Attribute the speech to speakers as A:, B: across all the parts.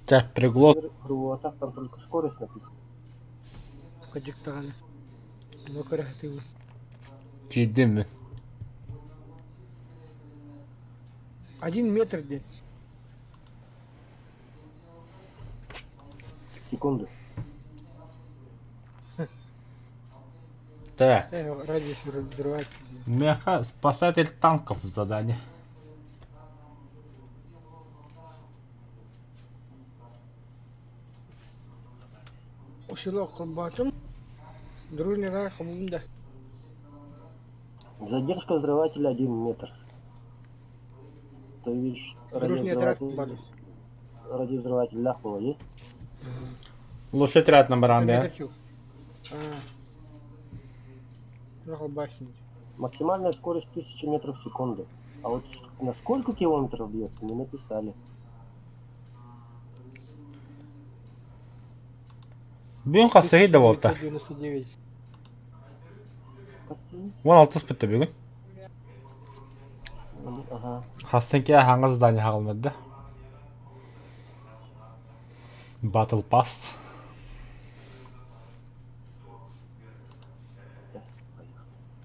A: Чэ, приглас.
B: Грубоватах там только скорость написана.
C: Кырдьык даҕаны. Ону көрө сатыыбын.
A: Киирдим мин.
C: Один метр диэн.
B: Секунду.
A: Так.
C: Радиус взрывать.
A: Меха спасатель танков задание.
C: Усилок холбоотум. Дружныйга хомуйдум да.
B: Задержка взрывателя 1 метр. То есть
C: Дружный отряд баар.
B: радиовзрыватель было, е?
A: Лучше отряд на баран, да?
C: Холбасник.
B: Максимальная скорость 1000 метров в секунду. А вот на сколько километров бьет, не написали.
A: Бүгүн хасыһый да буолта.
C: 99.
A: 16 бүттэ бүгүн.
B: Ага.
A: Хассын аһаҥас здание хаҕылмады. Battle Pass.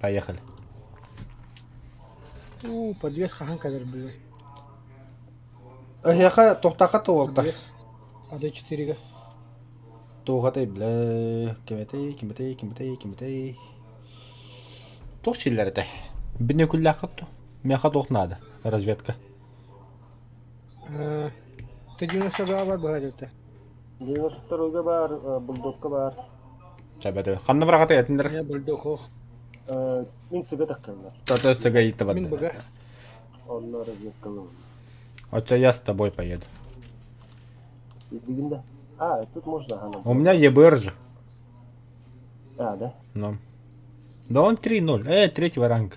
A: Поехали.
C: У, подвес хаһан кэлэр блин.
D: Эһиэхэ туохтаахха туолта?
C: Подвес. АД4-га.
D: Туохатай бля, кимэтэй, кимэтэй, кимэтэй, кимэтэй.
A: Туох силлэр этэй? Бинөкүллээххит дуо? Миэхэ туох наада? Разведка.
C: Т-92 бар быһа дэтэ.
B: 92-га баар, Бульдогка баар.
A: Чабаты. Ханна бырахата этиндер?
C: Я Бульдог ох.
B: Мин сыга тахтаннар.
A: Тата сыга иитэ
C: Мин
A: барда.
C: быга.
B: Онно разведкалым.
A: Оча я с тобой поеду.
B: Билигин да. А, тут можно, ага.
A: У меня ЕБР же.
B: А, да?
A: Ну. Да он 3-0. Третьего ранга.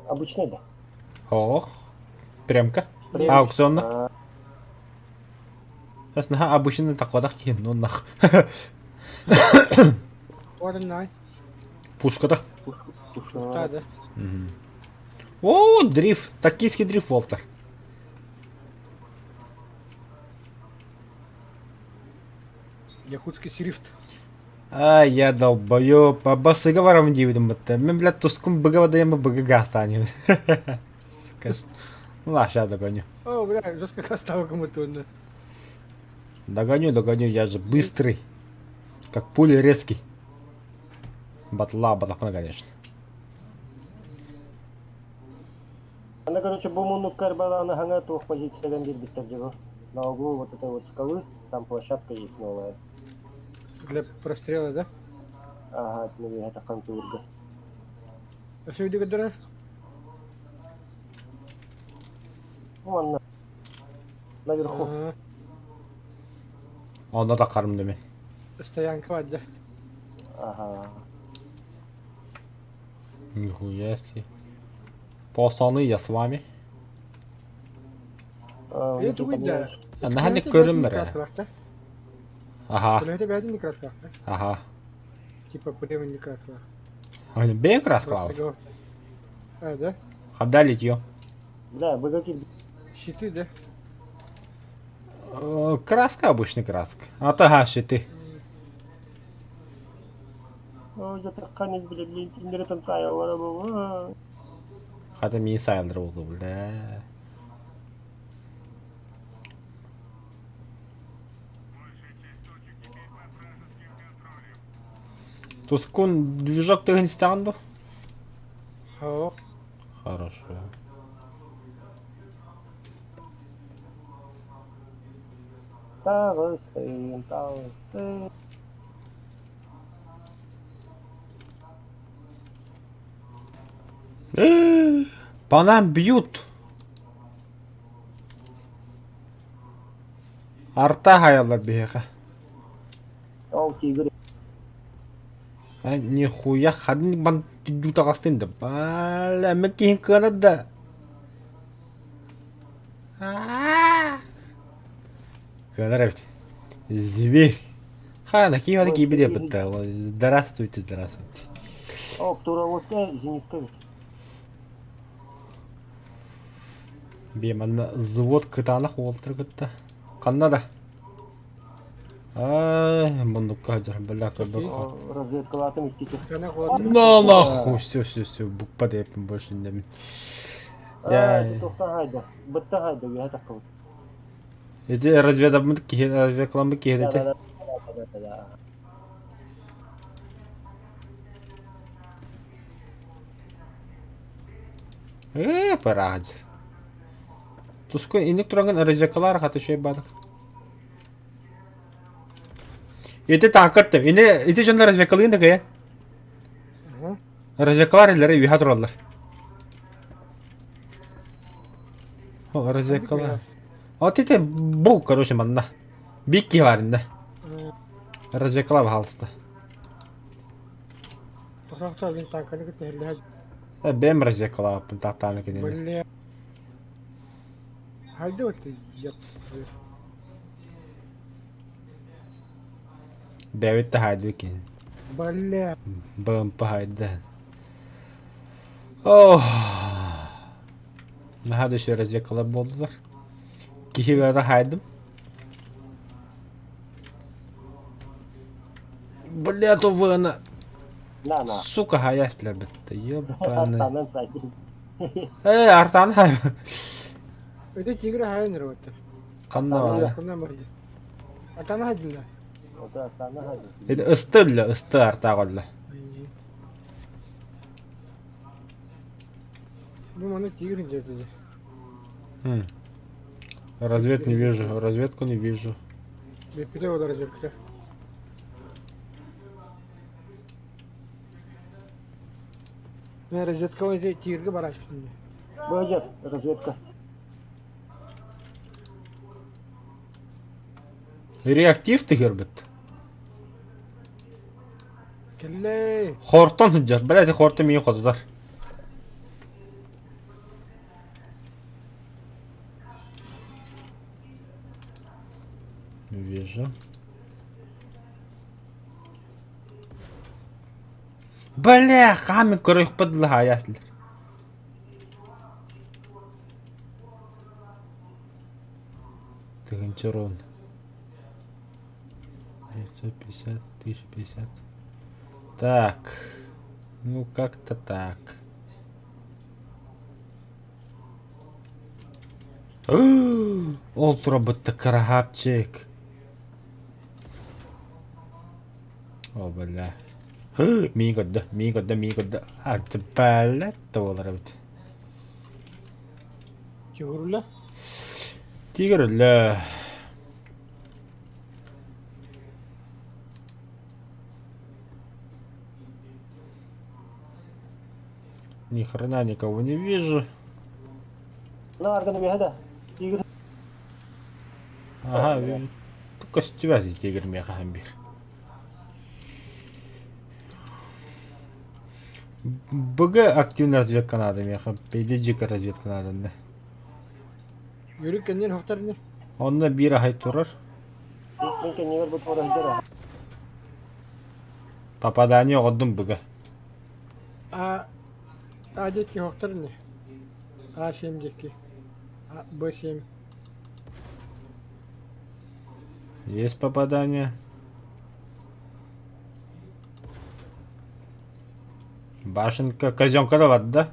B: Обычный, да?
A: Ох. Прямка.
B: Прям.
A: Аукционно.
B: А,
A: Сейчас наха обычный такладах киин, ну нах.
C: Орнай.
A: Пушка-то.
B: пушка, пушка.
C: Да, да.
A: О, дрифт. Токийский дрифт, Волтер.
C: Якутский шрифт.
A: А, я долбоёб. Аббасыга барам диибитим бытта. Мин, блядь, тускум быга вадаема быга гасани. Сука. Ну, ладно, сейчас догоню.
C: О, бля, жестко кастава кому-то.
A: Догоню, догоню, я же быстрый. Как пуля резкий. Батла, батлахмана, конечно.
B: Она, короче, бу Карбалана ханга туох позициядан биэрбиттэр дьэ На углу вот этой вот скалы, там площадка есть новая.
C: Для прострела, да?
B: Ага, ну это хантурга.
C: А все видео которое?
B: Вон на... наверху.
C: А,
A: Онно таххарым да мин.
C: Стоянка баар да.
B: Ага.
A: Нихуя себе. Пацаны, я с вами.
B: А,
C: Э,
B: внизу
C: тугуй да.
B: поднимаешь.
A: Наһаа көрүммэр. Аха,
C: Үлэһитэ бэйэтин краскалаах
A: аха.
C: Типа премиум краскалаах.
A: Аны бэйэ краскалаабыт.
C: А, да?
A: Хабда литье.
B: Бля, вы какие
C: Щиты, да?
A: Краска обычный краска. А то ага, щиты.
B: О, я ханец, блядь, блин, сайылар
A: Хата мин сайылдыр болду, бля. Тускун движок тыгын истэҕин дуо?
C: О,
A: Хорошо.
B: Таҕыстым, таҕыстым.
A: По нам бьют. Арта хаялар биһиэхэ.
B: Ол тигр.
A: А нихуя хадын бан таҕастын да. Бля, мен киһим кыанар да. Кыанар эбит. Зверь. Хана, киһи киһи диэбит Здравствуйте, здравствуйте.
B: О, тура зенитка ведь.
A: Бие манна взвод кытаанах уолтары кытта. Ханна да? Ай, муннукка сылдьар, бля, көрбөк.
B: Разведкалаатым иккити.
C: Кытаанах уолаттар.
A: На нахуй, все, все, все, букпа деппин больше не
B: Аа, туохтан хайда? Быттан хайда, үөһэ таххыбыт.
A: Ити разведаммыт киһи, разведкаламмыт киһи
B: Да,
A: ити.
B: да, да, да, да.
A: Ээ, параадьыр. Туску инник тураҥын разведкалаар хата үчүгэй баадык. Ити тааккаттым. Ини ити дьоннор разведкалыын да кыйан. Разведкалар илэрэ үөһэ тураллар. О, разведкалар. Вот ити бу, короче, манна. Биир киһи баар иннэ. Разведкалар баһаалыста.
C: Тохтоо мин танканы кытта иһиллэһэ
A: Э, бэйэм разведкалаабыппын таптааны кинини.
C: Бля. Хайда вот я
A: Бэйэбит да хаайдыбыт кини.
C: Бля.
A: БМП хаайда. Ох. Наһаа да үчүгэй разведкалар буоллулар. Киһи бөҕө хаайдым. Бля, тувына.
B: На, на.
A: Сука, хаайа истилэр битта. Ёбаный.
B: Артанан сайдым.
A: Э, артан хай.
C: Это тигр хайын работа.
A: Ханна бар?
C: Ханна барды. Артана хайдылар.
B: Ота артана хайдым.
A: Это ысты үллэ, ысты артаах үллэ.
C: Бу маны тигр деді.
A: Развед не вижу, разведку не вижу.
C: Беппите ол разведката. Мен разведка ол тигрге барашпын.
B: Бөдер, разведка.
A: Реактив тыгырбыт.
C: Кэллэй.
A: Хортон сылдьар. Блядь, хортон миин хотутар. Вижу. Бля, хаамын көрүөхпүт дылы Тыһыынча рон. 950, 1050. Так. Ну, как-то так. Ол турабытта красавчик. О, бля. Миин көрдө, миин көрдө, миин көрдө. А, бля, буолар эбит.
C: Тигруля?
A: Тигр өллө. Ни хрена никого не вижу.
B: На арганы үөһэ да. Тигр.
A: Ага, вижу. Көстүбэт тигр миэхэ биир. БГ активная разведка надо миэхэ. ПДЖ разведка надо. Да.
C: Yürü кэннин хохтар не?
A: Онно биир аһай турар.
B: Мен кэннигэр бу туора сылдьар.
A: Попадание оҕордум БГ.
C: А А диэки хохтар не? А7 диэки. А Б7.
A: Есть попадание. Башенка, казенка да бар да?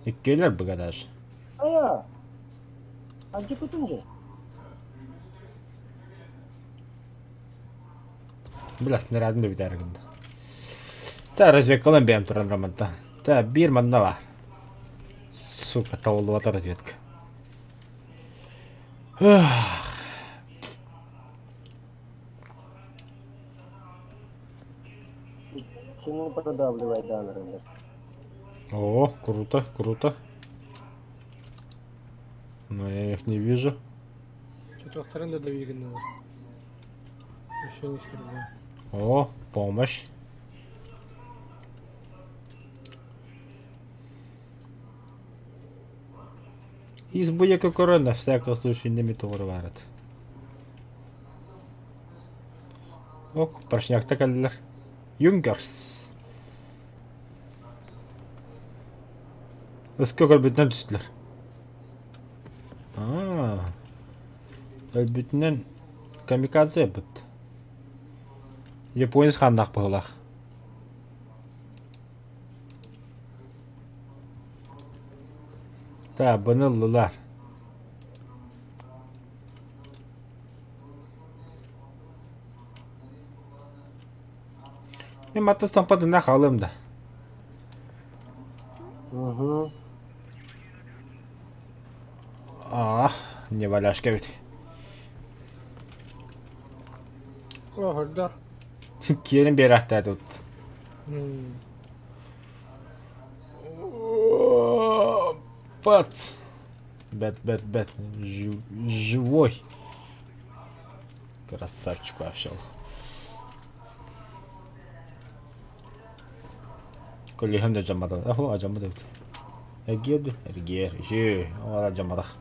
A: Иккиэлэр БГ даже.
B: Айа. Антипутун же.
A: Бля, снарядын да бүтээр гында. Та разведкалан бэйэм туран романта. Та биир манна бар. Сука, табыллыбата разведка. Ах.
B: Цену продавливай, да, например.
A: О, круто, круто. Но я их не вижу.
C: Что-то да двигано. Еще не стреляю.
A: О, помощь. Из буяка корона, всякого случай не тугур барат. Ок, поршнякта кэллилэр. Юнкерс. Өскө көрбүтүнэн түстүлэр. Аа. Өлбүтүнэн камикадзе ылбыт. Японец хааннаах быһыылаах. Так, быны ыллылар. Мен маттас тампадына хаалыам да.
B: Угу.
A: Аа, не валяшка эбит.
C: Оһордо.
A: Киэрин биэрээхтээ тут. Пац. Бэт, бэт, бэт. Живой. Красавчик вообще. Көлүөһэм да дьаммата. Аху, дьаммат эбит. Эргиэр эргиэр. Үчү, оҕо дьамматах.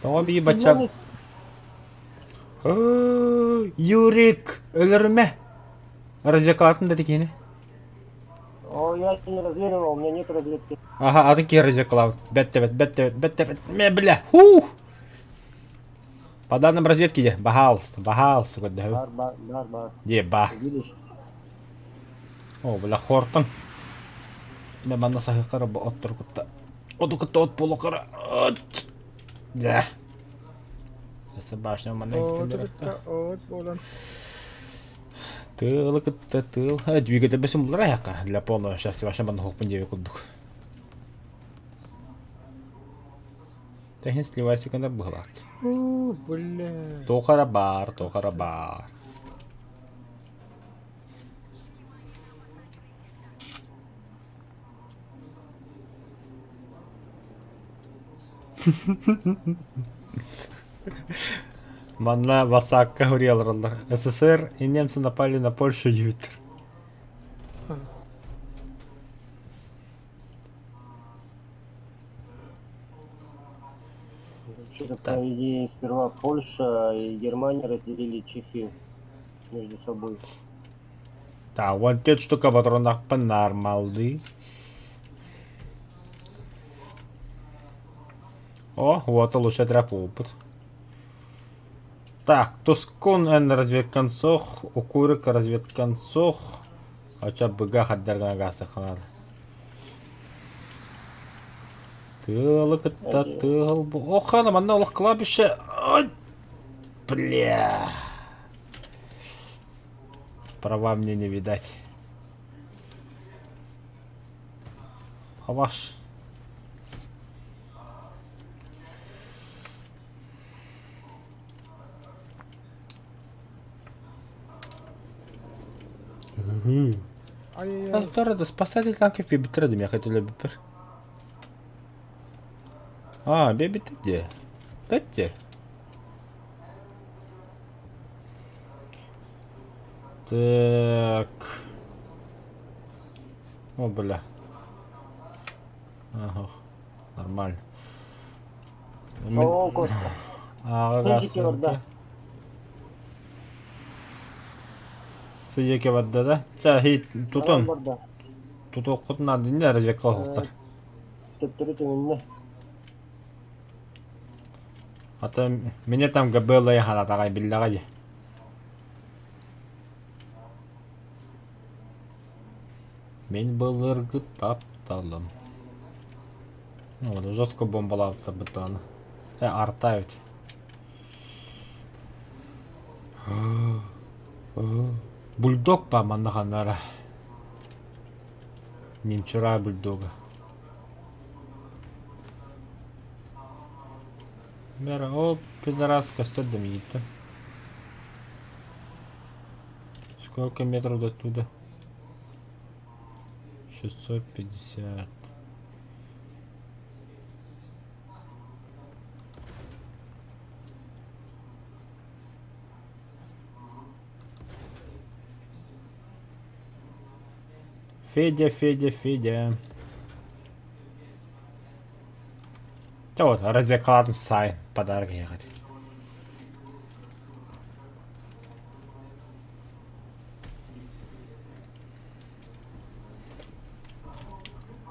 A: Тоҕо бии бачча... Юрик, өлөрүмэ! Развлекалатын да кини.
B: О, я не разведывал, у меня нет разведки.
A: Ага, атын киһи разведкалаабыт. Бэт тэбэт, бэт тэбэт, бэт тэбэт. Мэ, бля, хуу! По данным разведки де, баһаалыста, баһаалыста көрдөһөбүн.
B: Бар, бар, бар, бар.
A: Дии, ба.
B: Видишь?
A: О, бля, хортон. Мэ манна саһыххара бу оттор кытта. Оту кытта от буолуоххара. Дьэ. Өссө башня манна
C: Оту кытта от буолан.
A: Тыалы кытта тыал. Двигатель бэсим буллара яққа. Для полного счастья башня манна хоппун диэби курдук. Тэһин сливайся гына быһылаат.
C: Уу, бля.
A: Туохара баар, туохара баар. Манна ватсаакка суруйаллар СССР и немцы напали на Польшу диэбиттэр.
B: Вообще-то, по идее, сперва Польша и Германия разделили Чехию между собой.
A: Так, 14 штука патроннаахпын наармаллыы. О, вот лучше трап опыт. Так, Тускун эн разведконцох, Укурик разведконцох, Оча быга хаддаргана гаасаханар. Тыалы кытта тыал бу. Охана манна олох кладбище. Ой, бля. Права мне не видать. А ваш?
C: Ай-яй-яй.
A: Второ, спасатель танков биэбиттэрэ да миэхэ төлөбүппэр. Аа, биэбиттэр дии. Бэттэ. Так. О, бля. Ага, нормально.
B: О, Костя.
A: Ааҕа
B: Сыдьыки барда.
A: Сыдьыки барда да? Чэ, хит тутун.
B: Барда.
A: Тутуоххутун наада разведка оһохтор.
B: Төптөрү төнүннэ.
A: А то меня там ГБЛ харатаҕай биллэҕэ дии. Мин былыргы тапталым. Вот, жестко бомбалаабыттар даҕаны. Э, арта эбит. Бульдог па манна ханнара. Немчура бульдога. Бера, ол пидорас көстөр да миигиттэн. Сколько метров до туда? 650. Федя, Федя, Федя. Да вот, развлекалатын сайын подарок ехать.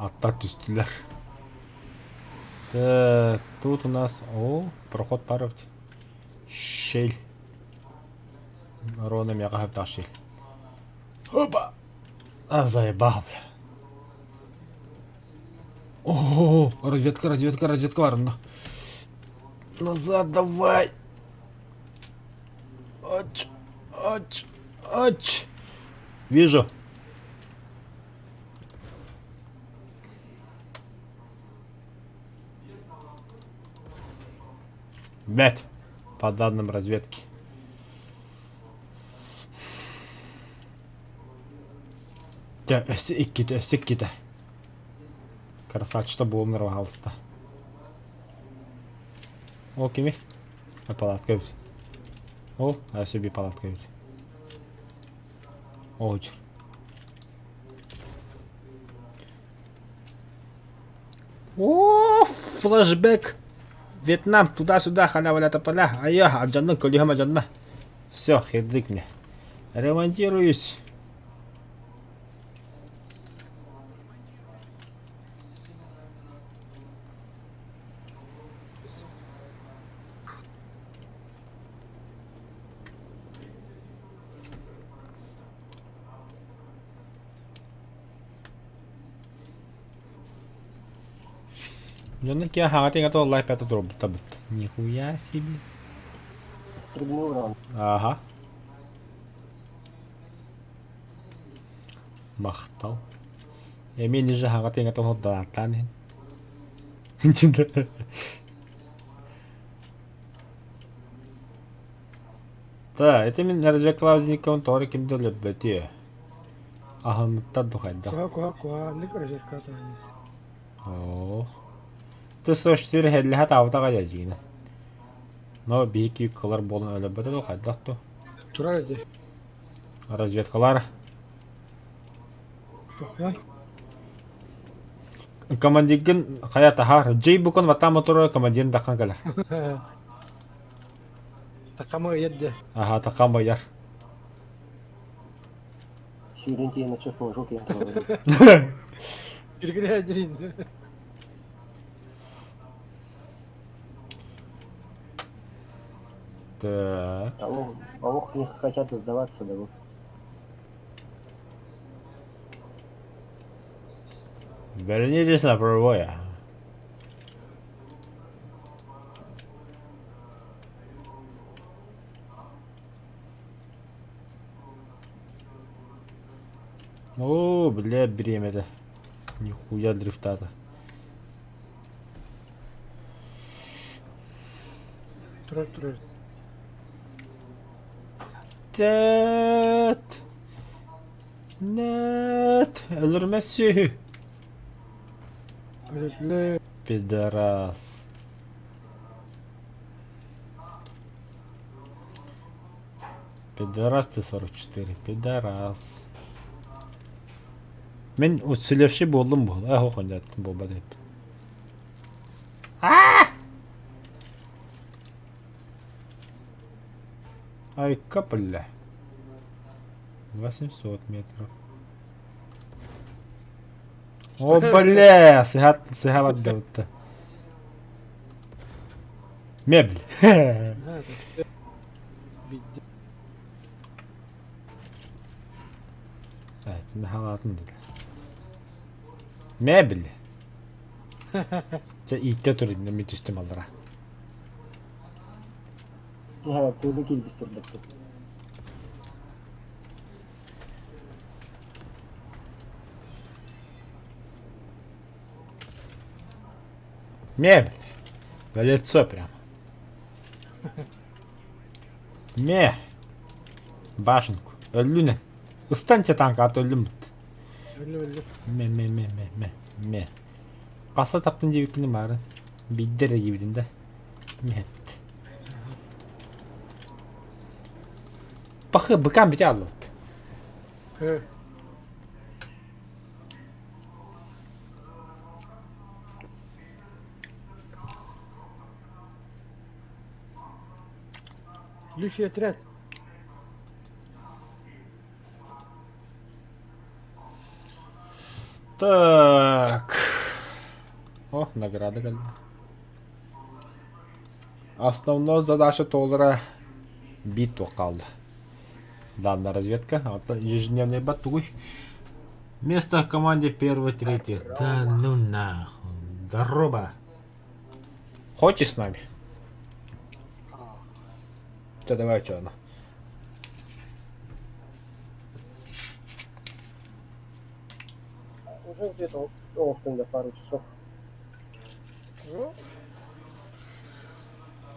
A: Аттар түстүлэр. Так, тут у нас... О, проход пара. Щель. Рона мега хаптах щель. Опа! А, заебал, бля. О, разведка, разведка, разведка варна. Назад давай. Ач, ач, ач. Вижу. Блять, по данным разведки. Дьэ, өссө иккитэ, өссө иккитэ. Красавчик буолан пожалуйста. Ол кими? Палатка эбит. Ол, өссө биир палатка эбит. Ол үчүр. О, флешбэк! Вьетнам, туда-сюда, халя-валя тополя. А я, алдьанна, көлүһэм алдьанна. Все, хердик мне. Ремонтируюсь. Дьоно киһи хаҥа тиҥэ туоллай пята турбуттабыт. Нихуя себе.
B: Стрельнул раунд.
A: Ага. Махтал. Эмиэ ниже хаҥа тиҥэ туолдааттаан иһин. Да, это мин Разве Клавдиниковын тоҕо ким да өлөрбөтүө. Аһыммыттар ду хайдах.
C: Куһа куһа куһааннык разведкаатаҕын.
A: Ох. Т-104 һэллэһэ таабытаҕа дьиҥинэн. Но биһиги кылар буолан өлөрбөтө дуо хайдах дуо?
C: Турар ити.
A: Разведкалар.
C: Тохтоо.
A: Командиргын хайа таһаар. Джей букун ватаа мотору командирын даххан кэлэр.
C: Такама ыйар
A: Аха, такам байар.
B: Сүүрэн тиийэн өссө флажок диэн турар.
C: Киргилэһэ
A: Так.
B: Алло, ох, не хотят сдаваться, да вот.
A: Вернитесь на пробоя. О, бля, бириэмэтэ. Нихуя дрифтата.
C: Турар турар.
A: Нет. Нет. Өлөрүмэ сүөһү.
C: Өлүллэ.
A: Пидорас. Пидорас Т-44, пидорас. Мин уцелевший буоллум буол. Э, хоһонньот буолбат эбит. Аа! Ай, капля. 800 метров. О, бля, сыһат, сыһалат да Мебель.
C: Видде.
A: Evet, халаатын деді. Мебель. Чэ, ииттэ турин, мен түстүм аллара.
B: Һэ, тыына киирбиттэр бэттэ.
A: Мебель. На лицо прям. Ме. Башенку. Өллүнэ. Ыстанча танка ат өллүм бут.
C: Өллү өллү.
A: Ме ме ме ме ме ме. Хаса таптын диэбиккини маарын. Биирдэ эрэ диэбитин да. Миһэппит. Пахы быкаан бити ааллыбыт.
C: Э. Лишний отряд.
A: Так. О, награда кэллэ. Основной задача туолара биир туох хаалла. Данная разведка. А ежедневный бат тугуй. Место в команде первый, третий. Да ну нахуй. Здорово. Хочешь с нами? Да давай что оно.
B: Уже где-то офтында пару часов.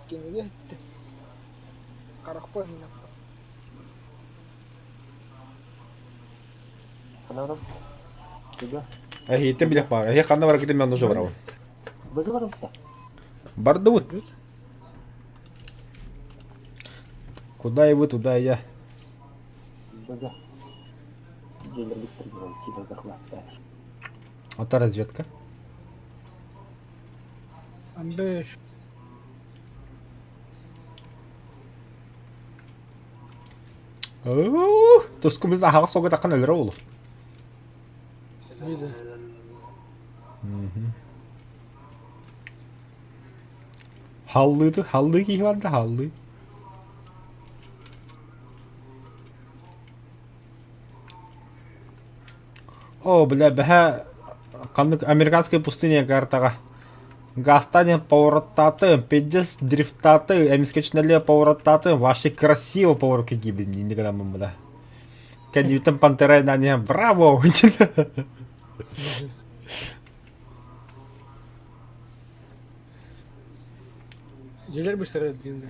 E: Кинигэ иһиттим. Харахпын иһиттим.
B: Ханарым. Тебя.
A: Эһиитин билэх баар. Эһи ханна бараргытын мен уже барабын.
B: Выговорим да?
A: Бардыбыт. Куда и вы, туда и я.
B: Бага. Дилер быстро говорит, типа захват.
A: Это разведка.
C: Амбеш.
A: Тускумун аһаҕас суолга таххан өлөрө уолу.
C: Видно.
A: Халлыыты, халлыы киһи барда, халлыы. О, бля, бэһэ ханнык американскай пустыня картаҕа Гастане повороттаатым, пиздец дрифтааты, эмискэчинэлиэ повороттаатым, вообще красиво поворотка гибель инник гынаммын бля. Кэннибиттэн Пантера иһэн браво!
C: Дьиэлэр быстарар диэн.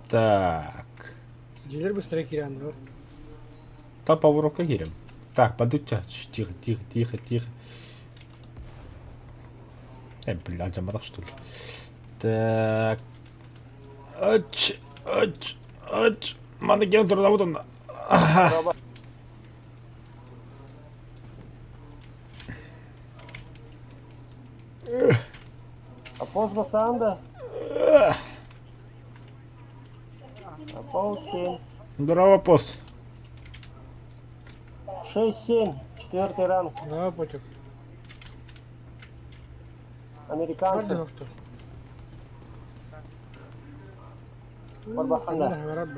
A: Так.
C: Дьиэлэр быстара киирэн бар.
A: Та поворотка киирем. Так, подуча. Тихо, тихо, тихо, тихо. Э, бля, алдьамматах что ли? Так. Ач, ач, ач. Манна киэн турдабыт онно. Аха.
B: А поздно санда. А пол семь.
A: Здорово, пос.
B: 6-7. Четвертый ранг.
C: Да, потек.
B: Американцы. Барбаханда.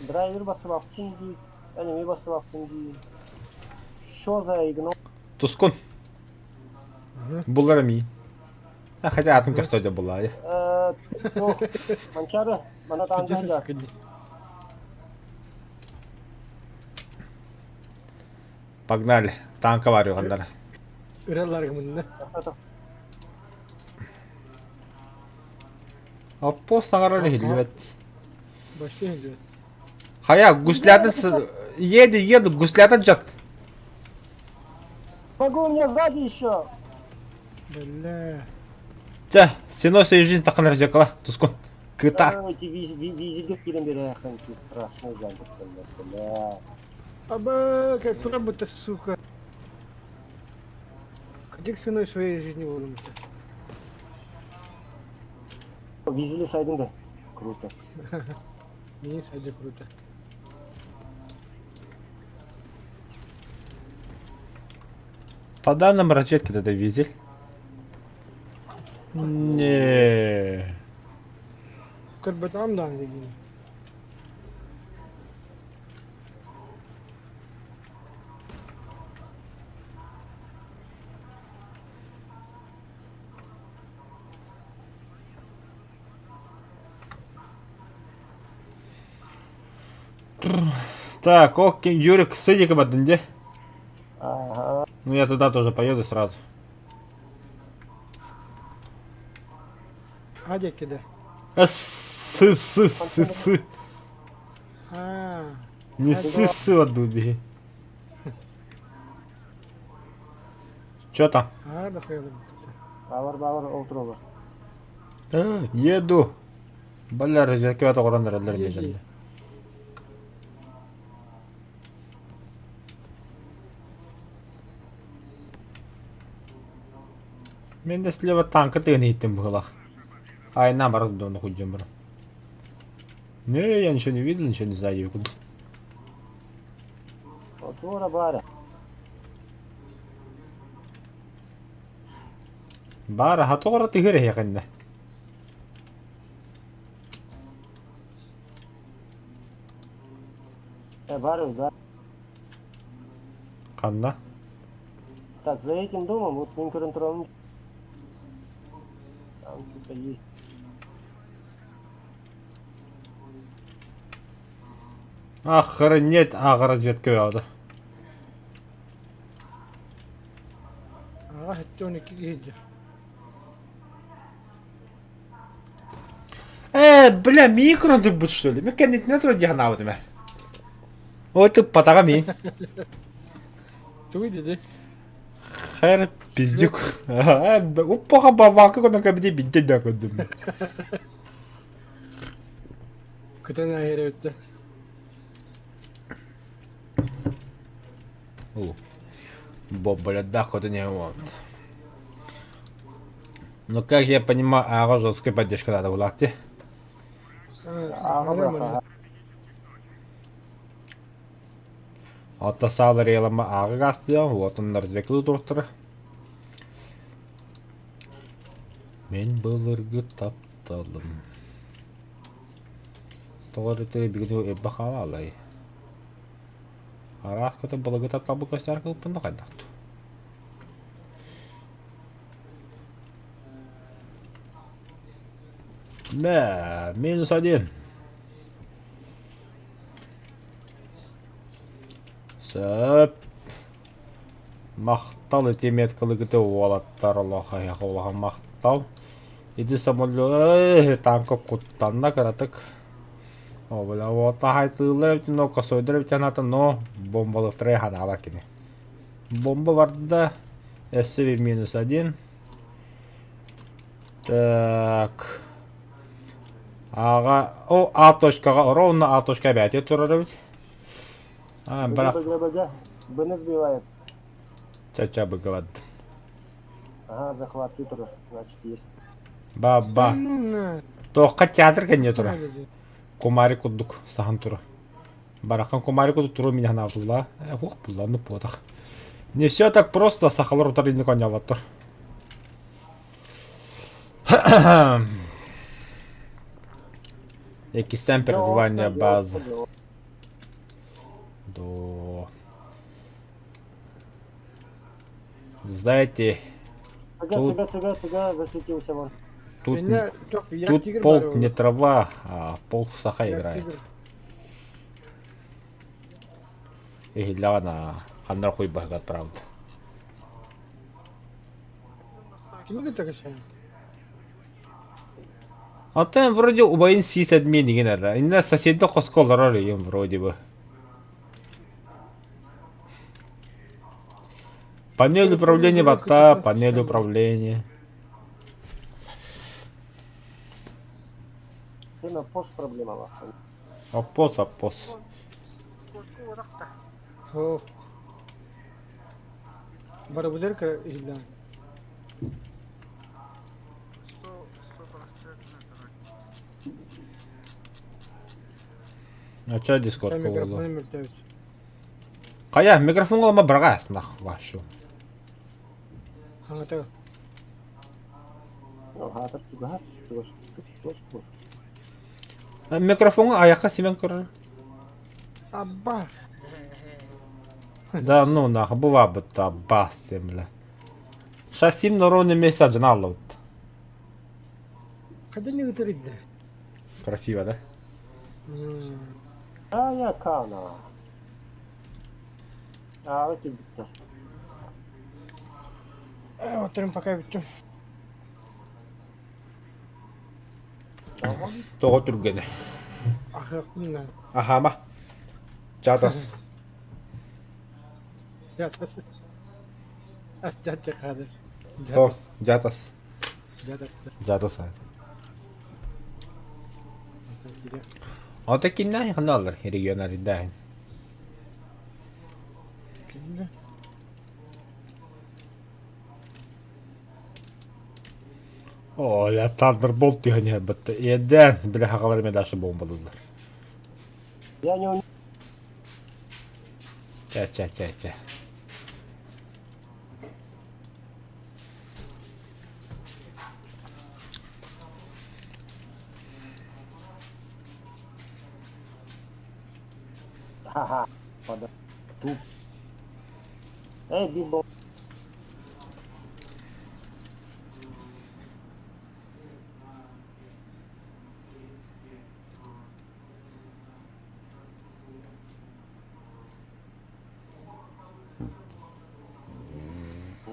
B: Драйвер басыбаппын дии, энеми басыбаппын дии. Что за игнор?
A: Тускун. Буллар ми. А хотя атын көстө була.
B: Манчары, мана таанга.
A: Погнали. Танка бар югандар.
C: Ыралар гымында.
A: Аппо саҥарар иһиллибэт.
C: Вообще иһиллибэт.
A: Хайа, гуслята еду, еду, гуслята дьат.
B: Могу, у меня сзади еще!
C: Бля.
A: Чэ, стеной своей жизни таххан зеркала, тускун. Кыта.
B: Давайте визиге кирен берехен, ты страшный замысел, бля.
C: Аба, как тура сука. Где ценой своей жизни волнуешься?
B: Визили сайдинга. Круто.
C: Не, сайди круто.
A: По данным разведки это визель. Не.
C: Көрбөтөҕүм даҕаны дигиини.
A: Так, окей, Юрик, сыдик где?
B: Ага.
A: Ну я туда тоже поеду сразу.
C: А диэки да.
A: Сы, сы, сы, сы.
C: Аа.
A: Не сы, сы от дуби. Чё там?
C: Аа да хуя
B: Бавар, бавар, олтуруба.
A: Еду. Бля, разведка оҕорон эрэллэр бежали. Мен да слева танка тыгын иһиттим быһыылаах. Ай, наоборот, дону хуйдем бар. Не, я ничего не видел, ничего не знаю.
B: Туора баара.
A: Баар аха тоҕо тыһыр эһиэхиннэ.
B: Э, баар да.
A: Ханна?
B: Так, за этим домом, вот мин көрөн турабын. Там что-то есть.
A: Охренеть, аҕа разведка бөҕөтө.
C: Аҕа 72 киһи дьэ.
A: Э, бля, микро турбут что ли? Мен кэннитинэ турар дии санаабытым ээ. Ой, туппатаҕа мин.
C: Тугуй диди?
A: Хэр пиздюк. Уппаха бабака кона кабиде бидде да көрдүм.
C: Көтөн аһыра өттө.
A: О. Боббалярдаах көтөн иһэн Ну, как я понимаю, ааҕа жесткая поддержка надо булаатты.
B: Ааҕа быраха.
A: Отто саалар ыалама ааҕа гаастыа, уотун нарзекли туруктара. Мин былыргы тапталым. Тоҕо эрэ бүгүн элбэх хаалаалай. Араах көтө былыргы тапталбы көстөр кылпын да хайдах Да, минус один. Сөп. Махтал ити меткалыгыты уолаттар олох улахан махтал. Ити самолет танка куттанна кыратык. О, бля, вот хайтыылар эбит, но косойдар эбит аната, но бомбалыктары ханаала кини. Бомба барда. Өссө минус один. Так. Аҕа, о, А точкаҕа, ровно А точка эбээтэ турар эбит. А, барах.
B: БГ, БГ, Б сбивает.
A: Ча-ча быгылад.
B: Ага, захват турар, значит, есть.
A: Ба-ба. Тоққа театр кэннэ турар. Кумари курдук сахан турар. Барахан кумари курдук туру мин ханаабытылла. Ух, булланнык буотах. Не все так просто, сахалар утар инник оонньооботтор. Иккистээн пребывание базы. До. Знаете,
B: Тут- Цыга, цыга, цыга, засветился вон.
A: тут, тут полк не трава, а полк саха играет. Иһиллэҕин ханнар хуйбаһыгар правда.
C: Кими кытта кэпсээн?
A: Оттон вроде убайын сисадмин игин эрэ. Инна соседи хоско олорор игин вроде бы. Панель управления батта, панель управления.
B: Сена пост проблема бар.
A: Оппос, оппос.
C: Суох. Барыбытыгар кыра иһиллээн.
A: А чё дискорд
C: Микрофон
A: буолла?
C: мөлтөөбүт.
A: Хайа, микрофон олма бырҕаас нах вообще.
C: Хаҥата.
B: Хаатар чугаһар, чугас, чугас буол.
A: Микрофоҥҥа айахха симэн көрөр.
C: Абба.
A: Да ну нах, бува бытта бас земля. Шасим на ровном месте адьынааллабыт.
C: Хайдах ыытар идэ?
A: Красиво, да?
B: Аякана. Ааҕа киирбиттэр.
C: Оттон пока бүттүм.
A: Тоҕо түргэнэ.
C: Ахыахпын да.
A: Аһаама. Чатас.
C: Жатас. Ас дьатча хаады.
A: О, жатас.
C: Жатас.
A: Жатас. Ото киннээх ханналлар регионалидааһын. О, я Thunderbolt түһэн иһэр бытта. Иэдээн, бile хахалар эмэ дашы бомбалыыллар.
B: Я не умею.
A: Чэ, чэ, чэ, чэ.
B: Ха-ха. Пода. Туп. Эй, бимбо.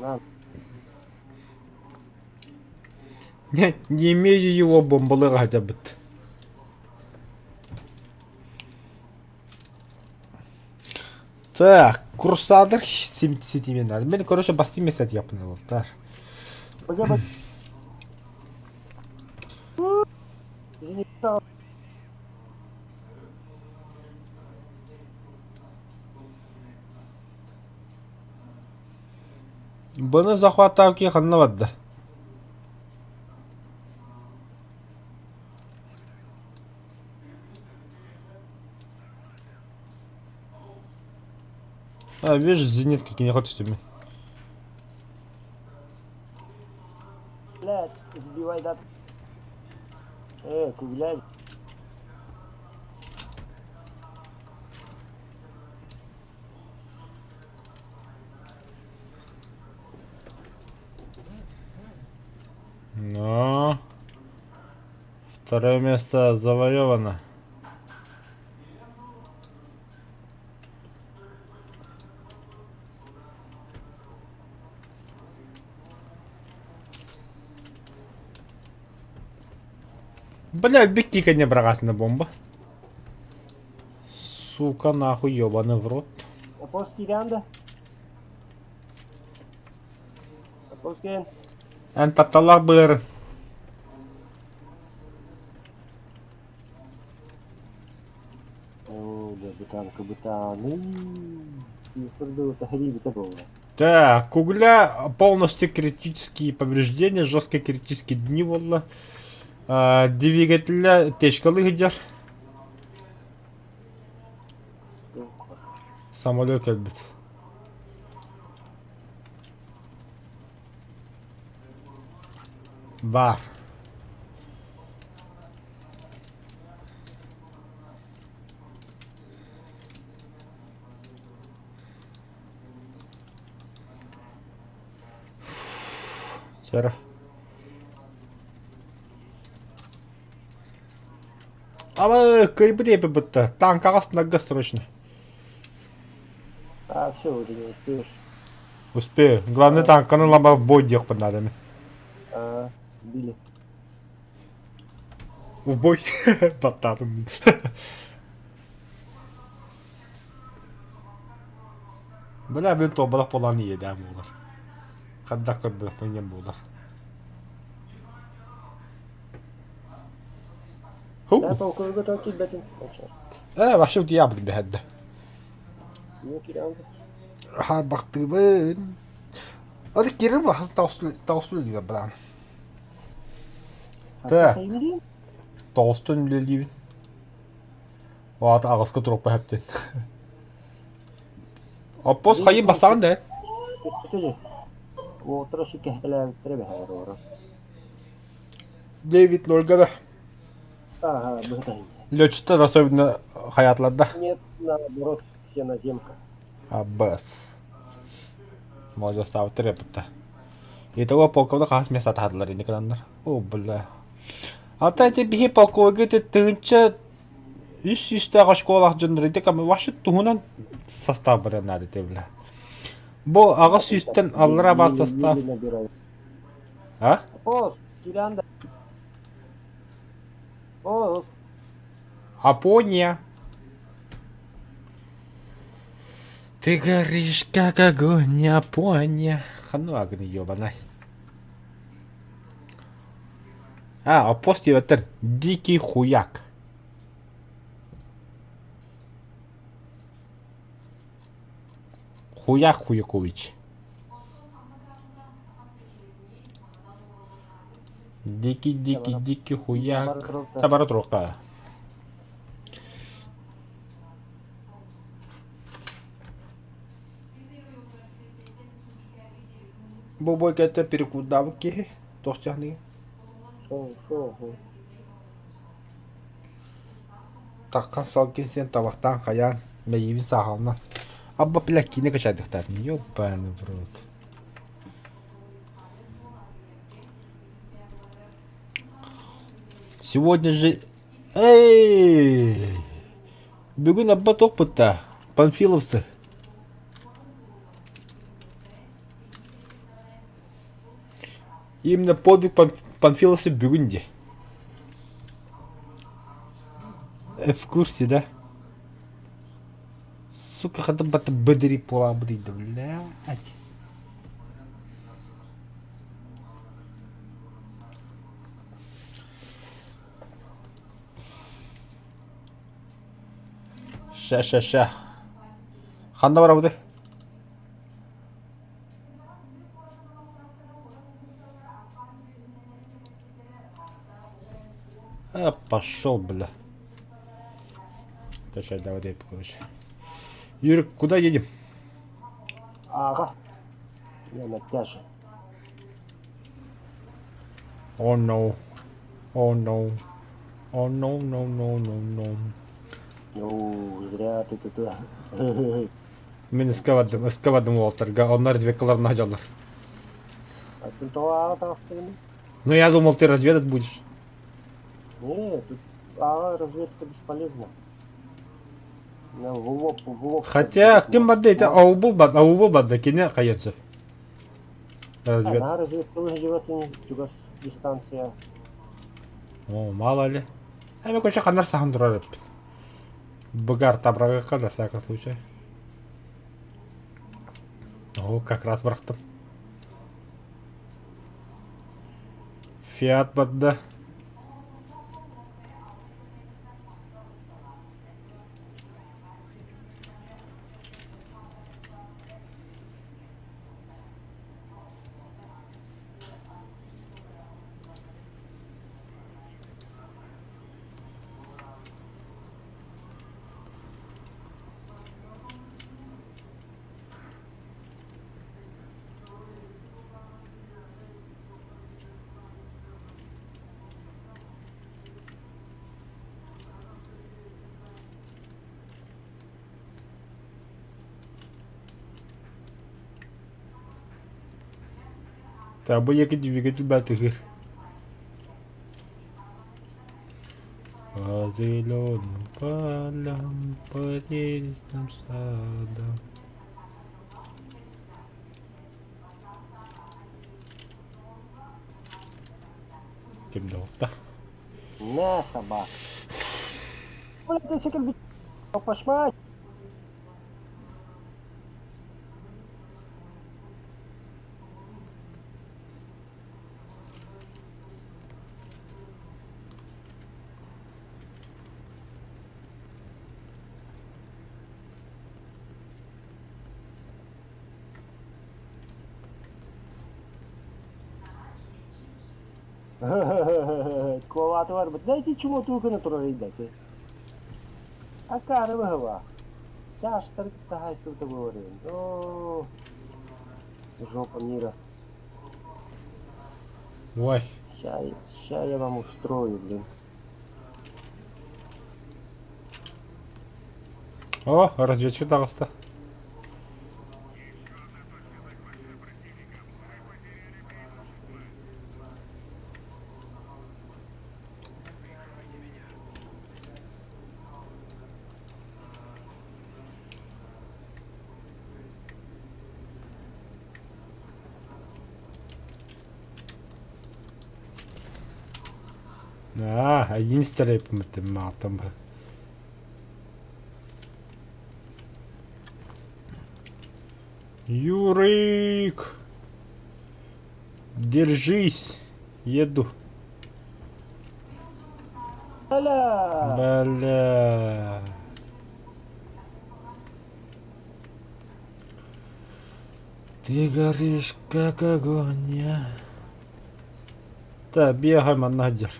B: На,
A: Не, не имею его бомбалыга хотя бы. Так, Курсадер ситимен. Мен, короче, басты месте япын
B: БГБ. Зенита.
A: Быны захваттааб ки ханна барда? А, вижу, зенитка кинехот түстүм.
B: Блядь, сбивай дат. Кугляй.
A: Но... Второе место завоевано. Бля, бикки не брагасна бомба. Сука, нахуй, ёбаный в рот.
B: Апоский рянда. Апоский.
A: Эн тапталлаах быарын.
B: О, да, бытанка, бытаны.
A: Так, Кугля полностью критические повреждения, жесткие критические дни буолла. Двигателя течкалы сылдьар. Самолет кэлбит. Бар. Сера. Аба кыйбыт эпи бытта. Танкаҕа снагга срочно.
B: А, все, уже не успеешь.
A: Успею. Главное танканы лаба в бой диэхпин наада мин.
B: А, сбили.
A: В бой. Баттаатым. Бля, мин туолбатах буолан иэдээн буолар. Хайдах көрбөтөхпүн диэн буолар.
B: Да, толкуйга то киирбэтим.
A: Ээ, вообще утуйаабытым биһэрдэ.
B: Не киирэн.
D: Хаабахтыыбын. Ол кирим хас таҕыстуу дигэ баран.
A: Так. Тоҕустан үлэлиибин. Аата аҕыска туруоппа сөптөн. Оппос хайын бастаҕын да?
B: Уотра шикэһэлээбиттэрэ бэһээр олорор.
D: Дэвид Лольга да.
B: Ага, быһыта.
A: Летчиктэр особенно хайаатылар да?
B: Нет, наоборот, все наземка.
A: Аббас. Молодежь эппитэ. Итого полковник хаһыс место таһаардылар инник гынаннар. О, бля. Ата ити биһи полковига ити тыһыынча үс сүүстээх очколаах дьоннор ити кам вообще туһунан состав барыан наада ити бля. Бу аҕыс сүүстэн аллара баар состав. А?
B: Пос, Киранда. Пос.
A: Апония. Ты горишь, как огонь, Япония. Ханна агны ёбанай. А, оппос диэбэттэр дикий хуяк. Хуяк Хуякович. Дикий, дикий, дикий хуяк. Табара туруохтаа.
D: Бу бойкеттан перекурдаабыт киһи туох дьаһаныгын?
B: Шо, шо, шо.
D: Таххан салгын сиэн табахтаан хайаан мэйиибин саахалынан. Абба бля киинэ качайдыхтаатын ёбаный в рот. Сегодня же... Эй! Бүгүн абба туохпут-та? Панфиловцы. Именно подвиг панфиловцы бүгүн дии. В курсе, да? Сука, хата бата быдыри буолаабыт блядь. Ща, ща, ща. Ханна барабыты? А, пошел, бля. Качай, давай, дай, короче. Юрик, куда едем?
B: Ага. Я на тяже.
A: Oh no. Oh no. Oh no, no, no, no, no.
B: Ну, зря ты тут.
A: Мин ыскабадым, ыскабадым уолтарга, оннор разведкаларына сылдьаллар.
B: А ты то аҕа таҕыстыгын?
A: Ну я думал, ты разведать будешь.
B: Не, тут аҕа разведка бесполезна. На в лоб, в лоб.
A: Хотя, ким барды это аубул бад, аубул барды, кини хайынсып. Развед.
B: На разведка живет чугас дистанция.
A: О, мало ли. Эми көчө ханар сахан турар эппин. Быгар табрагыкка на всякий случай. О, как раз бырахтым. Фиат барда. Так, бу екі двигатель бәтігір. По зеленым полям, по тенистым садам. Ким да да.
B: На, собак. Ой, ты секер пошмать. Куолааты барбыт. Дайте чмо туукуна турар ыйдати. Акаары быһылаах. Чаштар таһайсыбыта буоларын. Оо, жопа мира.
A: Ой.
B: Ща, ща я вам устрою, блин.
A: О, разведчик таҕыста. Аа, один стерепмитим маатым. Юрик! Держись! Еду.
B: Бля!
A: Бля. Ты горишь, как огонь. я. Да, бегай, манадер.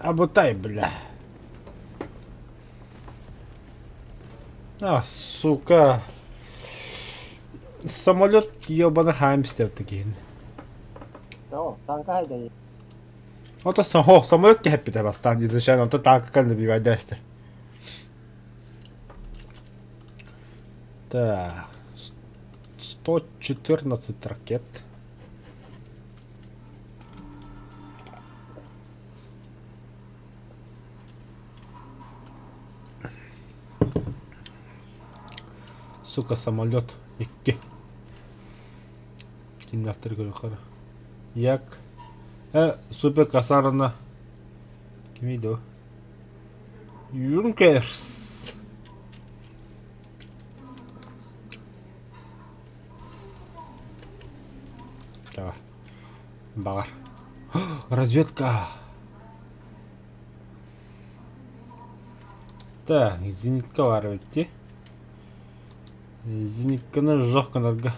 A: Абытай, бля. А, сука. Самолет ебаный хамстер такие.
B: О, танка хайда.
A: Ото сохо, самолет кэһэппитэ бастаан изначально, онто танка кэллэ бивайдээстэ. Так, 114 ракет. Сука, самолет икки. Киннахтар көрөхөр. Як. Э, супер касарына. Кимий да? Юнкерс. Давай. Баҕар. Разведка. Так, зенитка баар эбит дии. Зенитканы жоқ гынарга.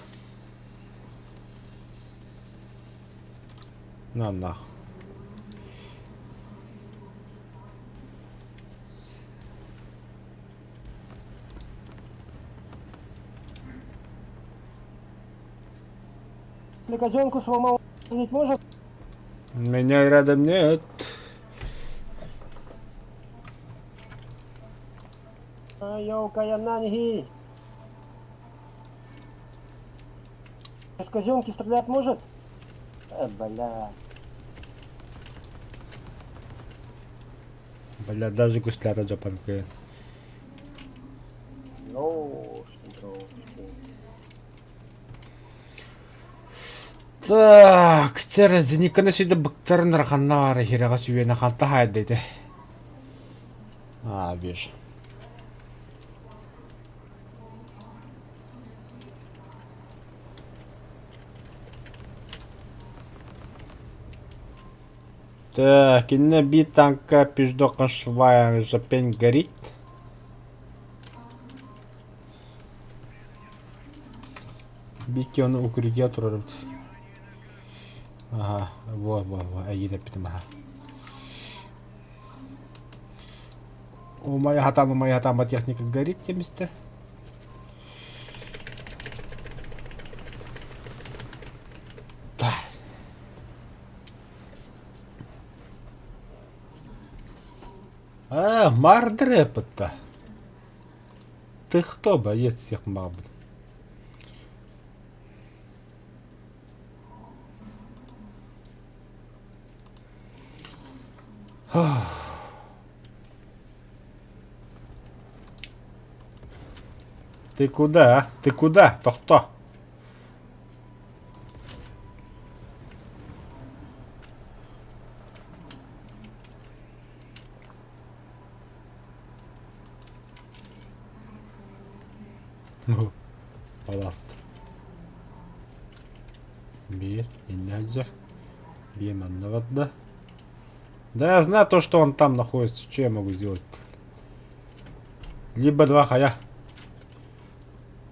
A: На нах.
B: Если казенку сломал, ведь может?
A: Меня рядом нет.
B: Йоу, Из казенки стрелять может? Бля.
A: Бля, даже гуслята жапанкы.
B: Ну, что
A: Так, тэр зениканы сүйді быктарын раханна бары хиреға сүйені ханта хайды дейді. А, вижу. Так, инна би танка пиждоқан швая жапень горит. Бикки оны укрытие турар эбит. Ага, во, во, во, әйиин эппитим аха. Умай хатан, умай хатан, техника горит темисте. Да. А, мардрэпа-то. Ты кто, боец всех мабл? Ты куда, а? Ты куда? Тохто. Баласт. Биир, иннэлдьэр. Биир манна барда. Да я знаю то, что он там находится. Что я могу сделать? Либо два хая.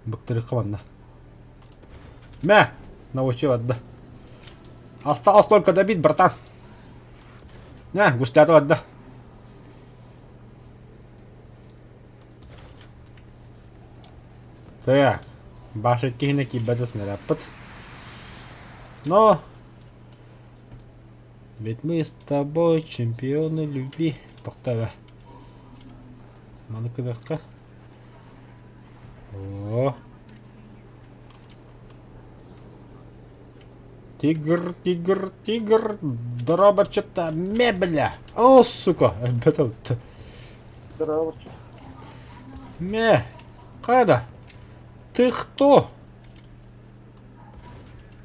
A: Быктырыкка манна. Мә! Научил отда. Осталось только добить, братан. На, гусляту отда. Так, башит киһини киирбэтэ снарядпыт. Но ведь мы с тобой чемпионы любви. Тоқтаа. Маны кыдахха. О. Тигр, тигр, тигр, дробочета мебля. О, сука, это
B: Здравствуйте.
A: Мэ, Кайда? Ты кто?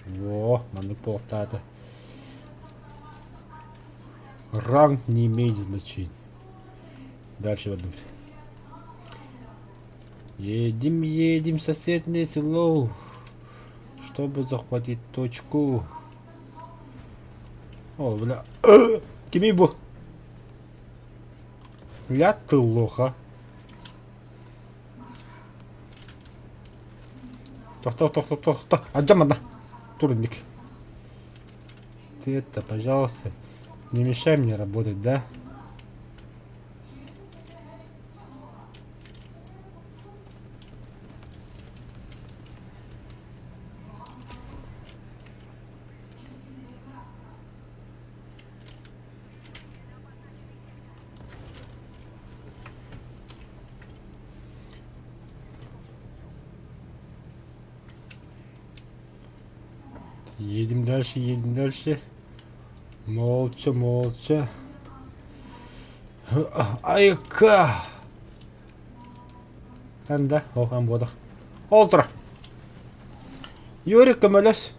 A: Во, маннык буолтаата. Ранг не имеет значения. Дальше бардыбыт. Едем, едем в соседнее село, чтобы захватить точку. О, бля. Кимий бу? Ля ты лоха. Тохто, тохто, тохто. Адьям одна. Турник. Ты это, пожалуйста, не мешай мне работать, да? Едем дальше, едем дальше. Молча, молча. Айка! Анда, охан бодох. Ол тура. Юрик көмөлөс.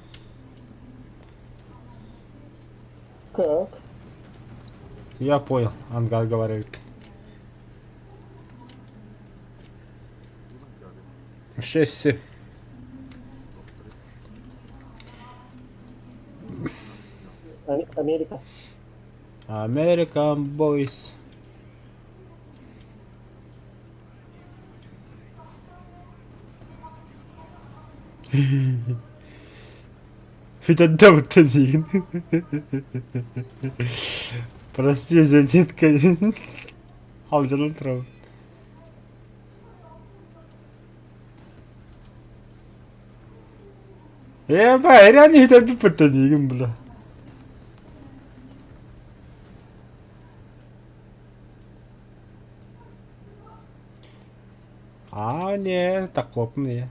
B: Как?
A: Я понял, ангар говорит. 6-7.
B: Америка.
A: American Boys. Бүтэннэ бутта миигин. Прости за детка. Алдьанан турабын. Еба, реально бүтэрбит бутта миигин бля. А, не, такоп мне.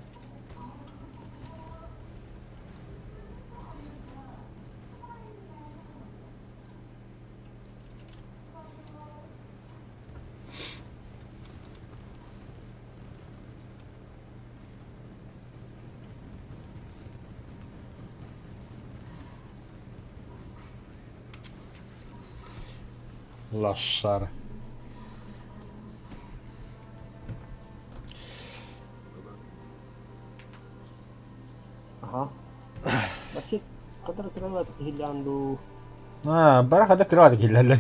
A: Лошара.
B: Аха. Вообще, который крылат гирлянду.
A: А, бара хада крылат гирлянду.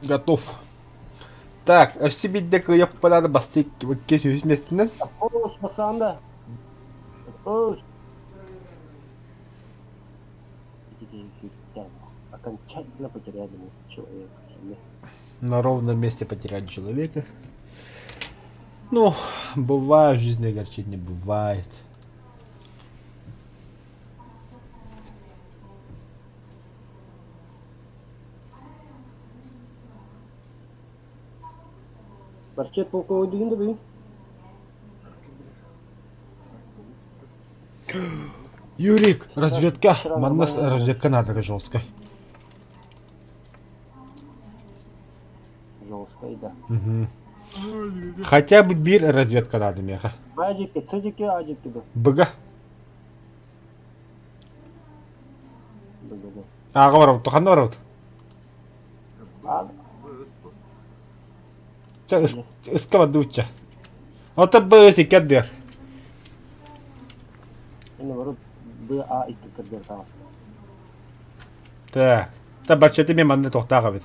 A: Готов. Так, өссө биирдэ кыайыахпынаары бастык иккис үһүс миэстэнэн.
B: Оос басанда. Оос. Окончательно потеряли человека.
D: На ровном месте потеряли человека.
A: Ну, бывает в жизни огорчение, бывает.
B: Барчет полковой да бүй.
A: Юрик, разведка.
B: Вчера
A: Манна
B: нормально.
A: разведка надо жесткой.
B: Жесткой, да.
A: Угу. Хотя бы бир разведка надо меха.
B: Адики, цидики, адики, да.
A: Бга.
B: Да, да, да.
A: Аҕа барабыт, ханна барабыт?
B: А,
A: Чэ, ыска бардыбытча. Ото б иккэрдиэр.
B: наоборот, Б, А икки кырдыр таҕыста.
A: Так. Та баччаты мен манна туохтаах эбит.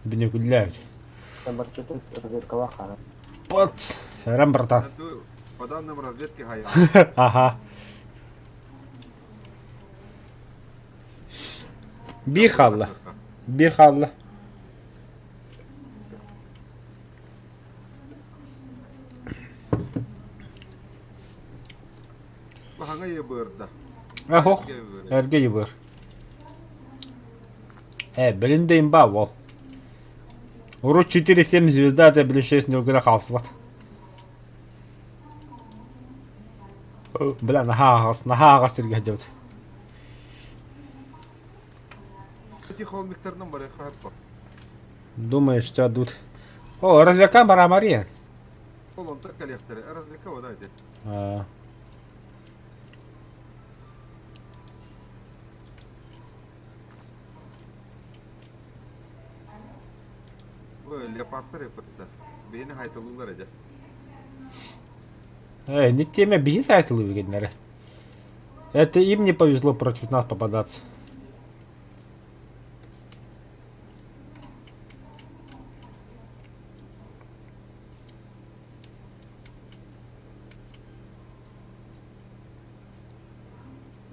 A: Бүнүкүллээбит.
B: Барчаты разведкалаах хара.
A: Вот. Рам братан.
F: По данным разведки Гая.
A: Ага. Биир хаалла. Биир хаалла.
F: Баһаҥа ебырда.
A: Ах, эргэ ебыр. Э, блин да имба, вол. Урут 4-7 звезда, это блин 6-0 гына хаалсыбат. Бля, наһаа аҕас, наһаа аҕас сиргэ сылдьабыт.
F: Эти холмиктарынан барыахха сөп
A: Думаешь, что тут... О, развека бара Мария.
F: Ол онтон кэлиэхтэрэ. Развека вода ити.
A: А,
F: Бу леопардтар эппиттэр. Биһини хайталыыллар эдэ.
A: Эй, не теме биһи сайтылы Это им не повезло против нас попадаться.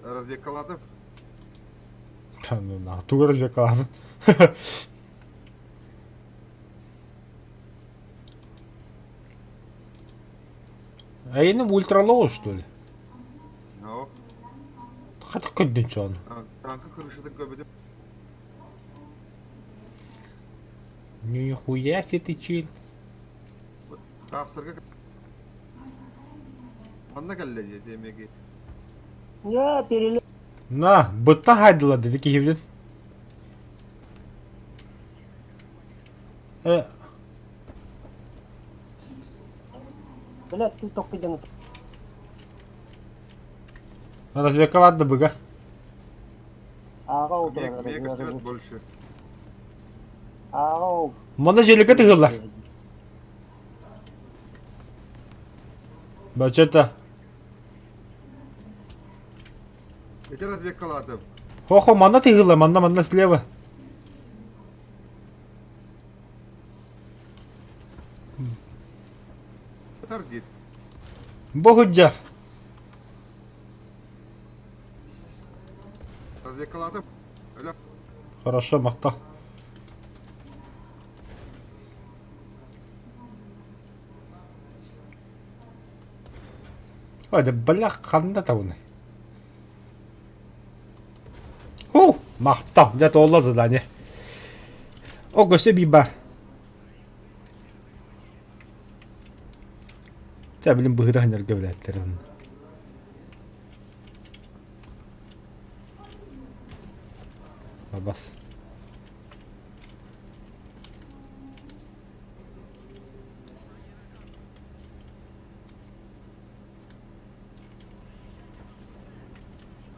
F: Разведкалатым.
A: Да ну нахуй, тугу развекалаатын. А энэ ультралоу что ли?
F: Оо.
A: Хата көрдүн чону.
F: Танка крышатын көбүтүм.
A: Нихуя себе ты чил.
F: Тахсарга Манна кэллэ дии диэмэги.
B: Я перелет.
A: На, быттан хайдыла dedi киһибитин. Э,
B: Блядь, ты только идем.
A: разведка ладно быга.
B: Ага,
F: Мега стоит больше.
B: Ага.
A: Мана желіке тыгыллар. Бачата.
F: Эти разведкалады.
A: Хо-хо, манна тыгылла, манна, манна слева.
F: Тар диир.
A: Бохуджа.
F: Разведкалаатым. Өлө.
A: Хорошо, махта. Ой, да бля, ханна табыны. Ху, махта, дьэ туолла задание. О, көсө би бар. Чэ, билин быһыта ханнарга билээттэр онно. Бас.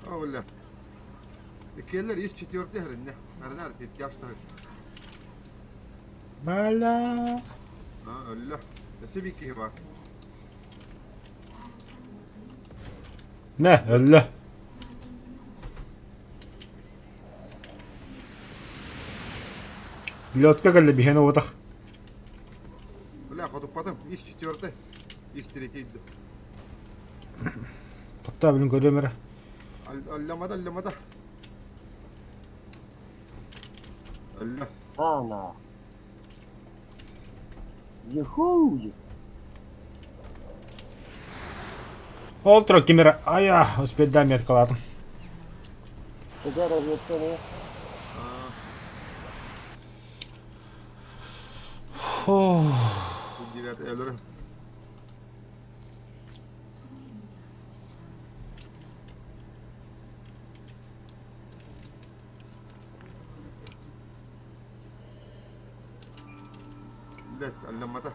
F: О, бля. Иккиэллэр ис четвертый хэриннэ. Арынар тиэттиаштаһык.
A: Бала.
F: А, өллө. Өссө биир киһи баар.
A: Нэ, өллө. Лётка кэллэ биһиэн уотах.
F: Бля, хотуппатым. Ис четвертый. Ис третий.
A: Тохтоо билин көрүөм эрэ.
F: Аллямада, аллямада. Өллө.
B: Ана. Юху!
A: Ол тура ким эрэ айа успейдаан меткалаатым.
B: Сидя разведканы.
A: Фу.
F: Девятый өлөрө. Блять, аллямата.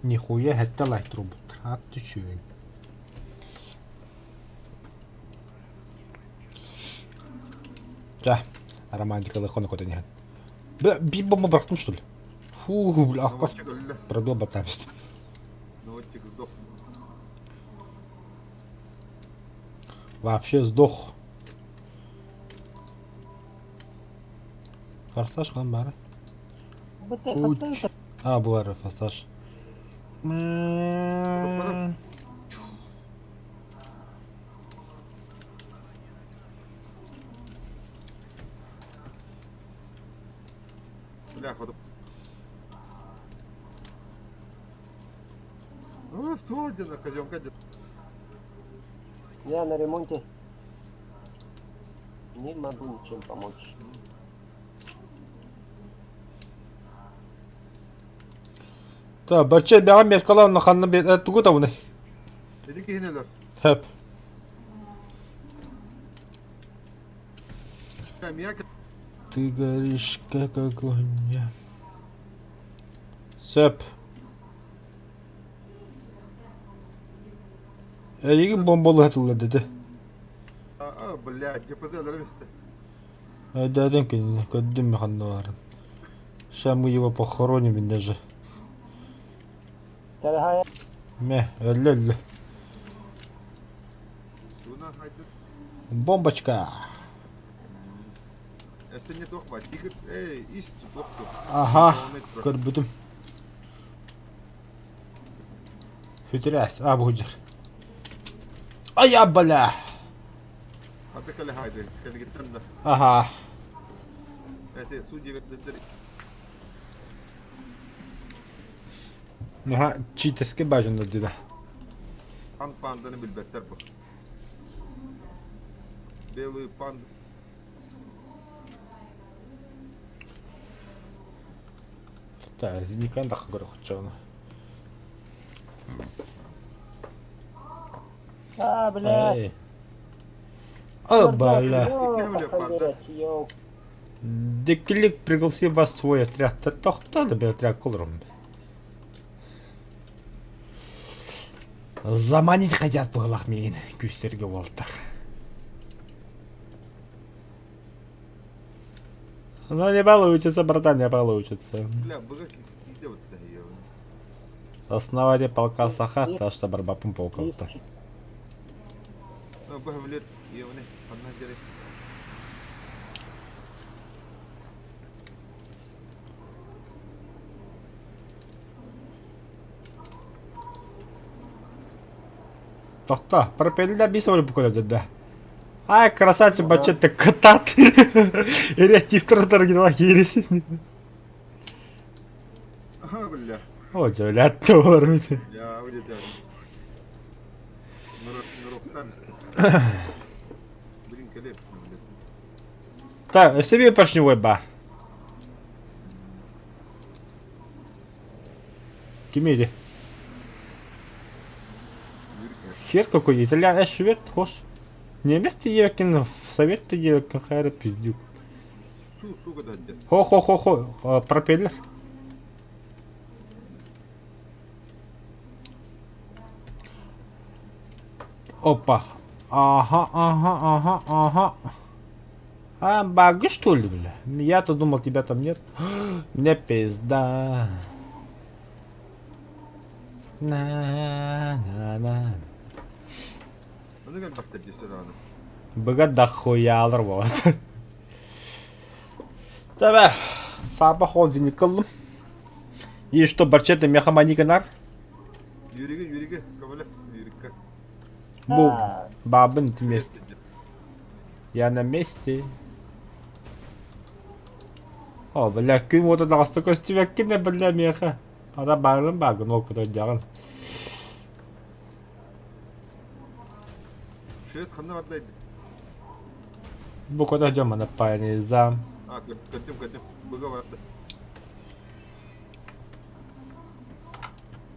A: Нихуя сэттэ лайк турбуттар. Аат үчүгэй. Чэ, романтикалыы хонокотон иһэн. Биир бомба бырахтым что ли? Фу, бля, аккас пробил батамсть.
F: Наводчик сдох.
A: Вообще сдох. Форсаж ханан баара? А, бу форсаж.
F: Бля, ходу. Ну, ствол где на казёнка где.
B: Я на ремонте. Не могу ничем помочь.
A: Та, бачча бэҕэм меткалаан ханна бе тугу табыный?
F: Ити киһинелер.
A: Хөп. Ты горишь, как огонь. Сөп. Эйигин бомбалыы тылла деді.
F: А, блядь, ДПЗ истэ.
A: Өйдөөтүм кинини, көрдүм ханна баарын. Сейчас мы его похороним даже. Мэ, өллө өллө. Бомбочка. Аха, көрбүтүм. Хүтүрээс, а бу сылдьар. Ай, бля! Аха. Наһаа читерскэй баажаннар дии да.
F: Белую панду.
A: Так, зиникан да көрө хоччоҕуна.
B: А, блядь.
A: Эй. О, бля. Дикилик пригласи вас в свой отряд. Тохто да бе отряд колорум. Заманить хотят быһылах миигин күүстэргэ уолтар. Ну не получится, братан, не получится.
F: Бля, быга киирдэ бытта
A: Основание полка Саха, та что барбапым полковта.
F: Быһа билет ебани ханна дьэрэй.
A: Тохто, пропеллер бис оль букула да. Ай, красавчик, бачетта кытат. Реактив тротор кииресин.
F: Аха, бля.
A: О, дьөләт олар
F: Я улетел. Нуроктан Блин, кэлип.
A: Так, өссө биир поршневой бар. Ким edi? Хер какой, итальян, швед, хош. Немец ты евекин, в совет ты евекин, хайра пиздюк.
F: Су, сука да
A: Хо-хо-хо-хо, пропеллер. Опа. Ага, ага, ага, ага. А, баги что ли, бля? Я-то думал, тебя там нет. Мне пизда. На, на, на.
F: Ону кэлбэхтэр дьиссэ даҕаны.
A: Быга дохуялар вот. Давай. Саба холдинг кыллым. И что, барчета мехаманика нар?
F: Юригэ, Юригэ, көмөлөс, Юрикка.
A: Бу бабын ты месте. Я на месте. О, бля, күн уота таҕыста көстүбэккин да, бля, миэхэ. Ата баарым баагын ол кытар дьаҕын.
F: Швед ханна барда
A: Бу кота дьон пайны зам.
F: А, көрдүм, көрдүм. Быга барда.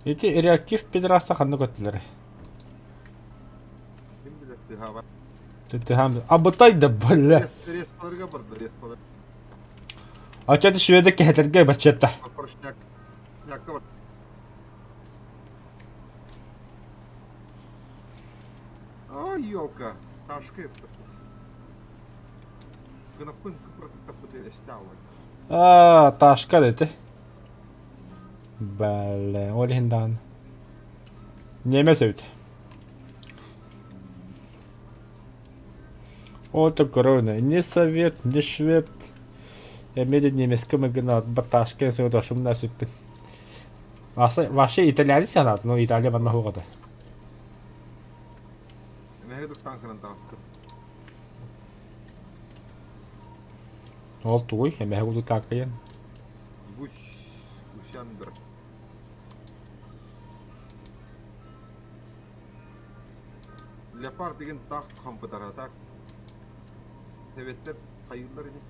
A: Ити реактив пидорастар ханна көттүлэр.
F: Ким билэр тыһа бар.
A: Тыһам. Абытай да, бля.
F: Респаларга барда, респалар.
A: Ачаты шведы кэһэтэргэ баччатта.
F: Поршняк. Шнякка бар. А, елка. Ташка. Гынаппын кыпыртыктаппыт эстаалар.
A: А, ташка дети. Бля, ол иһин даҕаны. Немец эбит. О, корона. Не совет, не швед. Эмиэ немецкэ мыгына баташка сыгыта шумна сүппүн. Вообще итальянец санаат, но Италия манна хугата.
F: Эмэһэ танкынан таҕыстым.
A: Ол тугуй, эмэһэ кудук таакайан.
F: Буш, Бушандр. Леопард деген таах хампытара так. Советтер хайыллар ини.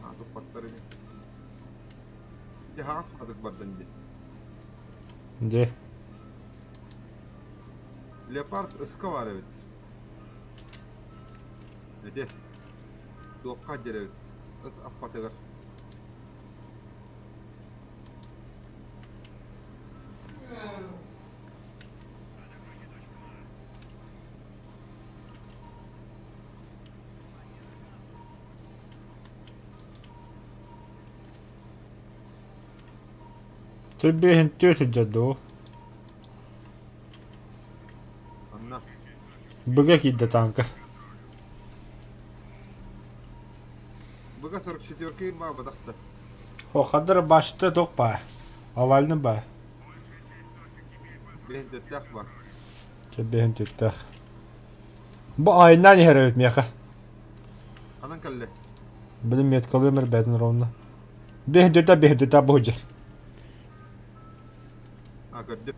F: А, туппаттар ини. Дьэ хаҕас бадык бардан дии.
A: Дьэ.
F: Леопард ыска баар эбит. Ити. Туохха дьэр эбит. Ыс аппатыгар.
A: Түбэһин түө сылдьар дуо?
F: Анна.
A: Быга киирдэ танка.
F: Быга 44 баа бадахта.
A: О, хадыр башты туох баа. Овальный баа.
F: Билэн төттөөх баа.
A: Чэ бэһин түттээх. Бу айынан иһэр эбит миэхэ.
F: Ханан кэллэ?
A: Билим меткалыым эрбээтин ровно. Бэһин түтэ бэһин түтэ бу сылдьар.
F: А, көрдүм.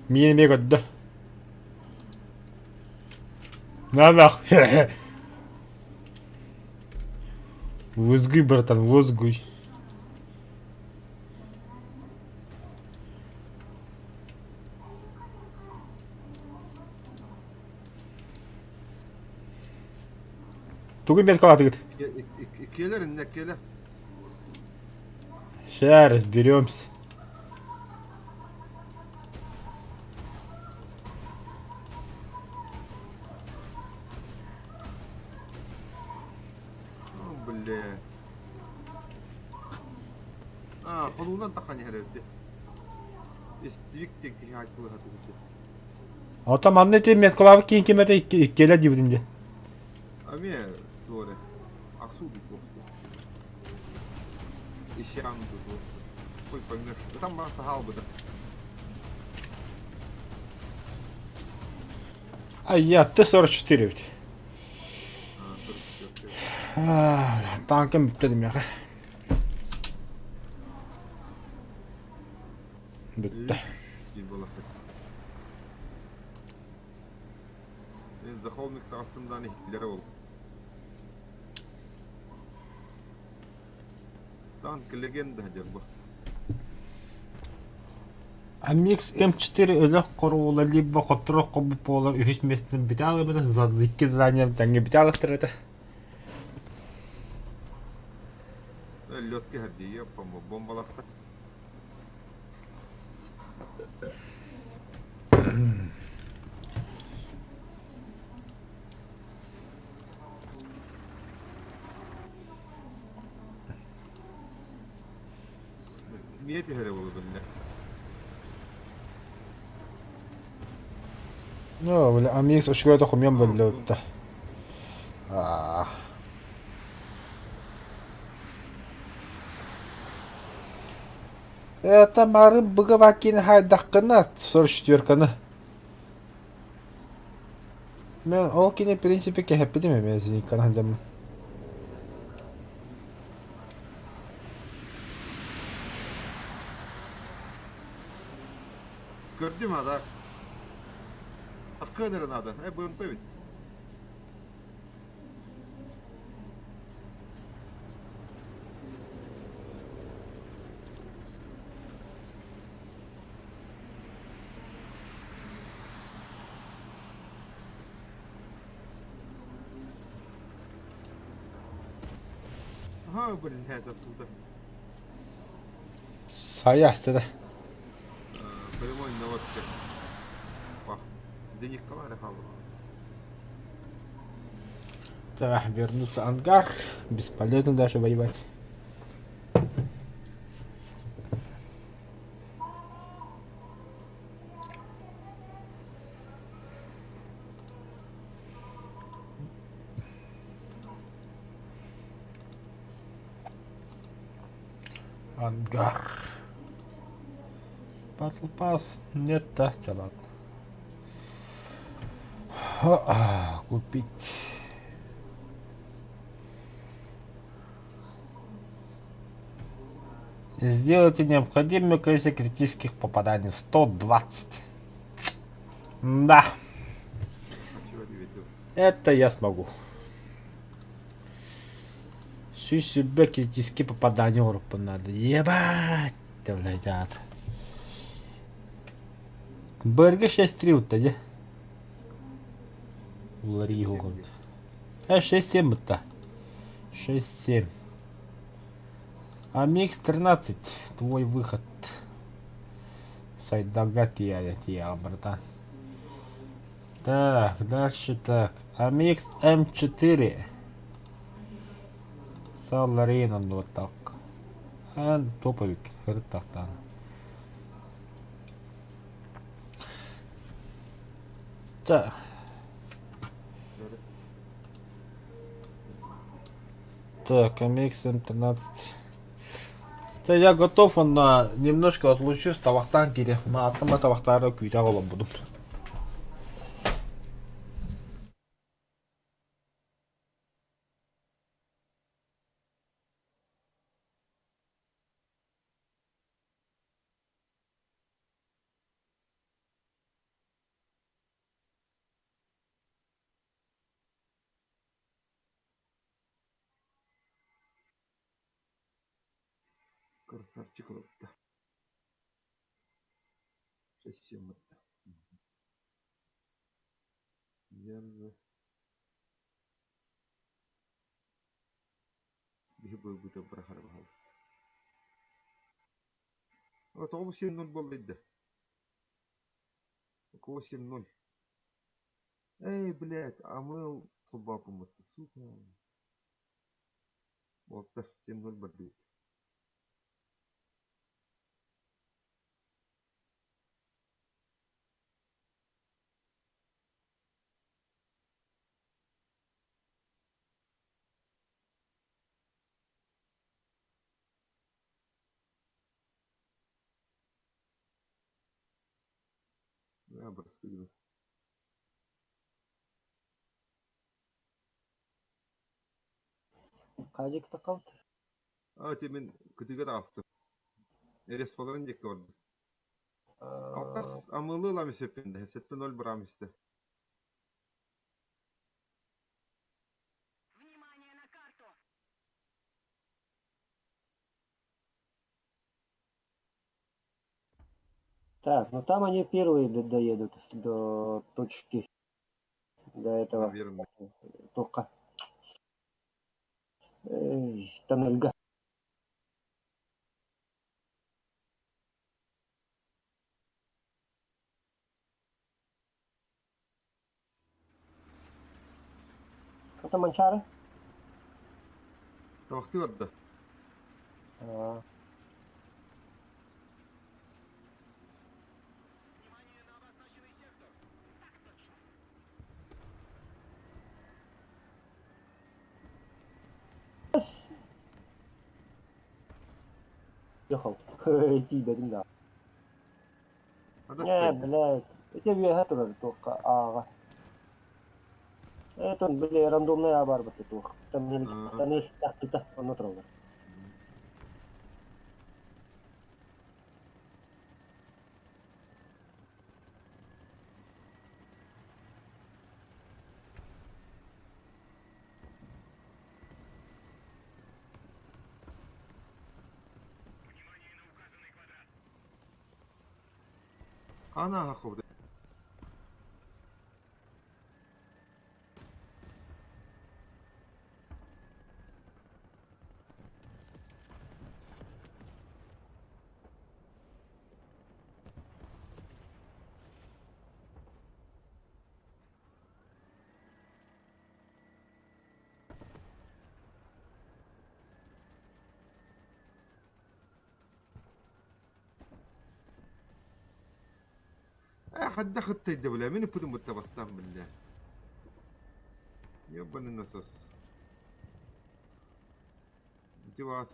A: Миин эмиэ көрдө. На нах. Возгуй, братан, возгуй. Тугун бэт калаатыгыт?
F: Иккиэлэр иннэ иккиэлэр.
A: Ща разберемся.
F: О, бля. А, хонуунан тахан иһэр эбит. Истибик диэн киһи айтылыһа түһүтэ.
A: Ото манна ити меткалаабыт киин ким этэ иккиэлэр диибитин дии.
F: Эмиэ туора. Асуу дуу Ищан дуу Хуй поймешь. Да там бар сахалбыта.
A: А я Т-44 ведь.
F: А, 44.
A: Танкым бүттэ демиэхэ. Бүттэ.
F: Диэн буолахпыт. Мен за холмик таҕыстым даҕаны иһиллэрэ ол. Танк легенда диэн бу.
A: Амикс М4 өлөх хоруола либо хотторох хоббут буолар үһүс миэстэтин бүтэ алыбыта за икки задание тэҥҥэ бүтэ алыктар этэ.
F: Лед кэһэрдии, бомбалахта. Миэ түһэрэ буолуо биллэ.
D: Ну, бля, Амикс үчүгэй хомуйан бөллөбүттэ. Аа. Это марын быгабакин хайдаххына 44-каны. Мен ол кини в принципе кэһэппитим эмиэ синиккан сылдьаммын.
F: Көрдүм ада. Таккыан эрэ наада. Э, БМП эбит. Ага, блин, это сюда.
A: Сайа да.
F: Прямой наводка. Денег калари
A: Так, вернуться ангар. Бесполезно даже воевать. Ангар. Battle Pass нет, да, да ладно. Купить. Сделайте необходимое количество критических попаданий. 120. Да. Это я смогу. 120 критические попадания группы надо. Ебать, блядь, ад. БРГ 6-3 вот тогда. Улари А 6-7 вот 6-7. Амикс 13. Твой выход. Сайдага тия, тия, братан. Так, дальше так. Амикс М4. Саларина вот так. А, топовик. Так, Так. Так, AMX М13. Да я готов, он на немножко отлучусь, табахтан кире. Ма аттама табахтары күйте олом будум.
F: Красавчик ылытта. 6-7 Нервы. Биһи буолбута бырахара баһаалыста. Тоҕо бу 7-0 буолла да? 8-0. Эй, блядь, амыл холбооппуммут, сука. Уолаттар, 7-0 бардыбыт. Да, бырастыы
B: Хаадьык таххабыт.
F: А, ти мин кытыыга таҕыстым. Респаларын диэки бардым. Алтас амылы ылам испиппин да, 7-0 быраам истэ.
B: Так, ну там они первые доедут до точки, до этого
F: Наверное.
B: тока. Эй, тоннельга. Это Манчары?
F: Табахтыы барда.
B: А, Ехал. Тиийбэтим да.
F: Ада
B: Не, блядь. Ити үөһэ турар туохха ааҕа. Это, бля, рандомная абарбыт туох. Тоннель, тоннель тахтыта, онно тураллар.
F: Ана хаховда. Э, хайдах ыттайда бля, мин ыппытым бытта бастаан биллэ. Ебаный насос. Где вас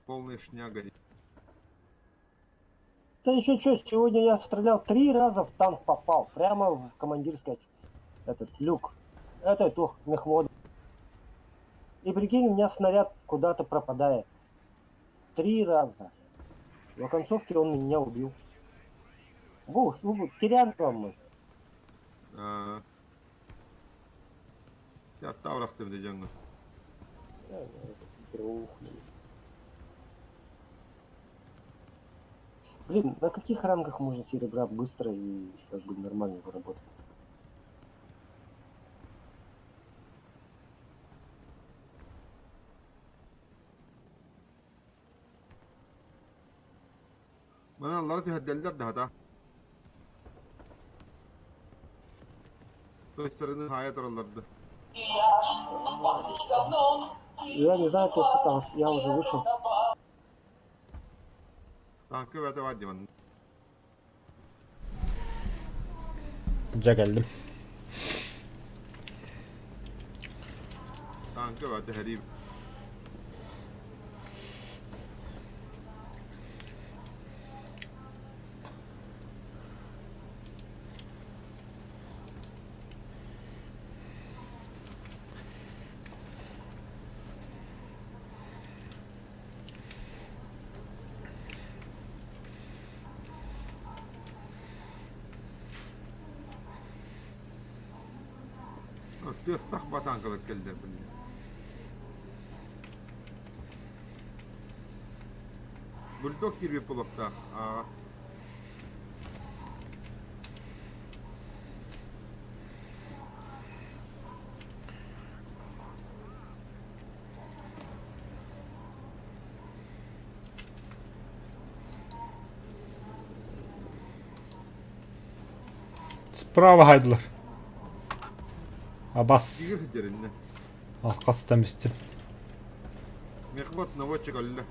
F: полная шняга.
B: Да еще что, сегодня я стрелял три раза в танк попал, прямо в командирский этот люк. Это тух, мехвод. И прикинь, у меня снаряд куда-то пропадает. Три раза. В оконцовке он меня убил. Бух, ну, терян вам мы.
F: Аа. Таврахтым дьоҥҥо.
B: Блин, на каких рангах можно серебра быстро и как бы нормально заработать?
F: Манан аллара түһэрдэллэр да хата. С той стороны хаайа тураллар да.
B: Я не знаю, как там, я уже вышел.
F: Танка бэйэтэ баар дии манна.
A: Дьэ кэллим.
F: Танка бэйэтэ сэрии. Тыастаах ба танкалар кэллэр били. Бульдог киирбит буолуохтаах ааҕа.
A: Справа хайдылар. Абас.
F: Тигр сидэриннэ.
A: Алқас тэмистим.
F: Мехвод наводчик өллө.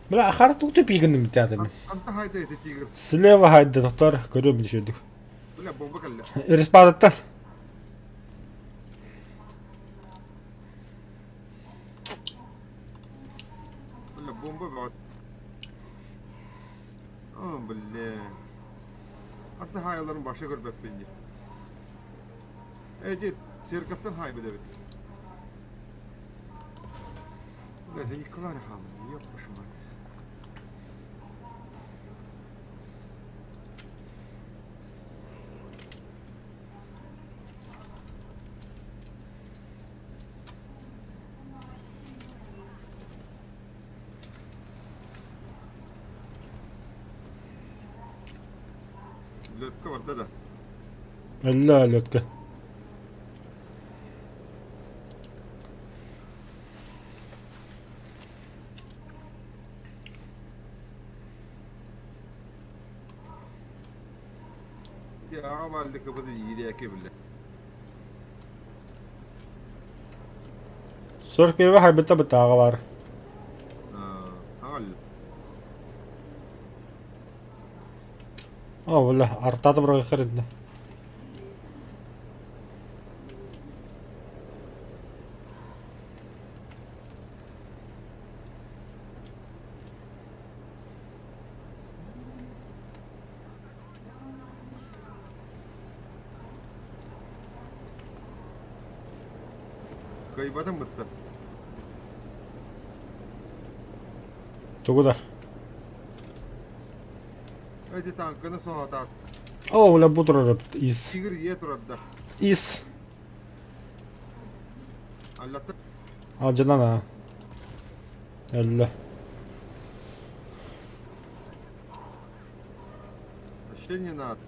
A: Бля, хара тугу пигиним театрым.
F: Ханта хайда ити тигр?
A: Слева хайда доктор, көрүөм düşürdük.
F: Бля, бомба кэллэ.
A: Респадаттан.
F: Бля, бомба бөҕө. О, бля. Ханта хаайаларын баша көрбөппүн дии. Эдит, церковтан хайбыт эбит. Бля, это Николай хаалла, ёб вашу мать. Лөпкө барда да.
A: Өллө өлөткө.
F: Аҕа бааллыкыбыт иирээки биллэ.
A: 41 хайбыта бытааҕа бар.
F: Аҕал.
A: О, бля, артата бырахырынна.
F: Кыайбатым бытта.
A: Тугу да.
F: Эти танканы соһатаат.
A: О, бля, бу турар из.
F: Тигр ийэ турарда.
A: Из.
F: Аллатта.
A: Алдьанан аа. Өллө.
F: Вообще не надо.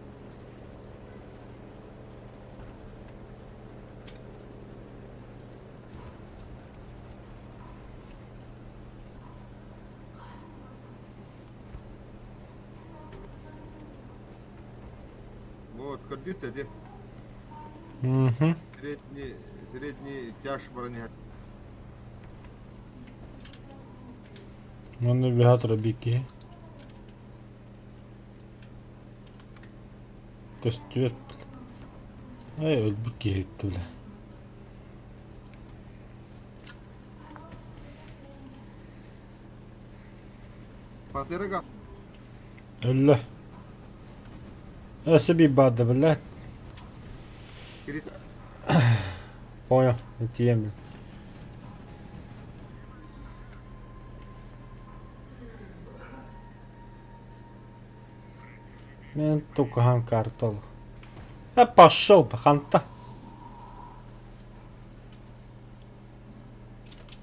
F: Вот, көрдүүт эти.
A: Мгм.
F: Средний, средний тяж броня.
A: Манна быһа турар биир киһи. Көстүбэт. Ай өлбүт киһи эбит бля.
F: Пантерага
A: Өллө. Өссө биир баарда бля.
F: Кирит
A: Понял, тиийэн Мен тукахан картал. А пошел ханта.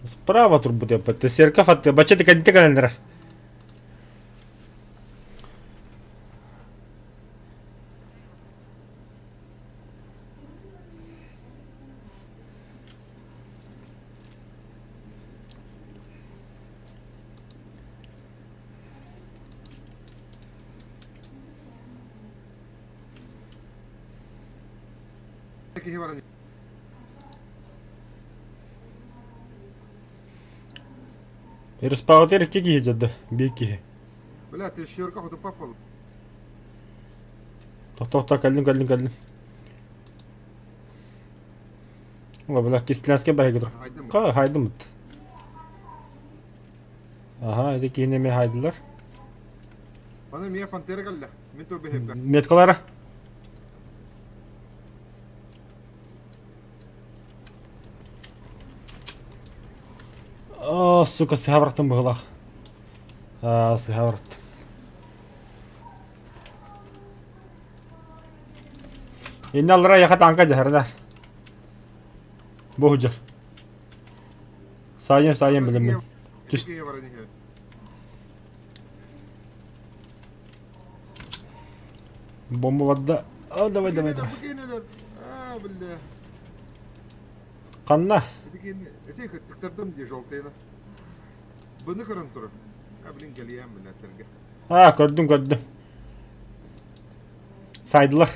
A: Справа турбут яппат. Серка фатты. Бача тиканте календер.
F: киһи баран
A: Респаҕытыгар икки киһи дьадда, биир киһи.
F: Бля, ты шерка хоту попал.
A: Тохто кэллим кэллим кэллим. Ола бля кистилээскэ баһыгы тур. Ха хайдым ыт. Аха, ити киһини эмиэ хайдылар.
F: Аны мия пантера кэллэ. Мин турбиһиппэ.
A: Меткалара. О, сука, сыһа бараттым быһылаах. Аа, сыһа бараттым. Инне аллара яха танка дьаһардар. Бу сылдьар. Саайан, саайан билэммин. Түс. Бомба барда. А, давай, давай, давай.
F: А, бля.
A: Ханна?
F: Эти кыттыктардым дии желтыйны. Бұны көрөн турар. А, блин, галиям, бля, терге.
A: А, көрдүм, көрдүм. Сайдылар.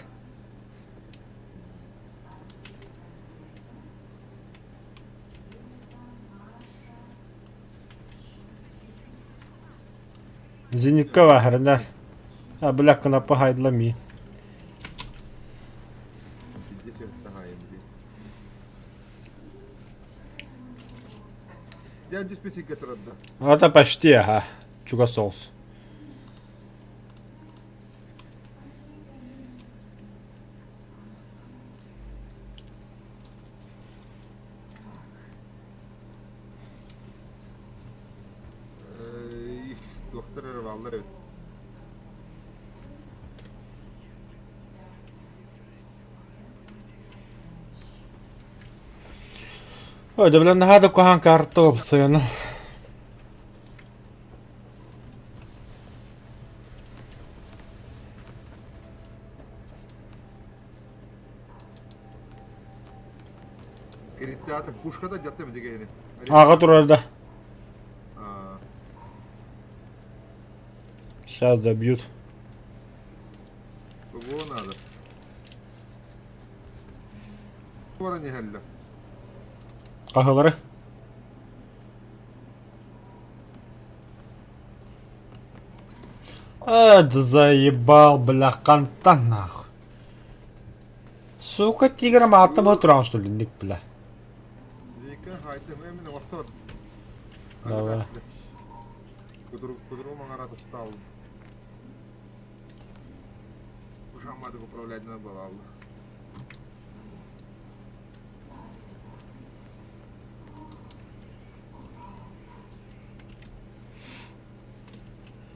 A: Зенитка баһарынар. А, бля, кынаппа хайдыла ми. Это почти, ага. Чуга соус.
F: Туохтар эрэ бааллар эбит.
A: Ой, да блин, наһаа да куһаҕан карта уопсайынан.
F: Кириттаата пушката дьаттым дигени.
A: Аҕа турар да. Сейчас добьют.
F: Кого надо? Баран иһэллэр.
A: Хаһылары. А, да заебал, бля, хантан нахуй. Сука, тигром атом отуран, что ли, ник, бля.
F: Зика хайтым эмин остор.
A: Давай.
F: Кудру маңара тастал. Ушамадык управлять надо было.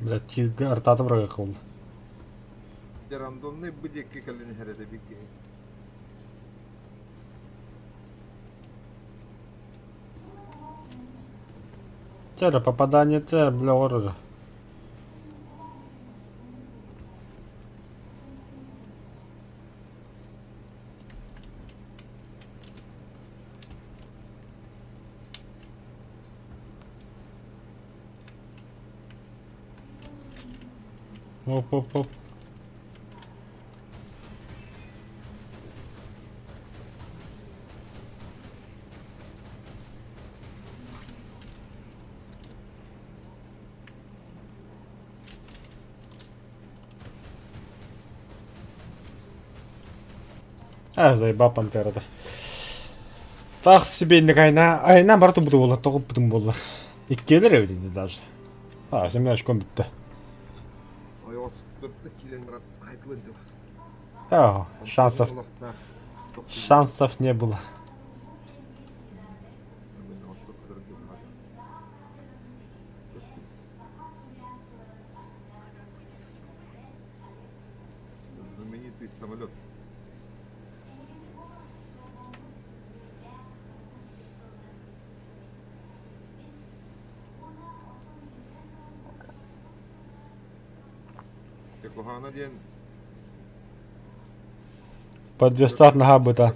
A: Бля, тигр артата бырагы
F: Дьэ рандомнай бу диэки кэлэн иһэр этэ биир киһи.
A: Чэ попадание-то, бля, орор. Оп-оп-оп. А, заеба пантерата. Таах сибиэнник айна, айна барыта буту буолар, тоҕо бутун буоллар. Иккиэлэр эбит ини даже. А, семен очком бүтте. А, шансов, шансов не было.
F: Знаменитый самолет. Куһаҕана диэн
A: Подвестар наһаа быта.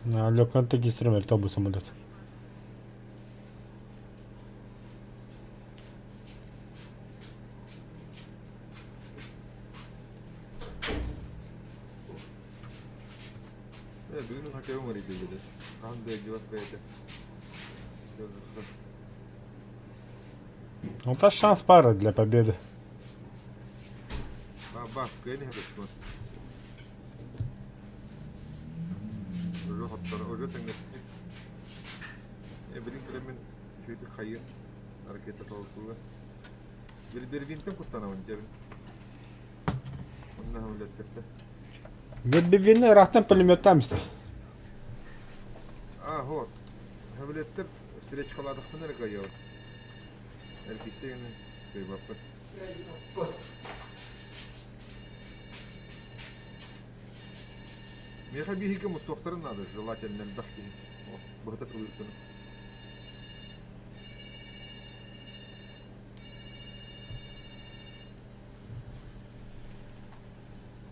A: Лөкөн тегистрем тобу самолет.
F: Бүгүн хакебым арыйды Хаан дойдубат бэйэтэ.
A: Ну, это шанс пара для победы.
F: Ба, кыайан иһэр Уже хоттор, уже тэҥнэспит. Билин кэлэммин үчүгэйдик хайы ракета толкуга. Бирбинтэн куттанабын дьэбин. Онно үлэттэртэ.
A: Бирбивини ыраахтан пулеметтаамса.
F: А, вот. Хэвлеттер встречкаладахпын эрэ кыайабын. Эргийсэ гына кыайбаппын. Миэхэ биһиги мустуохтарын наада, желательно элбэх киһи. Быһыта тылыыртын.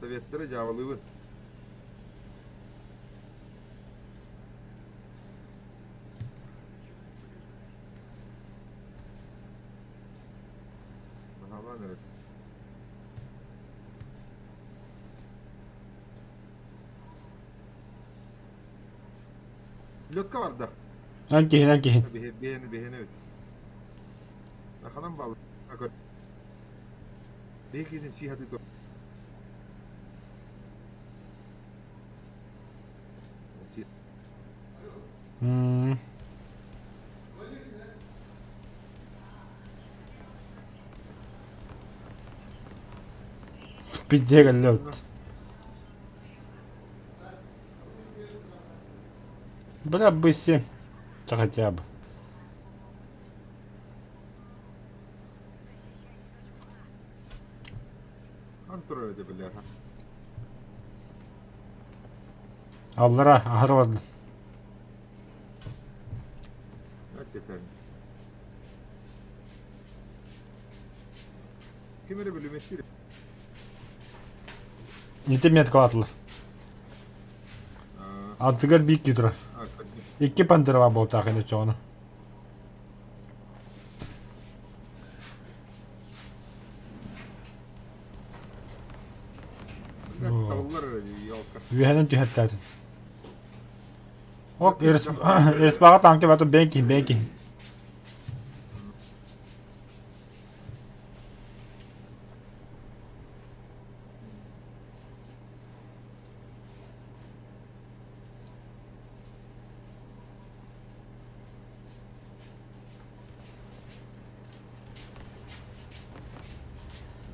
F: Советтары дьаабылыыбын. Наһаалаан эрэр. Лётка барда.
A: Эн киһин, эн киһин.
F: Биһиэн, биһиэн эбит. Ханан баалла? Көр. Биһи киһитин сии сатыы тур.
A: Пиздец кэллэ Бля, бы семь. Да хотя бы. Аллара, аһары бардын.
F: Ким эрэ бүлүмэстиир.
A: Ити меткалаатылар. Алтыгар биир киһи турар. Икки пантералаах буолтаах ини оччоҕуна. Үөһэнэн түһэртээтин. Ок, Респаҕа танка бата бэйэн киһин, бэйэн киһин.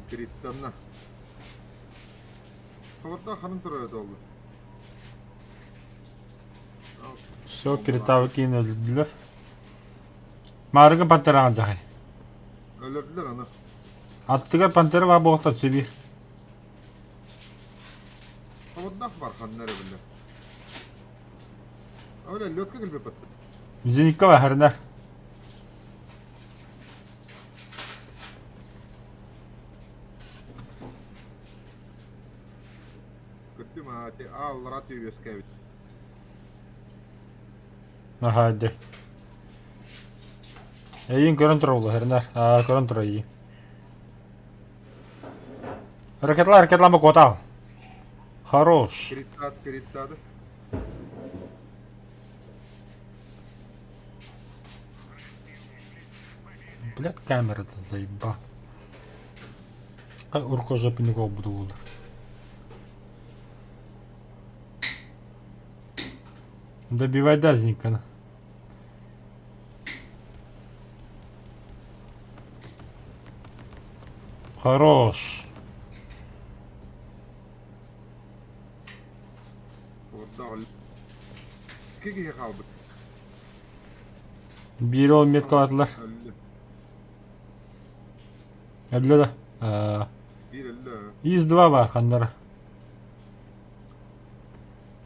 F: Криттанна. Хабарда ханын турар этэ ол.
A: Все, Киритавы киин өлөрдүлэр. Маарыгы пантераҕа дьаһай.
F: Өлөрдүлэр аны.
A: Аттыгар пантера баар буолуохтар сибиир.
F: Хабардах бар ханна эрэ биллэр. Оля, лётка кэлбиппит.
A: Зенитка баһарына.
F: Көрдүм аати ааллара үөскээбит.
A: Аха, дьэ. Эйиин көрөн турар улаһырынар. Аа, көрөн турар эйиин. Ракеталар, ракеталар куотал. Хорош.
F: Кириттаат, кириттаады.
A: Блядь, камера-то заебал. Уркожопник буолар. Добивай Дазникана. Хорош.
F: Икки киһи хаалбыт.
A: Биир ол меткалаатылар. Өллө да.
F: Биир өллө.
A: Из-2 бар ханнара.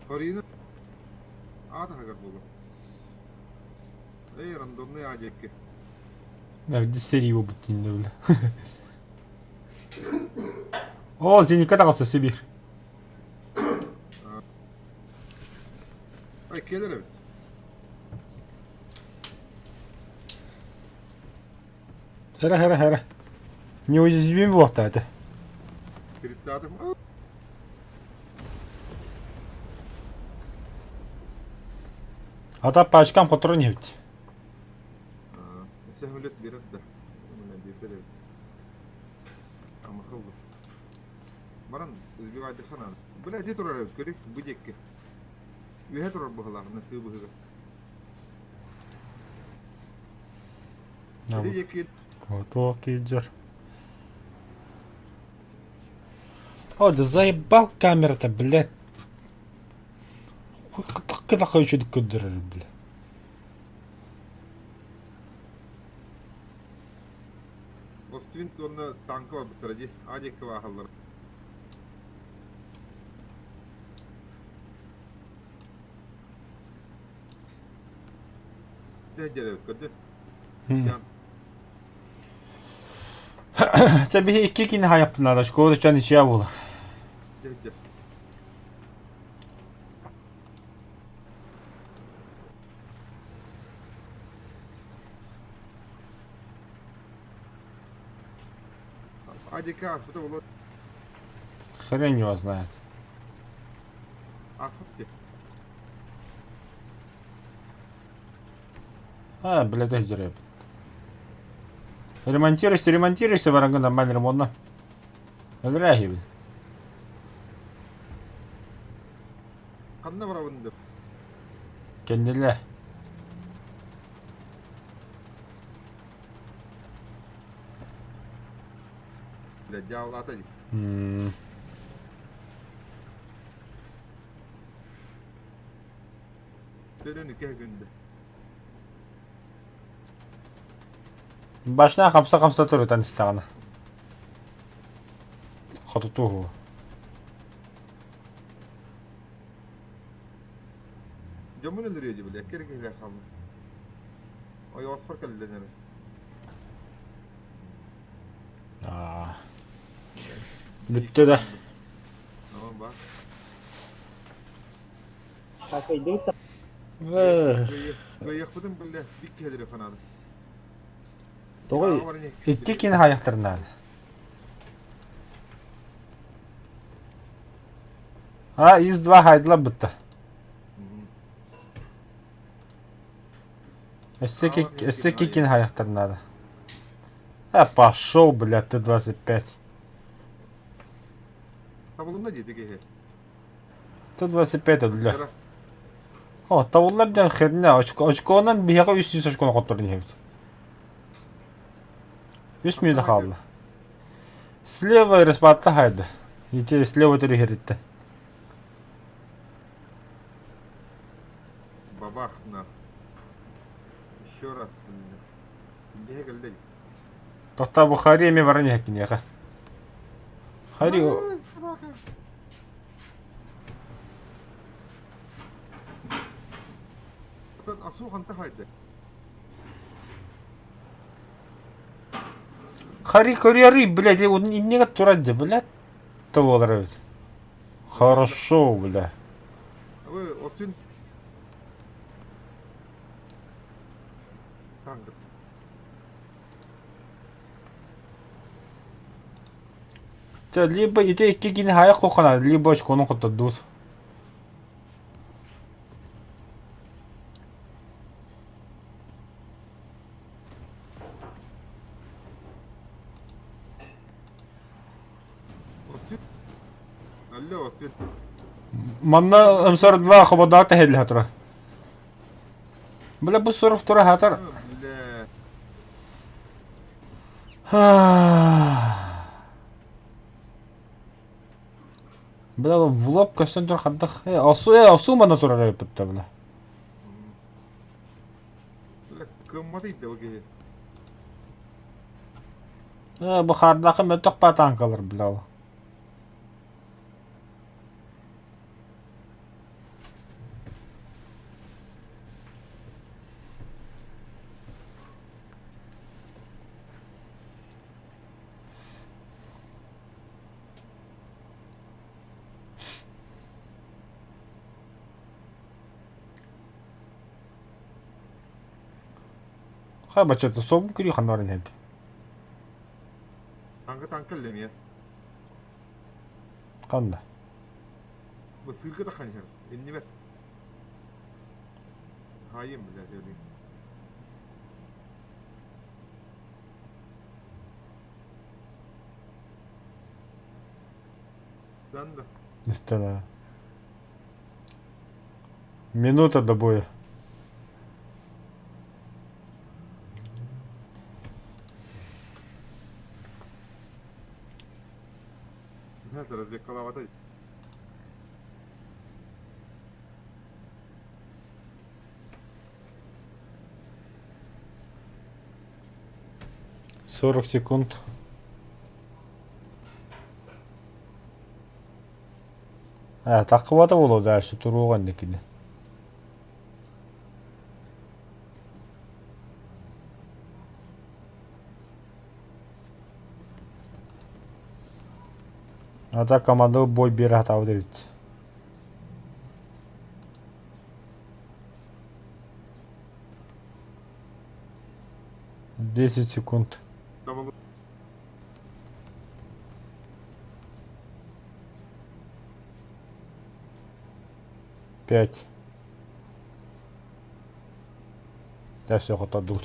F: Хорина аата хагар буолуо. Эй, рандомный аа диэкки.
A: Да, серии буолбут диэн бile. О, зенитка таҕыста Сибиир.
F: Ай, кэлэр эбит.
A: Хара, хара, хара. Неуязвим буолта этэ.
F: Кириттаатым.
A: Ата пачкам хоторон иһит.
F: Сөһүлүт биэрэр да. Биэрбэт эбит. Амахыл. Баран сбивайды ханан. Бля, ити турар эбит, көрүй, бу диэкки. Үөһэ турар быһылаах, тыы быһыга. Ити диэки
A: Туох киирдэр. О, да заебал камера-то, блядь. Кына хочу көрдөрөр, бля.
F: Оствин уонна танка барбыттара дии. А диэки баахаллар. Дэһ дьэрэ көрдө. Сян.
A: Чэ биһи икки кини хайаппынара, школа чан ичиа буолар.
F: Дэһ дьэ. Адика аспыта болот.
A: Хрен его знает.
F: Аспыт ти.
A: А, блядь, өйдөрөбүт. Ремонтируйся, ремонтируйся, бараҥҥа нормально ремонтна. Өлөрөө иһибин.
F: Ханна барабын деп.
A: Кэннилэ.
F: Блядь, дьааллаата дии.
A: М.
F: Төрөн икки күндэ.
A: Башына хамса-хамса турутан истэҕинэ. Хотутуу.
F: Дьоммун өлөрүө дии били, кэр киһилээх хаалла. Ойоҕоспор кэллин эрэ.
A: Аа. Бүттэ да.
F: Tamam bak.
B: Хакайдык
F: Кыайыахпытын биллэ, бик киһилэри фанады.
A: Тоҕо икки кини хайахтарнаан. А, из-2 хайдылар бытта. Өссө кикин хайахтарнаада. А, пошел, блядь, ты 25.
F: Табылынна диэти киһи.
A: Т-25 өллө. О, табыллар диэн херня. Очко, очконан биһиэхэ 300 очкону хотторон иһэбит. Үс мүнүүтэ хаалла. Слева респатта хайда. Ити слева төрүһэриттэн.
F: Бабах на. Еще раз. Индиһэ кэллэ.
A: Тоқта бу Хари эми баран иһэ киниэхэ. Хари Хари көрүөрүй, блядь, он иннеге турар дии, блядь, буолар эбит. Хорошо, бля.
F: Вы, Остин. Танк.
A: Чэ, либо ити икки кини хайах куххана, либо очкону хоттордуут.
F: Остин. Алло, Остин.
A: Манна ымсар-два хободаак тэһэллэһэ турар. Бля, бу суров тура хатар.
F: Бля.
A: Бля, в лоб көстөн тур хардах. Э, осу, э, осу мана турар эбиппит бля.
F: Бля, кыммат ыйда бу киһи.
A: Э, бу хардахы мөлтөх патанкалар, бля. Хайа баччата суобун күрүү ханна баран иһэргэ.
F: Танка танка эллэмиэ.
A: Ханна?
F: Бу сыырга таххан иһэр. Иннибэр. Хаайым бля, өлүү. Станда.
A: Истэн Минута до боя.
F: Это развлекаловато.
A: 40 секунд. Ээ, таххыбата буолуо дальше туруоҕа инникини. А так команда бой биэрэ сатаабыт эбит. 10 секунд.
F: Давал.
A: 5. Да все, хотодут.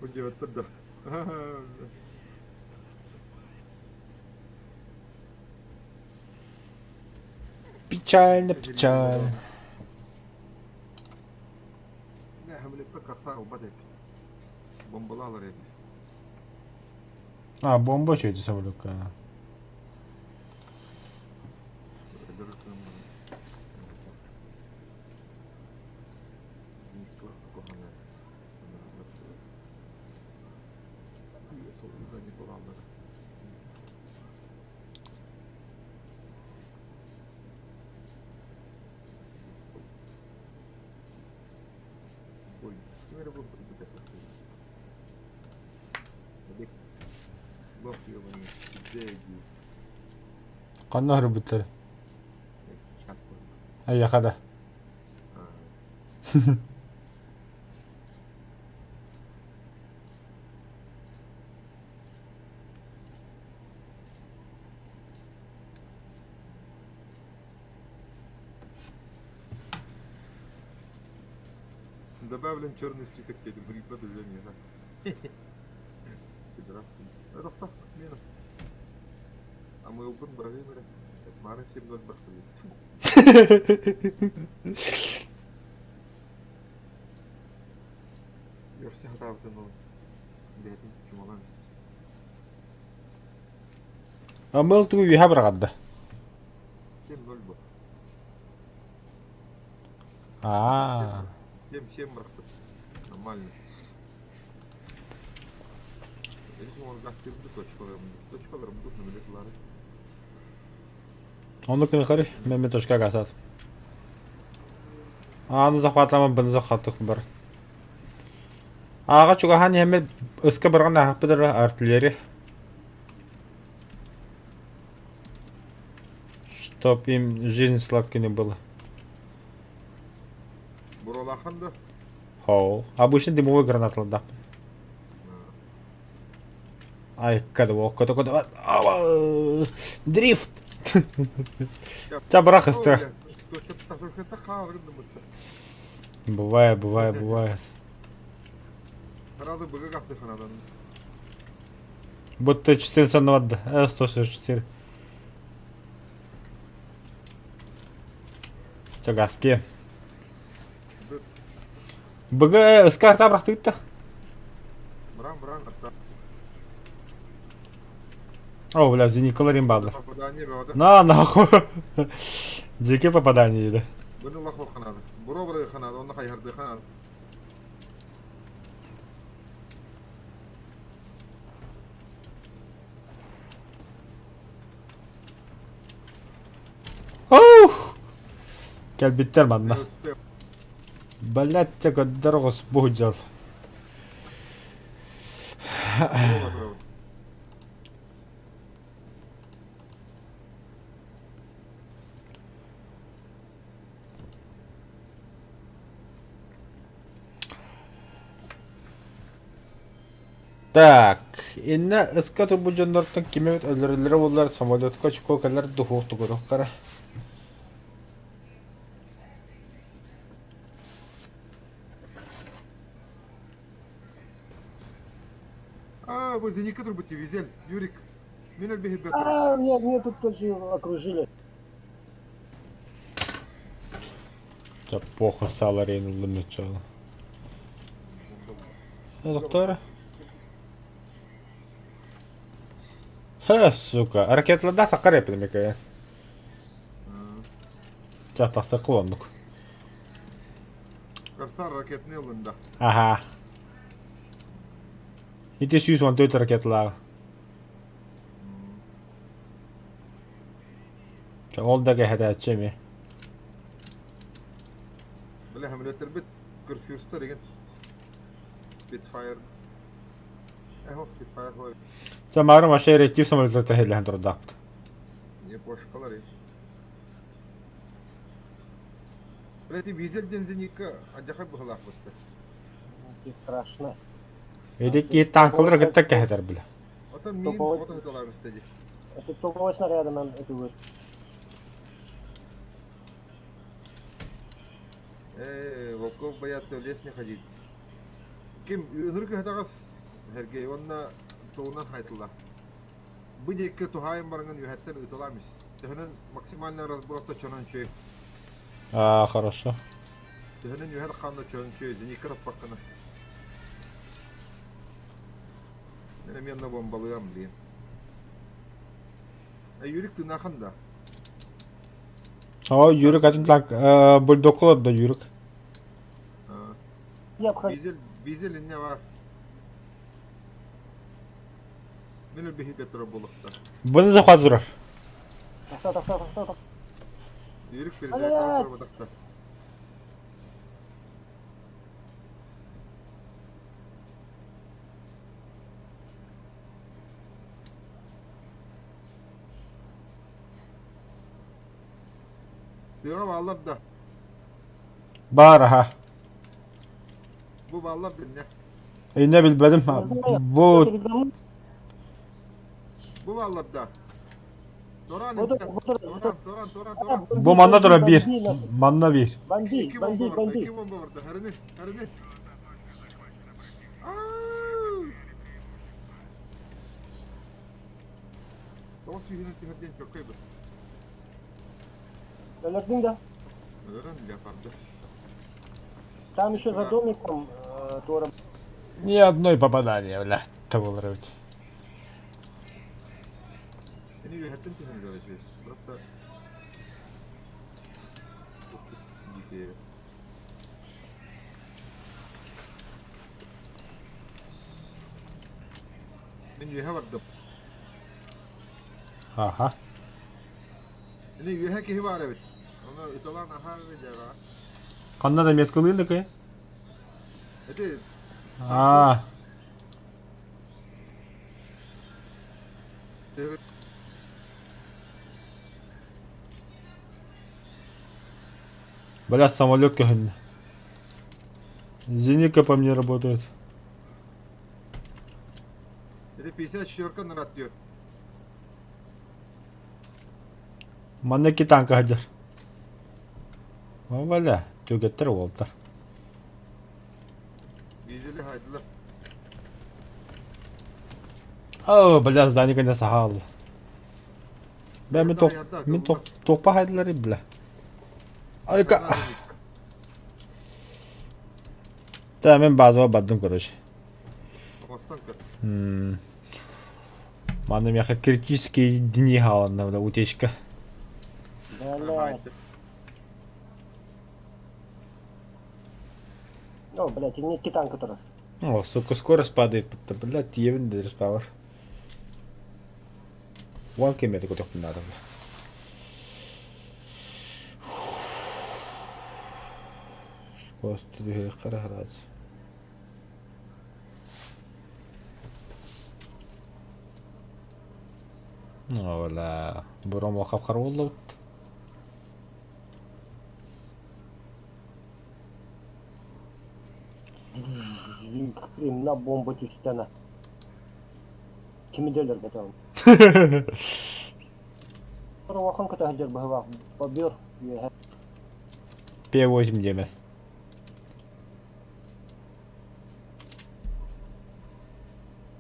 F: Удивительно.
A: Печально, печально.
F: Не, хамлетта карсар албат эбит. Бомбалалар эбит.
A: А, бомба что это самолетка? Ханна һырбыттар? Айяхада.
F: Добавлен черный список этим продвижение, да. Пидорасы. Это мена. А мы убын бравимере. Мары 7-0 бахтали. Я все хатабытын ол. Бәтин чумалан истерт.
A: Амыл тугу үһэ бырагадда.
F: 7-0 бу.
A: Аа.
F: 7-7 бырахты. Нормально. Видишь, он гастирды точкаларым. Точкаларым тут на
A: Оннук кынхары меме точка гасат. Аны захватлама быны захваттык бар. Ага чугахан эме ыска барган ахпыдыр артиллерия. Чтоб им жизнь сладкой не было.
F: Буралахан да.
A: Хоу. Обычно дымовой граната да. Ай, когда когда когда Дрифт. Та брах истра. Бывает, бывает, бывает.
F: Сразу быгы гасы ханадан.
A: Будто 402, 164. Все, газки. БГ с карта брахтыта.
F: Брам, брам, арта.
A: О, бля, зеникалар имбадлар.
F: Попадание беода.
A: На, нахуй. Дикие попадание, да.
F: Бұны лахо ханады. Буро бұры ханады, онны хайхарды ханады.
A: Оух! Кэлбиттэр манна.
F: Не успел.
A: Блять, көддөргөс бу жал.
F: Буро бұры.
A: Так, инна ыска турбу дьоннортон кимэбит өлөрөлөрө буоллар самолетка чукуо кэлэр духуох тугурух кара.
F: А, вы зеника турбути, визель, Юрик. Мен әлбе хеббет.
B: А, меня тут тоже окружили.
A: Да похуй саларейн ылымычал. Доктор? Ха, сука, ракеталарда такар эпидемика. Чатасы кылондук.
F: Корсар ракетный ылында.
A: Ага. Ити 114 ракеталар. Ол да кэһэтээччи
F: Бля, хамлеттер бит Курфюрстер деген. Спитфайр. Эхо Spitfire хой.
A: Самара вообще реактив самолетларта хеллэһэн турдаахпыт.
F: Не пошкалар. Блять, визель дензеника адьаха быһылаах быстар.
B: Не страшно.
A: Эдики танкалар кытта кэһэтэр бile.
F: Ота мин ото хыталаабыста дии.
B: Это топовой снаряда нам это будет.
F: Э, волков боятся в лес не ходить. Ким ынырык ыһытаҕас Сергей уонна тугунан хайтылла. Бу диэки туһаайан баранан үөһэттэн ыыталаам ис. Төһөнөн максимально разброста чонон чөй.
A: А, хорошо.
F: Төһөнөн үһэр хаанда чонон чөй зенитка таппаккына. Мен эмиэ онно бомбалыам, блин. Э, Юрик тынахан да.
A: О, Юрик атын так бульдогка олордо Юрик.
B: Я обходил.
F: Визель, визель инне бар. Мин өлбүһү турар буолуохтаах.
A: Бұны захват турар.
B: Тохто, тохто, тохто, тохто.
F: Юрик передача турбатахта. Тыаҕа бааллар да.
A: Бар аха.
F: Бу бааллар дэннэ.
A: Инне билбэтим. Бу
F: Бу бааллар да. Торан Торан, Торан, Торан, Торан.
A: Бу манна турар биир. Манна биир.
B: Бомби,
F: Икки
B: бомби,
F: бомба барда,
B: бомби.
F: икки бомба барда. Харыны, харыны. Тоҕус сүүһүнэн түһэрдиэн чөккөй бу.
B: Өлөрдүҥ да?
F: Өлөрөн леопарды.
B: Там еще за домиком туора.
A: Ни одной попадание, бля, табылар эбит.
F: Ini үөһэттэн түһэн короче. Просто дикие. Мин үөһэ бардым.
A: Аха.
F: Ini үөһэ киһи баар эбит. Оны ыталаан аһаар дьаҕа.
A: Ханна да меткалыын да кый?
F: Эти
A: Аа. Бля, самолет көһүннэ. Зенитка по мне работает.
F: Это 54-ка нарат диyor.
A: Манна икки танка сылдьар. О, бля, түгэттэр уолтар.
F: Визели хайдылар.
A: О, бля, здание конечно сахал. Бля, мин тох, мин тох, тохпа хайдылар бля. Айка. Та мен базаға бардым, короче.
F: Оңостон көр.
A: Манна миэхэ критические дни хааланна, бля, утечка.
B: Бля. О, блядь, икки танка турар.
A: О, сука, скорость падает, блядь, тиийэбин да респавер. Уон километр көтөхпүн наада, бля. Скорость түһүөххэ эрэ О, бля, буром хап-хара буоллубут.
B: Хрена бомба түстэнэ. Кими өлөрбөтөм. Улахан көтө сылдьар быһыылаах бобер үөһэ.
A: П8 диэмэ.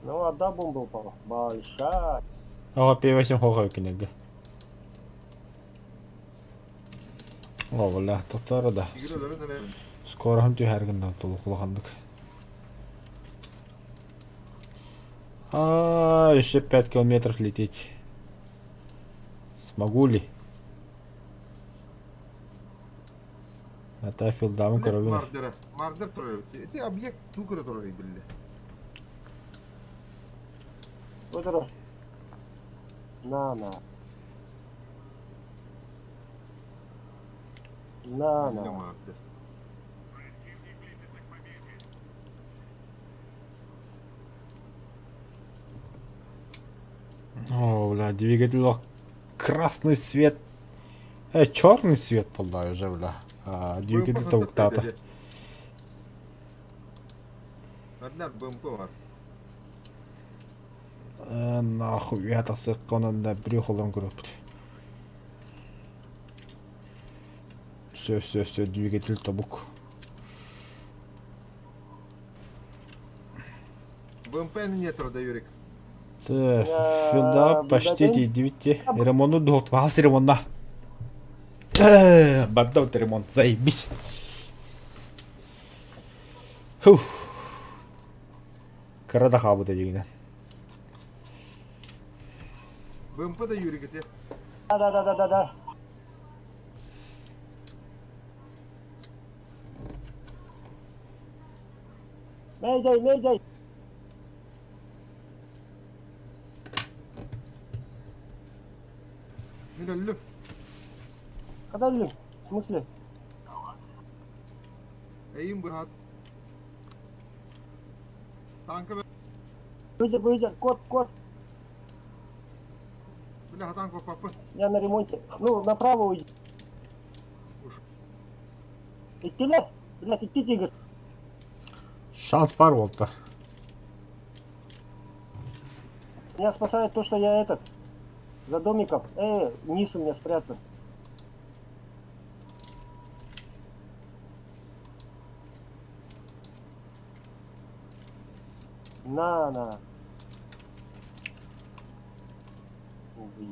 B: Ну, одна бомба упала. Большая.
A: Ага, П8 хоха кинеге. О, бля, тохтоор да.
F: Игры өлөрөн эрэ.
A: Скороһун түһэр гынна толук улаханнык. А, еще 5 километров лететь. Смогу ли? Это филдамын көрөбүн.
F: Мардера. Мардер турар. Эти объект туу көрө турар билле.
B: Отур. На, на. На, на.
F: Мардер.
A: О, бля, двигатель красный свет. Черный свет буолла уже, бля. Двигатель тобуктаата.
F: Арнар БМП бар.
A: Нахуй, я тахсык онон да брюх олорон көрөппүт. Все, все, все, двигатель тобук.
F: БМП не да, Юрик.
A: Филда почти тиийдибит Ремонту дуһуктубаас ремонна. Барда вот ремонт, заебись. Фух. Кыра да хаалбыта дьиҥинэн.
F: БМП да Юрик ити.
B: Да, да, да, да, да, да. Мейдей, мейдей.
F: Мин өллүм.
B: Когда өллүм? В смысле?
F: Эйим быһат. Танка
B: Выйдер, выйдер, кот, кот.
F: Бля, танк папа.
B: Я на ремонте. Ну, направо уйди.
F: Уж.
B: Иккилэр. Блядь, икки тигр.
A: Шанс баар буолта.
B: Меня спасает то, что я этот. За домиком. Низ у меня спрятан. На, на.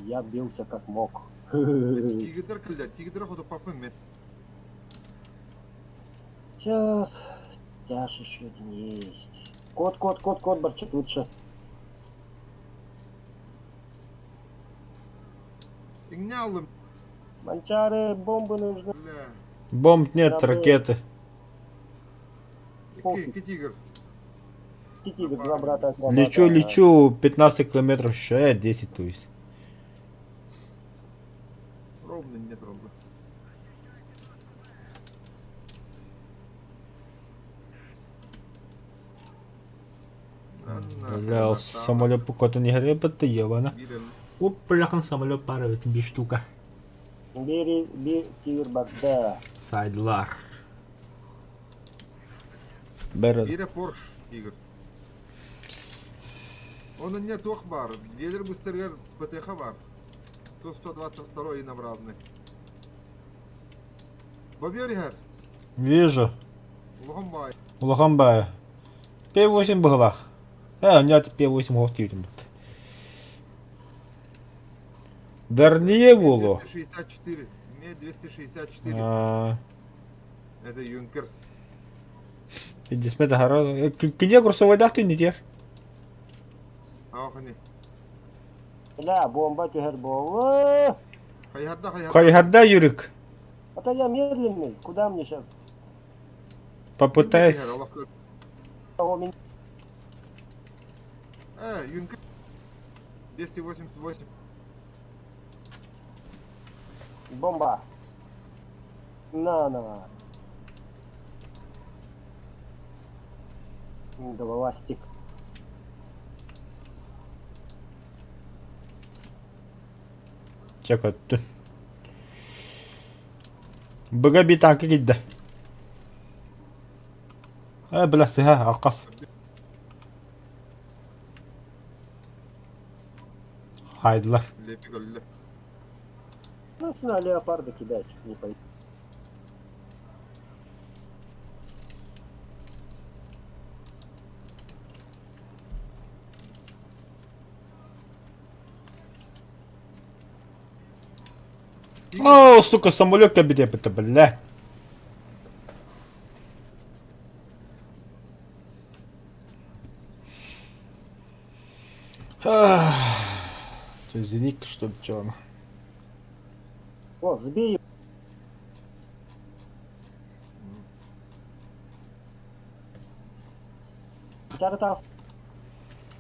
B: Я бился как мог.
F: Тигрдер кэллэ. Тигрдер хоту папын мен.
B: Сейчас. Тяж еще один есть. Кот, кот, кот, кот, борчит лучше.
F: Иҥнэ алым.
B: Манчары, бомбы нужны.
F: Бля.
A: Бомб нет,
B: Забыл.
A: ракеты.
F: Икки, икки тигр.
B: Тигр, два брата. Два
A: Лечу,
B: брата.
A: лечу 15 километров еще, 10 то есть.
F: Ровно нет ровно.
A: Бля, самолет какой-то не горит, ебана. Оп, бляхан, самолет пара, это би штука.
B: Бери, би, тигр, барда.
A: Сайдлар. Бер.
F: Бире Порш тигр. Он не туох бар. Елер быстыргар ПТХ бар. 122 инообразный. Бобер ихэр.
A: Вижу.
F: Улахан бай.
A: Улахан бай. П8 быһылах. У меня П8 гоф тиитим. Дарние було.
F: 264. Ме 264.
A: А,
F: Это Юнкерс.
A: 50 гора. Кине курсовойдах ты не тер.
F: Ахани.
B: Бля, бомба түһэр буолла.
F: Хайһарда хайһарда.
A: Хайһарда Юрик.
B: А то я медленный. Куда мне сейчас?
A: Попытайся.
F: Юнкерс. 288.
B: Бомба. На, на. Головастик.
A: Чекатты. Быга би танка кидде. Бля, сыха, алкас. Хайдылар.
B: Ну, на леопарда кидать, не пойду.
A: О, сука, самолет кабинет, это, бля. Зеник, чтобы чё оно.
B: О, сбей.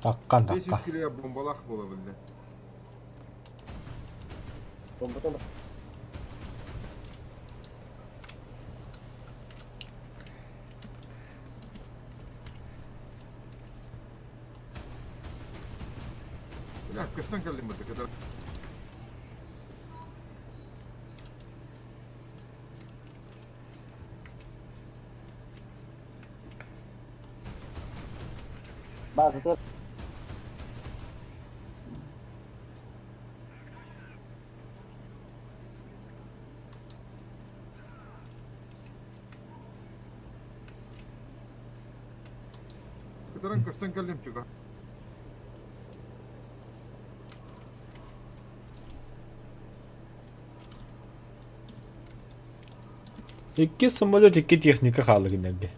A: Таккан,
F: 500
A: таккан.
F: кило бомбалах было, бля.
B: Бомба, бомба.
F: Так, көстөн кэллим быта кытар.
B: База
F: Кытаран көстөн кэллим чуга.
A: Икки самолет, икки техника хаалла кинилэргэ.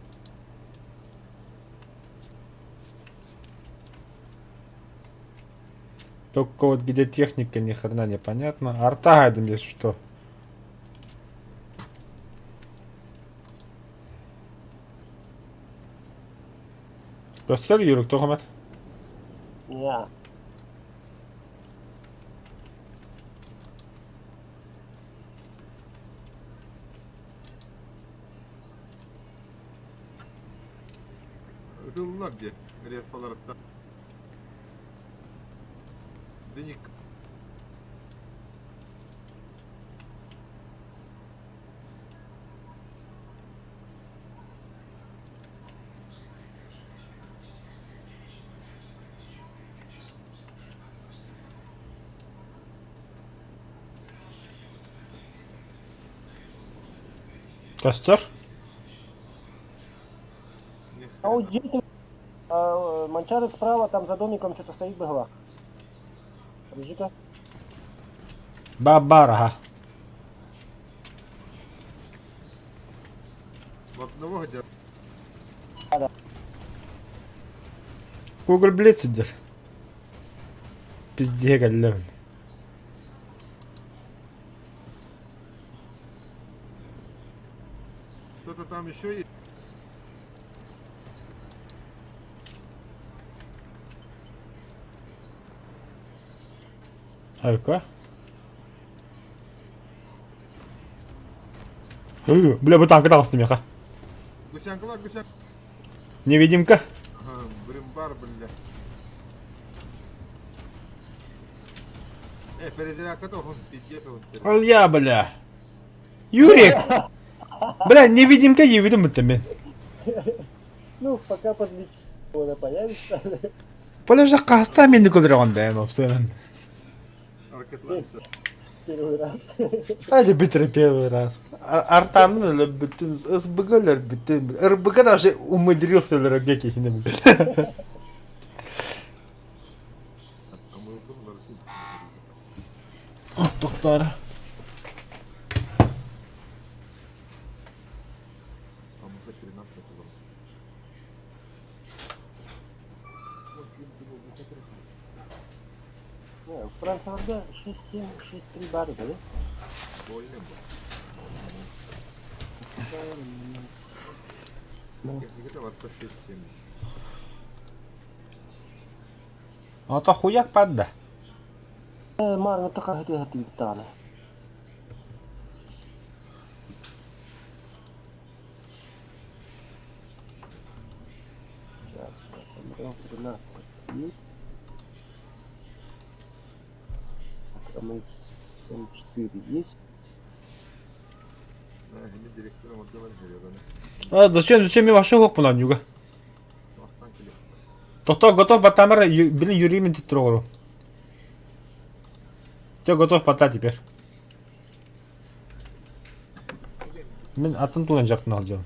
A: Только вот где техника, ни хрена не понятно. Арта гайдем, если что. Көстөр Юрик тоҕо
B: Не.
F: Ытыллар дии, респаларыттан. Деник.
A: Көстөр?
B: А вот где ты? А, Манчары справа, там за домиком что-то стоит быглах. Подожди-ка.
A: Бабар, ага.
F: Одного где
A: Google Blitz сидер. Пизде кэллэм.
F: Кто-то там еще есть?
A: Айка. Бля, бу танка таҕыстым миэхэ.
F: Гусянкалар, гусян.
A: Невидимка.
F: Ага, Бримбар, бля. Перезарядка он, пиздец он.
A: Ал я, бля. Юрик! Бля, невидимка диэбитим бүттэ мен.
B: Ну, пока подлечу, она появится.
A: Подожди, хаста мени көрдөрөҕүн да, опсынан.
F: Ракетланчер.
B: Первый раз.
D: Hadi bitir первый раз. Артанын өлөрбүтүн, СБГ өлөрбүтүн. РБГ даже умудрился өлөрөргө киһини бил.
F: А мы убыл на
A: Доктор.
F: Там уже 13 было.
B: Не, Франция 6-7, 6-3 бары, да?
F: Больно было. Техника ватта 6-7.
A: Ото хуяк падда.
B: Марна тахахты хатыктана. Сейчас, сейчас, 13 есть. М4 есть.
F: Директором отдела
A: А зачем, зачем я вообще лох пунан юга? Тохто готов батамар, блин, Юрий мен трогал. Ты готов пота теперь. Мен атын туган жактын алжам.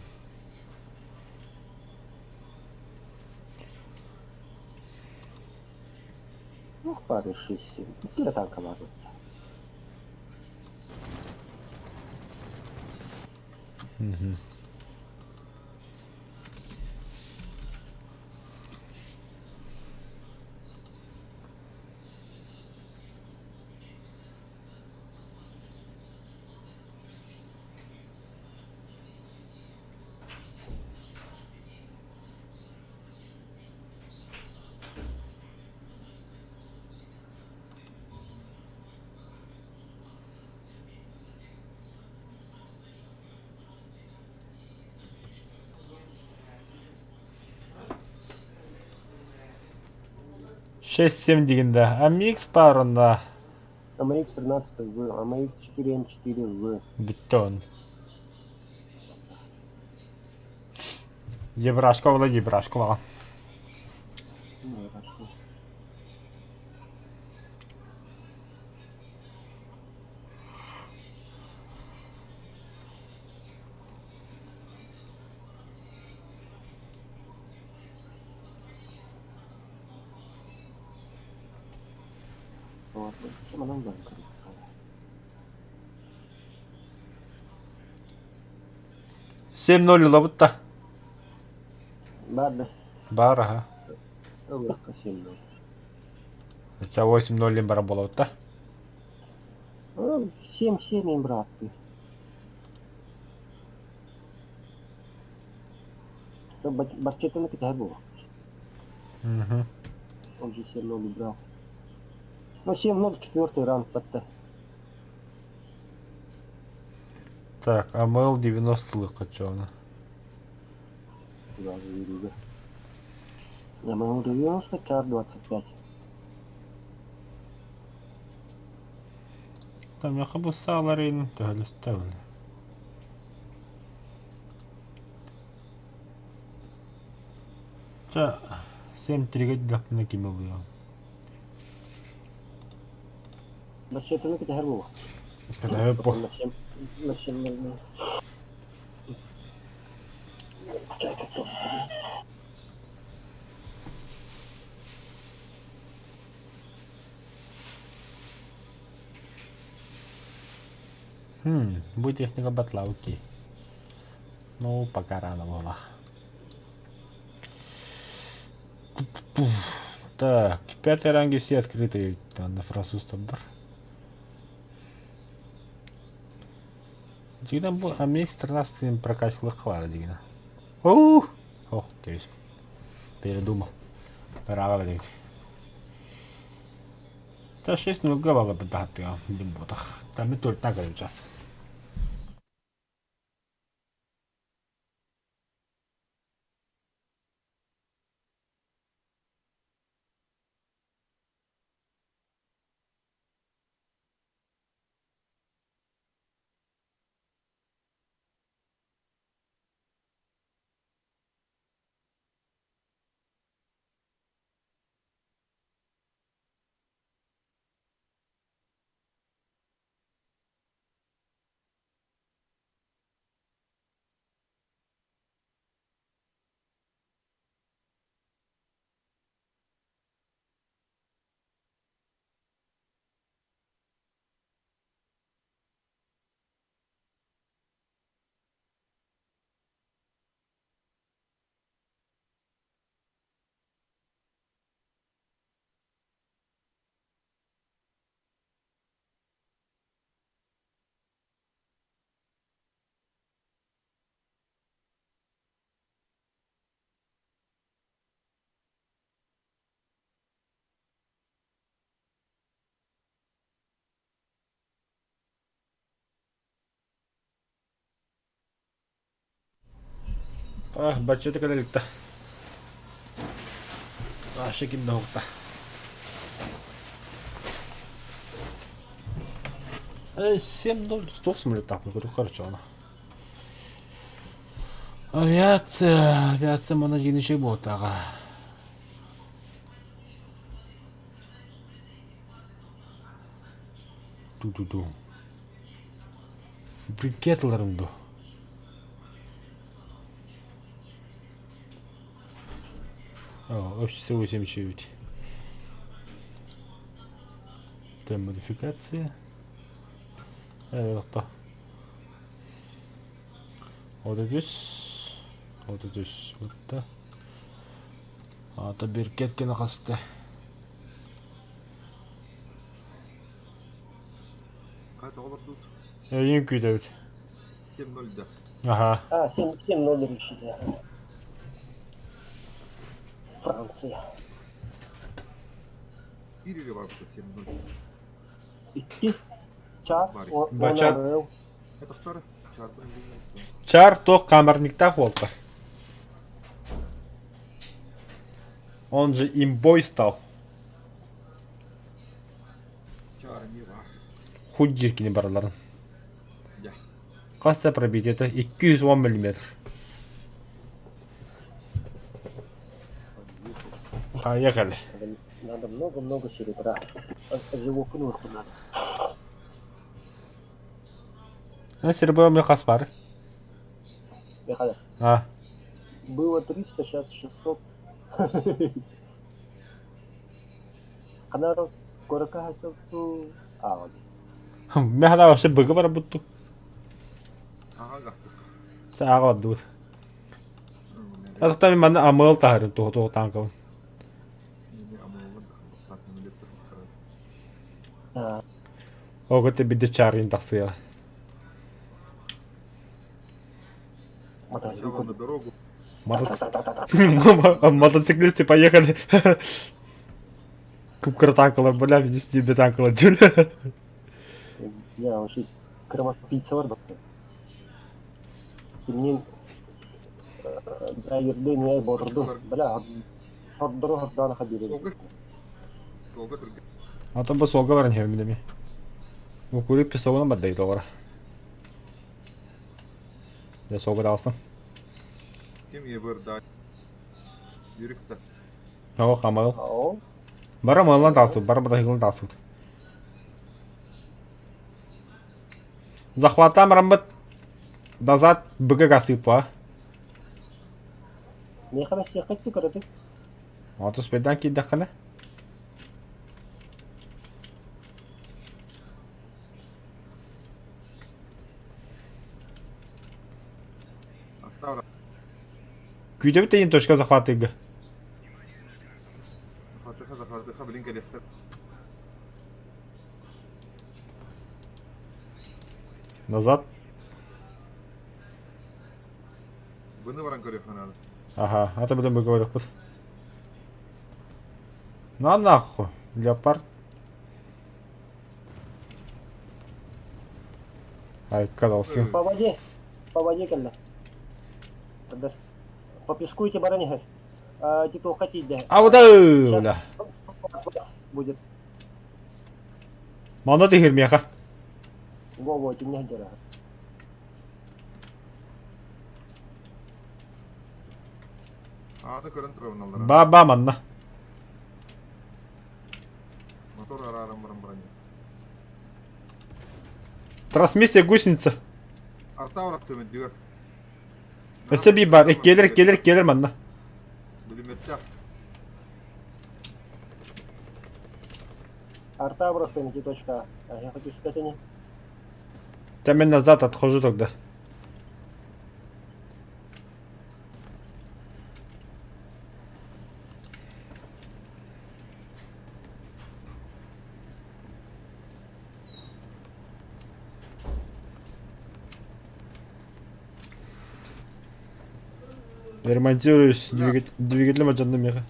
B: Ух, пары 6-7. Кира танка могу.
A: Угу. 6-7 дигин да. AMX баар онно.
B: AMX 13 В, AMX 4М4 В.
A: Бүттэ он. Ебрашка була ебрашка лаҕан.
B: Ну, хорошо. Манан баран
A: 7-0 ылабыт да.
B: Баар да.
A: Баар аха.
B: Ылыахха 7-0.
A: Ча 8-0 баран буолабыт да.
B: 7-7 бырааттыы. Барчетаны кэтэһэр буолуох. Он же 7-0 убрал. Ну, 7-0 четвертый раунд подта.
A: Так, АМЛ 90 лыкачевна.
B: Куда же Юрига? АМЛ 90, чар 25.
A: Там я бу сааларын төһөлөстө Ча 7-3 даппына ким ылыам.
B: Барчетаны кэтэһэр буолуох.
A: Кэтэһэр бу.
B: На 7 на 7
A: Хм, бу техника батлауки. Ну, пока рано было. Так, пятые ранги все открытые. Там на француз бар. Дигинен бу AMX 13 прокачкалык бар дигинен. Ух! Ох, кебис. Передумал. Дорога бит. Та 6 0 гавала бытааттыга билбатах. Там и только так сейчас. Ах, баччата кэлэликта. Аша ким да Эй, 7-0, 108 этап, ну хорошо она. Авиация, авиация мана жиниши ботаға. Ту-ту-ту. Брикетларым ду. О, F489. Это модификация. Это. Вот здесь. Вот здесь. Вот да. Ата биркеткени хаста.
F: Хайа олордут?
A: Эйин күүтэбит.
F: 7-0 да.
A: Аха.
B: А, 7-0 решили. Франция.
F: Биир барбыта 7-0.
B: Икки. Чар.
A: Бачат.
F: Это второй. Чарбын
A: Чар то камерниктах болта. Он же имбой стал. Хуй диир кини барыларын. Хас да пробитиета 210 миллиметр. Поехали.
B: Надо много-много серебра. Живуху нурку надо.
A: А серебро у меня хас бар.
B: Михаил.
A: А.
B: Было 300, сейчас 600. Канаров куоракка хасылту ааҕын.
A: Механа вообще быгы бар бутту.
F: Аха гастык.
A: Ааҕа бардыбыт. Атыттан манна амыал таһарын туһу туһу танкабын. Ол кытта бидде чаарыйын тахсыа.
F: Сначала на дорогу.
A: Мотоциклисты поехали. Купкара танкалар, бля, везде тебе танкалар, дюля.
B: Я вообще кровопийца бар Кинин да ерден я борду. Бля, хордору хордоон хабирин.
F: Солга. Солга түргэн.
A: Атын бу суолга баран иһэбин эмиэ. Укури песогунан барда тоҕора. Дьэ суолга таҕыстым.
F: Ким ебыр да. Юрикта.
A: Оҕо хамаҕыл.
B: Оо.
A: Бара мыаллан таҕысыбыт, бара батаһыгылан таҕысыбыт. Захваттаан бараммыт назад быга гастыыппа.
B: Миэхэ бэссиэххит көрөтүк.
A: Оту спайдаан киирдэххинэ.
F: Аттара.
A: Күүтэбит тейин точка захватыга.
F: Захватыха, захватыха, блин, кэлиэхтэр.
A: Назад.
F: Быны баран көрүөххэ наада.
A: Ага, это будем выговорить. На нахуй, леопард. Ай, казался.
B: По воде. По воде кэллэ. По песку эти баран иһэр. Типа уходить да.
A: А вот бля.
B: Будет.
A: Манна тихир меха.
B: Во-во, не дера.
F: Аата көрөн турабын аллара.
A: Ба-ба манна.
F: Мотор арааран баран баран.
A: Трансмиссия гусеница.
F: Арта орах төмөдүгэр.
A: Өссө би бар. Келер, келер, келер манна.
F: Бүлүмөттөх.
B: Арта просто не точка. А я хочу сказать они.
A: Там я назад отхожу тогда. Ремонтируюсь, двигатель, двигателем отжадным меха.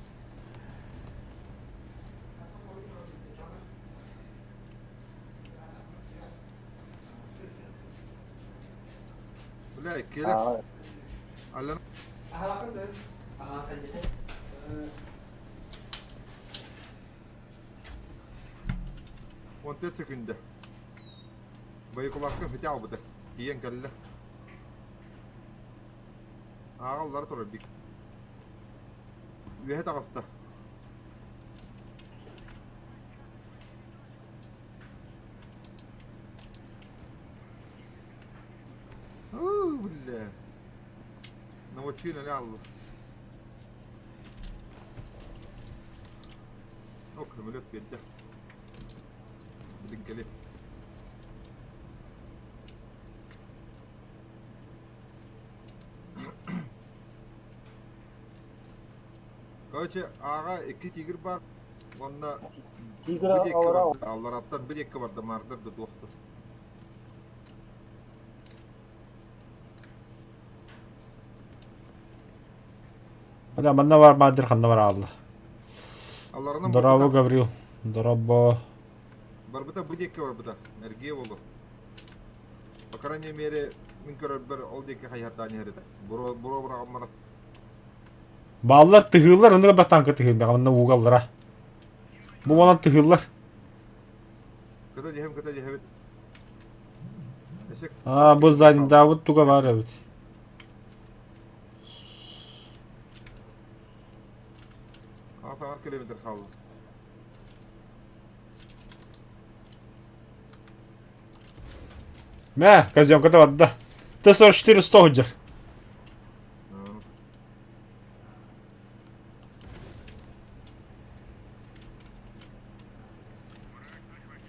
F: Бля, келер. Аллан. Он 4 секунда. Байкулакка хотя бы Тиен кэллэ. Ааҕаллара турар бик. Үөһэ таҕыста. Уу, бля. Научили ляллу. Ок, самолет биэрдэ. Билин кэлиэ. Короче, ааҕа икки тигр бар. Уонна
B: Тигра алара.
F: Аллараттан bir екки барда мардыр да туохту.
A: Бля, манна бар мадыр ханна бар алла.
F: Алларынан
A: Здорово, Гаврил. Здорово.
F: Барбыта бу диэки барбыта. Эргиэ болу. По крайней мере, мин көрөрбөр ол диэки хайһардаан иһэр этэ. Буруо буруо быраҕаммара.
A: Бааллар тыһыыллар, онно ба танка тыһыыллар, манна уугаллара. Бу манан тыһыыллар.
F: Кыта дьиһэм, кыта дьиһэбит.
A: А, бу зандаабыт туга баар эбит.
F: Аҕа километр хаалла.
A: Мэ, казёнката барда. Т-44 100 сылдьар.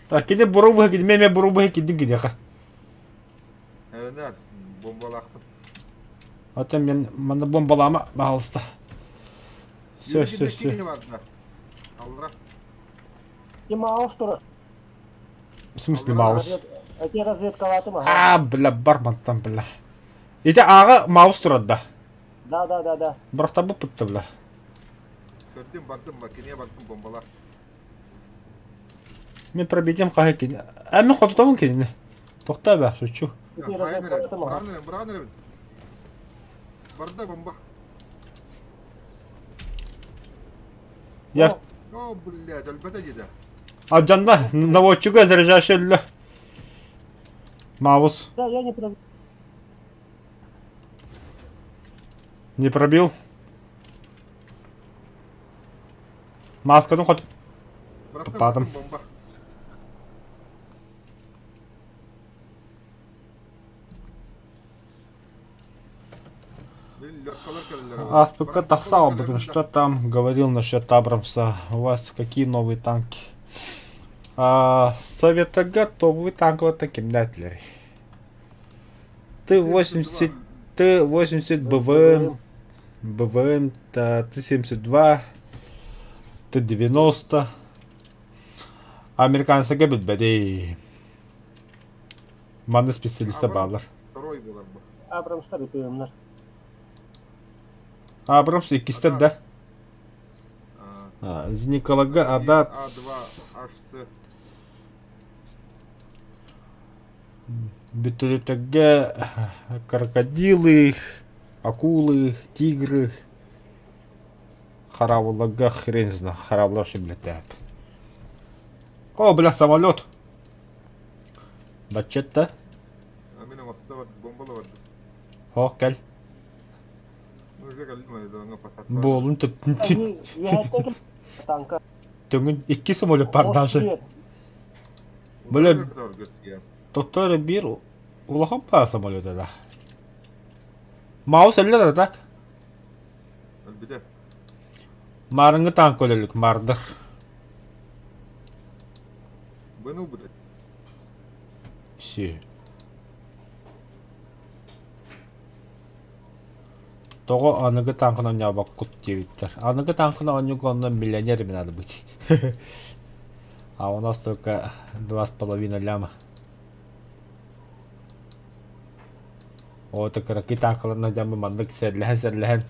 A: А кини буру кини мен буру быһы кидим кидиэхэ.
F: Эрэнэр, бомбалаахпын.
A: Ата мен манна бомбалаама, баһалыста. Все, все, все.
F: Алра.
B: И Маус турар.
A: В смысле Маус?
B: Эти разведкалатым, ага.
A: А, бля, бармантан, бля. Ити ааҕа Маус турар да.
B: Да, да, да, да.
A: Бырахтарбыт бля.
F: Көрдүм, бардым, киниэ бардым бомбалар.
A: Мин пробитием хаһы кини. А мен хотутабын кинини. Тохтоо бэ, шучу.
B: Эти разведкалатым, ага.
F: Браан эрэ, браан эрэбин. Барда бомба.
A: Я...
F: О, блядь, өлбөтө дии да.
A: Алдьанна, наводчига заряжающий өллө. Маус.
B: Да, я не пробил.
A: Не пробил. Маскатын хоть Тупатым.
F: Бомба.
A: Аспк тахсал, потому что там говорил насчет Абрамса. У вас какие новые танки? А, Совета готовы танковые кимнәтләр. Т-80, Т-80 БВМ, БВМ, Т-72, Т-90. Американецга билбэдэй. Манна специалиста баалар.
F: Второй буолар бу.
B: Абрамстар БМнар.
A: Абрамс иккистэр да. Зникалага Адат.
F: А2 HC.
A: Бүтүлүтэргэ крокодилы, акулы, тигры. Хараабылларга хрен знает, хараабылар вообще билэтээп. О, бля, самолет! Баччетта.
F: Мин оҥосто бар, бомбала бардым.
A: О, кэл. Буолун
B: Танка.
A: Төҥүн икки самолет бар даже. Бля, Тоттор биир улахан паа самолета да. Маус эллэ да так?
F: Өлбүтэ.
A: Маарыҥҥы танк өлөлүк маардар.
F: Быны ылбыта.
A: Си. Тоҕо аныгы танканы оонньообоккут диэбиттэр. Аныгы танканы оонньууга онно миллионерами надо быть. А у нас только 2,5 ляма. Оо, кыракый танкаларынан дьаммы маннык сэллэһэн-сэллэһэн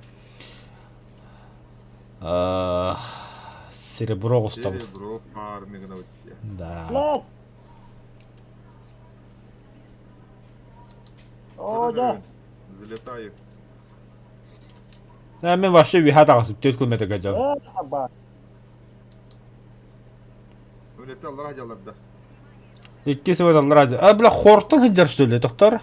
A: серебро оҕустабыт.
F: Серебро фармигна
A: Да.
B: Блядь! О, да.
F: Залетаю.
A: Э, мен вообще үһэ таҕысып түөрт километрга дьон.
B: Э, собака.
F: Үлэтэ аллара дьалларда.
A: Икки сыл аллара А, бля, хортон сылдьар что ли, доктор?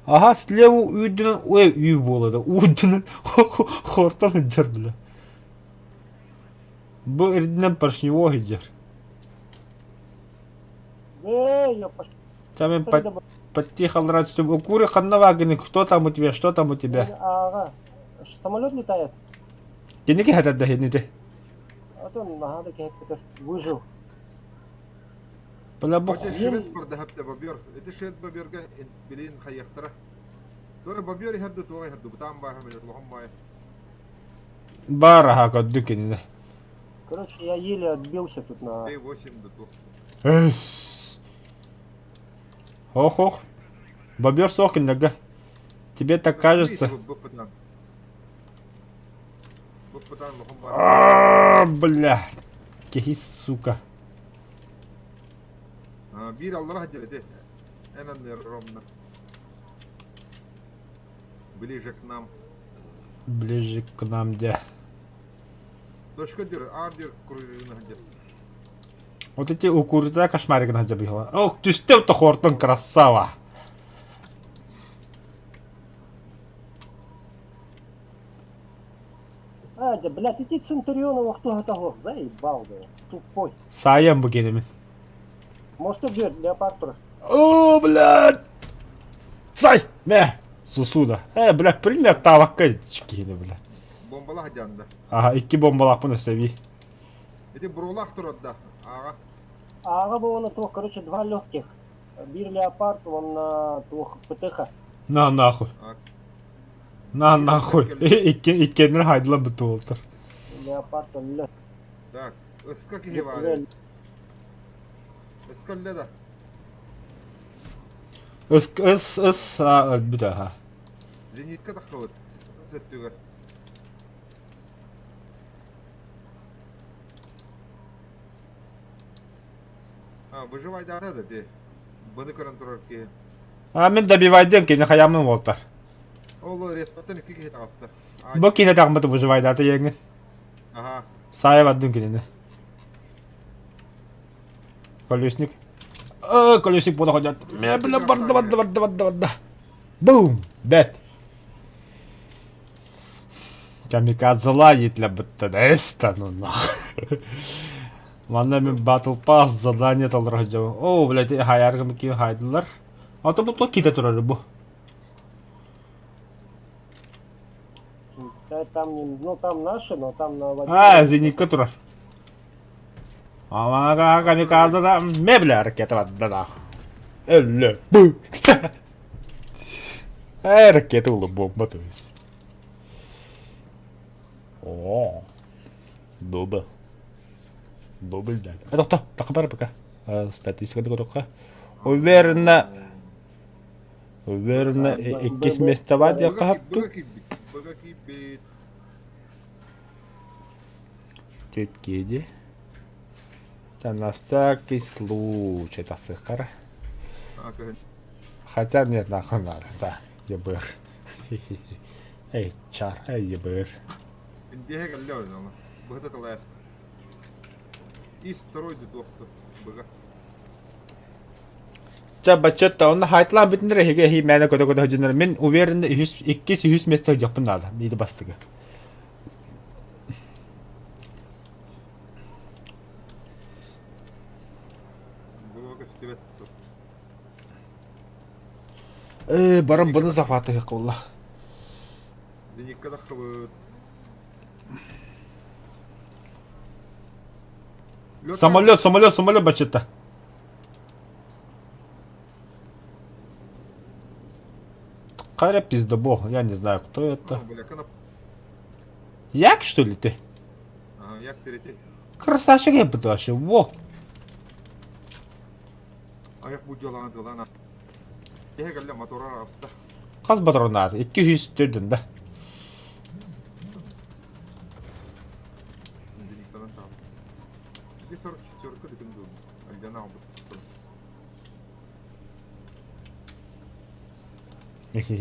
A: Аха, слева үүдүнэн, ой, үй буолада, үүдүнэн хортон сылдьар, бля. Бу эрдинэн поршневой сылдьар.
B: Эй, ёпа.
A: Там мен подтихо аллара түстүм. Укуры ханна вагины, кто там у тебя, что там у тебя?
B: Ага. Самолет летает.
A: Кини киһэтэр да хинити.
B: А то наһаа да киһи выжил.
A: Бля, бу
F: Ити швед барда бобер. Ити швед боберга билин хайяхтара. Тора бобер иһэрду туга иһэрду бутаан бааһа милер лохон баай.
A: Бар аха көрдүк кинини.
B: Короче, я еле отбился тут на...
F: Т8 до тух.
A: Эс. Ох-ох. Бобер суох кинилэргэ. Тебе так кажется. А, бля. Киһи, сука.
F: Биир аллара дьэлэти. Эн ромна. Ближе к нам.
A: Ближе к нам, где?
F: Точка дир, ар дир, кругина дир.
A: Вот эти укурда кошмарик на бігла. Ох, түстем то Хортон красава.
B: А, да, блядь, иди Центурионова кто это заебал, бля. Тупой.
A: Саям бу генемин.
B: Может, и дверь, леопард тоже.
A: О, блядь! Сай! Мә! Сусуда. Э, блядь, пример тавакка киһини, бля.
F: Бомбалаах дьаанда.
A: Аха, икки бомбалаахпын өссө эбии.
F: Ити бурулаах турар да. Ааҕа.
B: Ага, было на короче, два легких. Бир леопард, он на туох ПТХ.
A: На нахуй.
F: А.
A: На нахуй. Икки иккиэннэр хайдылар буту буолтар.
B: Леопард, он лег.
F: Так, ыска киһи баар. Ыска өллө да.
A: Ыс ыс ыс а өлбүт аха.
F: Зенитка тахсыбыт. Сөттүгэр. А, выживайдаата да ти. Быны көрөн турар киһи.
A: А мин добивайдым кини хайамын буолтар.
F: Ол респаттан икки киһи таҕыста. А,
A: Бу кини тахмыты выживайдаата иэҥин.
F: Аха.
A: Саайа бардым кинини. Колесник. Э, колесник буола ходят. Мэ, бля, барда, барда, барда, барда, барда. Бум! Бэт. Камикадзела етләбітті эста, ну нах. Манна мен Battle Pass задание толорор сылдьабын. Оо, блядь, хайаргым киин хайдылар. Ото бу туох киитэ турар бу?
B: Там не, ну там наши, но там на воде.
A: А, зенитка турар. Амага камикадзе мебля ракета барда нах. Өллө. Бу. Э, ракета улы бомба то есть. О, дубль. Дубль дали. А тохто, тахабар пока. Статистика докорокка. Уверенно, уверенно, иккис место диэххэ хапту.
F: Быга киирбит. Быга киирбит.
A: Түткеди. На всякий случай тасыхара.
F: А, көһүн.
A: Хотя нет, нахуй надо, да, ебыр. Эй, чар, эй, ебыр.
F: Индиэһэ кэллэ ону. Быһыта тылайаст. Ис второй туохту. Быга.
A: Ча баччатта онно хайтлаан бүтүннэр эһиги эһии мээнэ көтө-көтө сылдьыннар. Мин уверенно үһүс, иккис, үһүс миэстэ сылдьыахпын наада. Биири бастыгы.
F: Быга көстүбэт.
A: Э, баран бұны захватыһы қылла.
F: Зенитка таххыбыт.
A: Самолет, самолет, самолет баччатта. Каря пиздобол, я не знаю, кто это.
F: Бля, канап.
A: Як, что ли, ты?
F: Ага, як третий.
A: Красавчик я бы вообще, во!
F: Аяк бу жоланы тылана. Эһэ кэллэ мотора аҕыста.
A: Хас патронат, 200 түрдүн да.
F: Зениттан таҕыста. Ити 44 бүтүн дуу. Альдана албыт.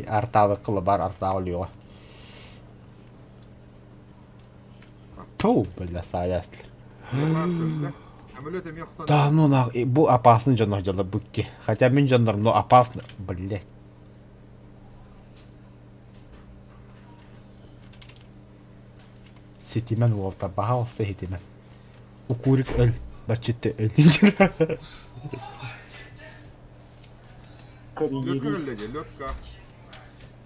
A: Артаабы кылы бар, артаабы лүөҕэ. Ту, бля, саайаслы.
F: Самолет эмиэ охтон.
A: Да ну нах, бу опасный дьоннор дьоннор букки. Хотя мин дьоннорум, но опасно, блять. Ситимэн уолта, баһаалыста ситимэн. Укурик өл, баччытты өл.
F: Лётка
B: Карьерист.
F: кэллэ дии, лётка.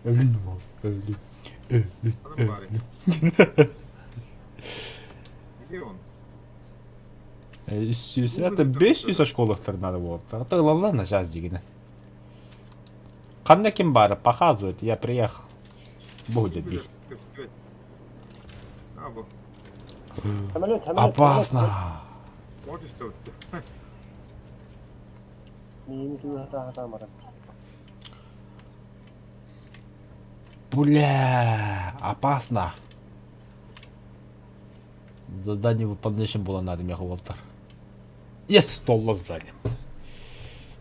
A: Өлүн уол, өлүн, өлүн,
F: Анан баары.
A: өлүн.
F: Где он?
A: Үс это 500 очколохтар надо было. А то ладно, сейчас дигина. Ханна ким бары показывает, я приехал. Будет бить.
F: Көстүбэт. А, бу.
B: Самолет, самолет.
A: Опасно.
F: Вот и что.
B: Самолет.
A: Бля, опасно. Задание выполнять было надо, меха Уолтер. Yes, толла задание.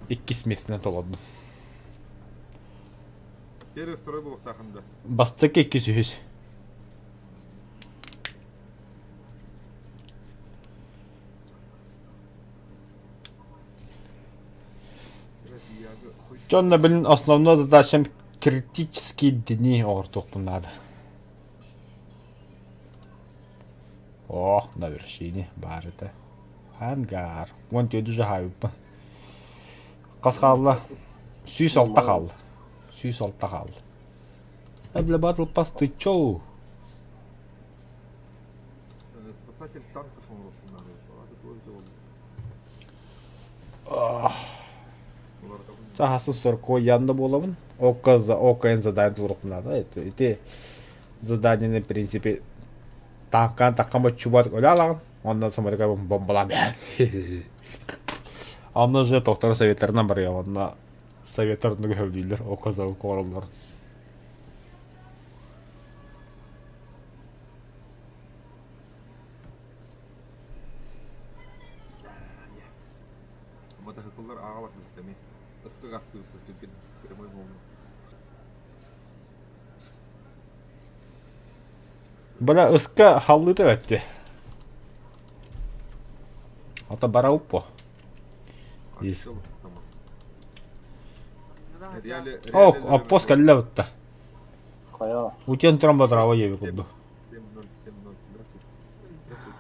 A: Иккис местіне толадым.
F: Первый, второй буолуохтаахында.
A: Бастакы иккис үһүс. Дьонно билин основной задачам критический дни оҕортуохпун наада. О, на вершине баар этэ. Ангар. 14 уже хаайбыппын. Хас хаалла? 106 хаалла. 106 хаалла. Э, бля, батл пас, ты чё?
F: Спасатель танков оҥоруохпун наада.
A: Сахасы сорко янда буолабын. Ока за ОКН задание туруохпун наада. Это ити задание в принципе тааккаан таккам оччубат өлө алаҕын. Онно самолетка бомбалаам. Онно же доктор советтарынан барыам. Онно советтар онно көһөбүлүүллэр. Ока за ока
F: Матаһыкыллар ааҕалар эми ыска гастыыппыт түргэн прямой буолну.
A: Бля, ыска халлыыта бэтти. Ата бара уппо. Ис. О, аппос кэллэ бытта.
B: Хайа.
A: Утен туран батыраба диэби курдук.
F: 7-0, 7-0, здравствуйте. Здравствуйте.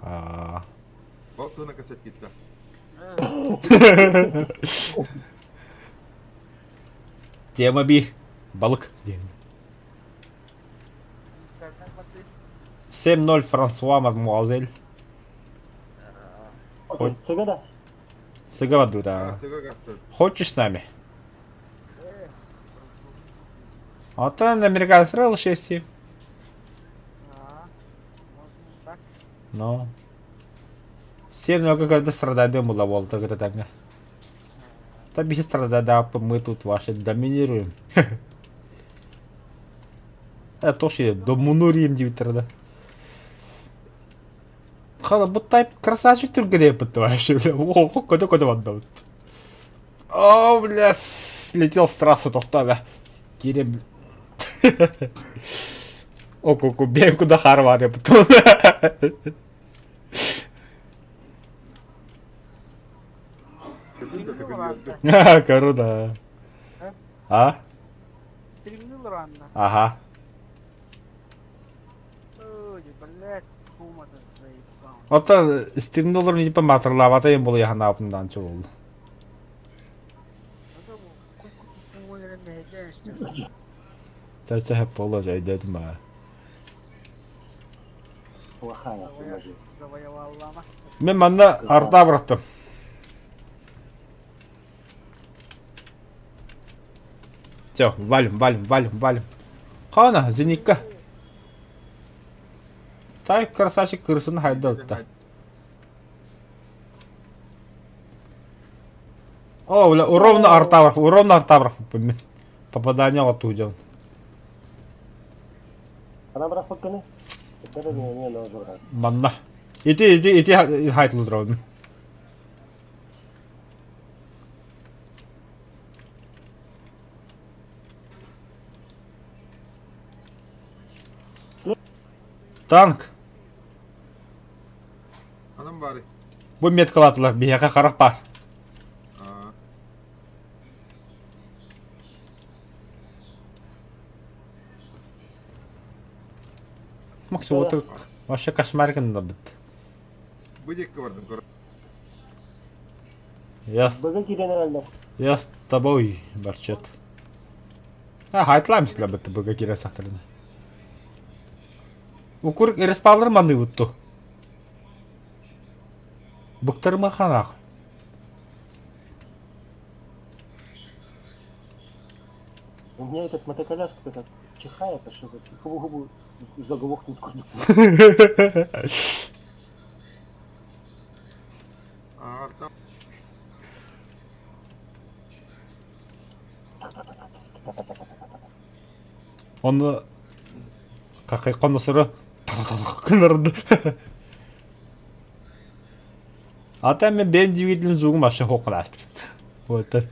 A: Аа.
F: Балтына касатита.
A: Тема биир. Балык диэн. 7-0 Франсуа мадмуазель.
B: Хоть. Сыга
A: Сыга да. Хочешь с нами? Оттон американецтар ылышыа Ну. Все много когда страдаем была волта когда так. Да без страда, мы тут ваши доминируем. Э, тоже доминуем диэбиттэр да. Хала бу тайп красавчик түргэнэ вообще, бля. О, көтө-көтө барда О, бля, слетел с трассы тохтоо да. Киирэн О, бэйэм куда хаар баар потом. Круто. А?
E: Стримнул рано.
A: Ага.
E: Ой, блядь, кумата заебал.
A: Оттон стримнулар типа матырлаабата им буолуйа санаабытынан чобулду. Чэ буолуо дьэ өйдөөтүм баҕа.
B: Плохая
A: Мин манна арда бырахтым. Все, валим, валим, валим, валим. Хана, зенитка. Тай красавчик кырсын хайдалта. О, бля, ровно артабрах, ровно артабрах. Попадание оттуда. Манна. Ити, ити, ити хайтлы Танк.
F: Анам бары.
A: Бу меткалаатылар биһиэхэ харах баар. Максим, вот вообще кошмар гыннарбыт.
F: Бу диэки бардым көр.
A: Я, я с тобой, Барчет. А, хайтлаем силабыт быга кире сахтарына. Укур респаллар манныбыт ту. Быктарыма ханах.
B: У меня этот мотоколяска как чихает, а что губу заглохнет куда
A: Оны хоносору гыннарды. А там мен бэйэм двигателин звугун вообще хоққун Вот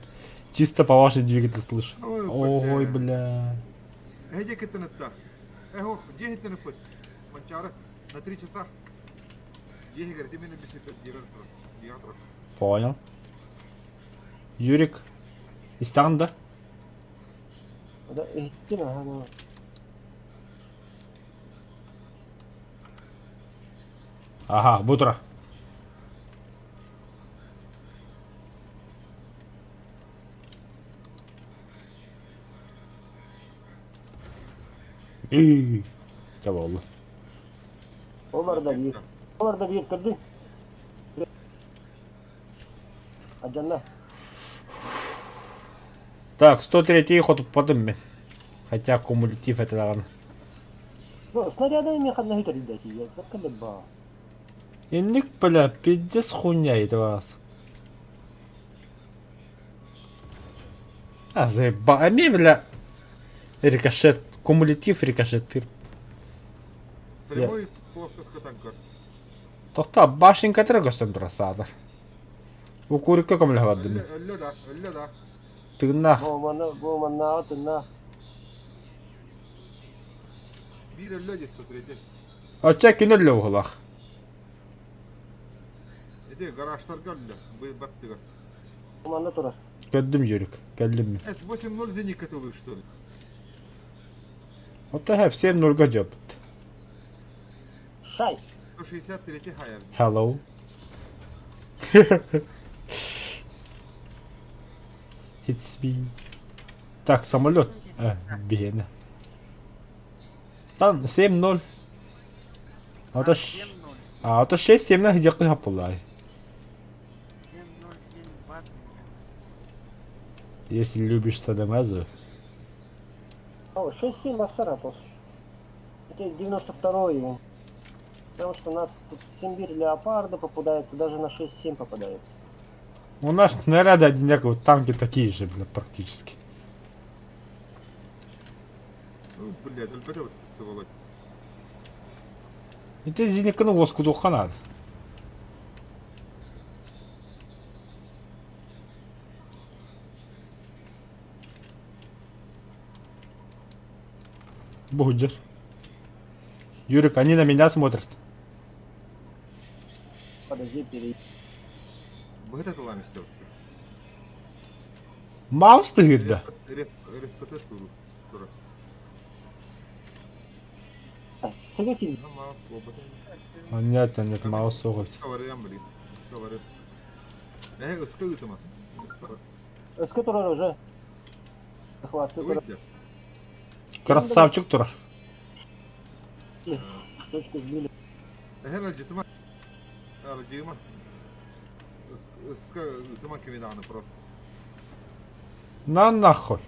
A: чисто по вашей двигатель слышу. Ой, бля.
F: Эдик кытынытта. Эх, дьиэһиттэн ыппыт. Манчаары на 3 часа. Дьиэһигэр тимини бисиппет диэбэр Понял.
A: Понял. Юрик, истэҕин да?
B: Да, иһиттим аһа.
A: Аха, бу тура. Ии, Таболлу.
B: Олар да биир. Олар да биир көрдүн. Адьанна.
A: Так, 103 хотуппатым мин. Хотя кумулятив это даҕаны.
B: Ну, снарядами миэхэ нөһүтэрийдэ тиийэ. Заколебал.
A: Инник, бля, пиздец хуйня это вас. А заеба, а мне, бля, рикошет, кумулятив рикошет.
F: Прямой плоскостка танкер.
A: Тохта башенка көстөн турар саатар. Бу курикка көмөлөһө бардым.
F: Өллө, өллө да, өллө да.
A: Тыыннаах.
B: Бу бу маннааҕы тыннаах.
F: Биир өллө дии 103.
A: Оччо кини өллө уһулах.
F: Ити гаражтарга өллө, баттыгар.
B: Бу манна турар.
A: Көрдүм Юрик, кэллим мин.
F: С-8-0 зенитка тылы, что ли?
A: Ото хэп 7-0-га дьоппут.
B: Шай!
F: 163 хайар.
A: Hello. It's me. Так, самолет. А, биһиэнэ. Там 7-0. А то
E: 7-0.
A: А то 6-7 где хаппулай.
E: 7-0, 7-2.
A: Если любишь садомазу.
B: О, 6-7 Ассарапос. Это 92-й. Потому что у нас тут Симбирь Леопарда попадается, даже на 6-7 попадается.
A: У нас снаряды одинаковые, танки такие же, бля, практически.
F: Ну, блядь, өлбөтө вот сволочь.
A: Это зениканы воскудуха надо. Будешь. Юрик, они на меня смотрят.
B: Подожди, перейди.
F: Быһыта тылам истеп.
A: Маус тыгыр да.
F: РСПТ тура.
B: Сәгә
F: Маус опыт.
A: А, Нет, нет, маус соғыз.
F: Ыска блин. Ыска барыр. Э, ыска ытыма.
B: Ыска турар уже. Хватит турар.
A: Красавчик турар.
B: Точку сбили.
F: Эхер алжытыма. Алжыма. Ыска ытыма кимиданы просто.
A: На нахуй.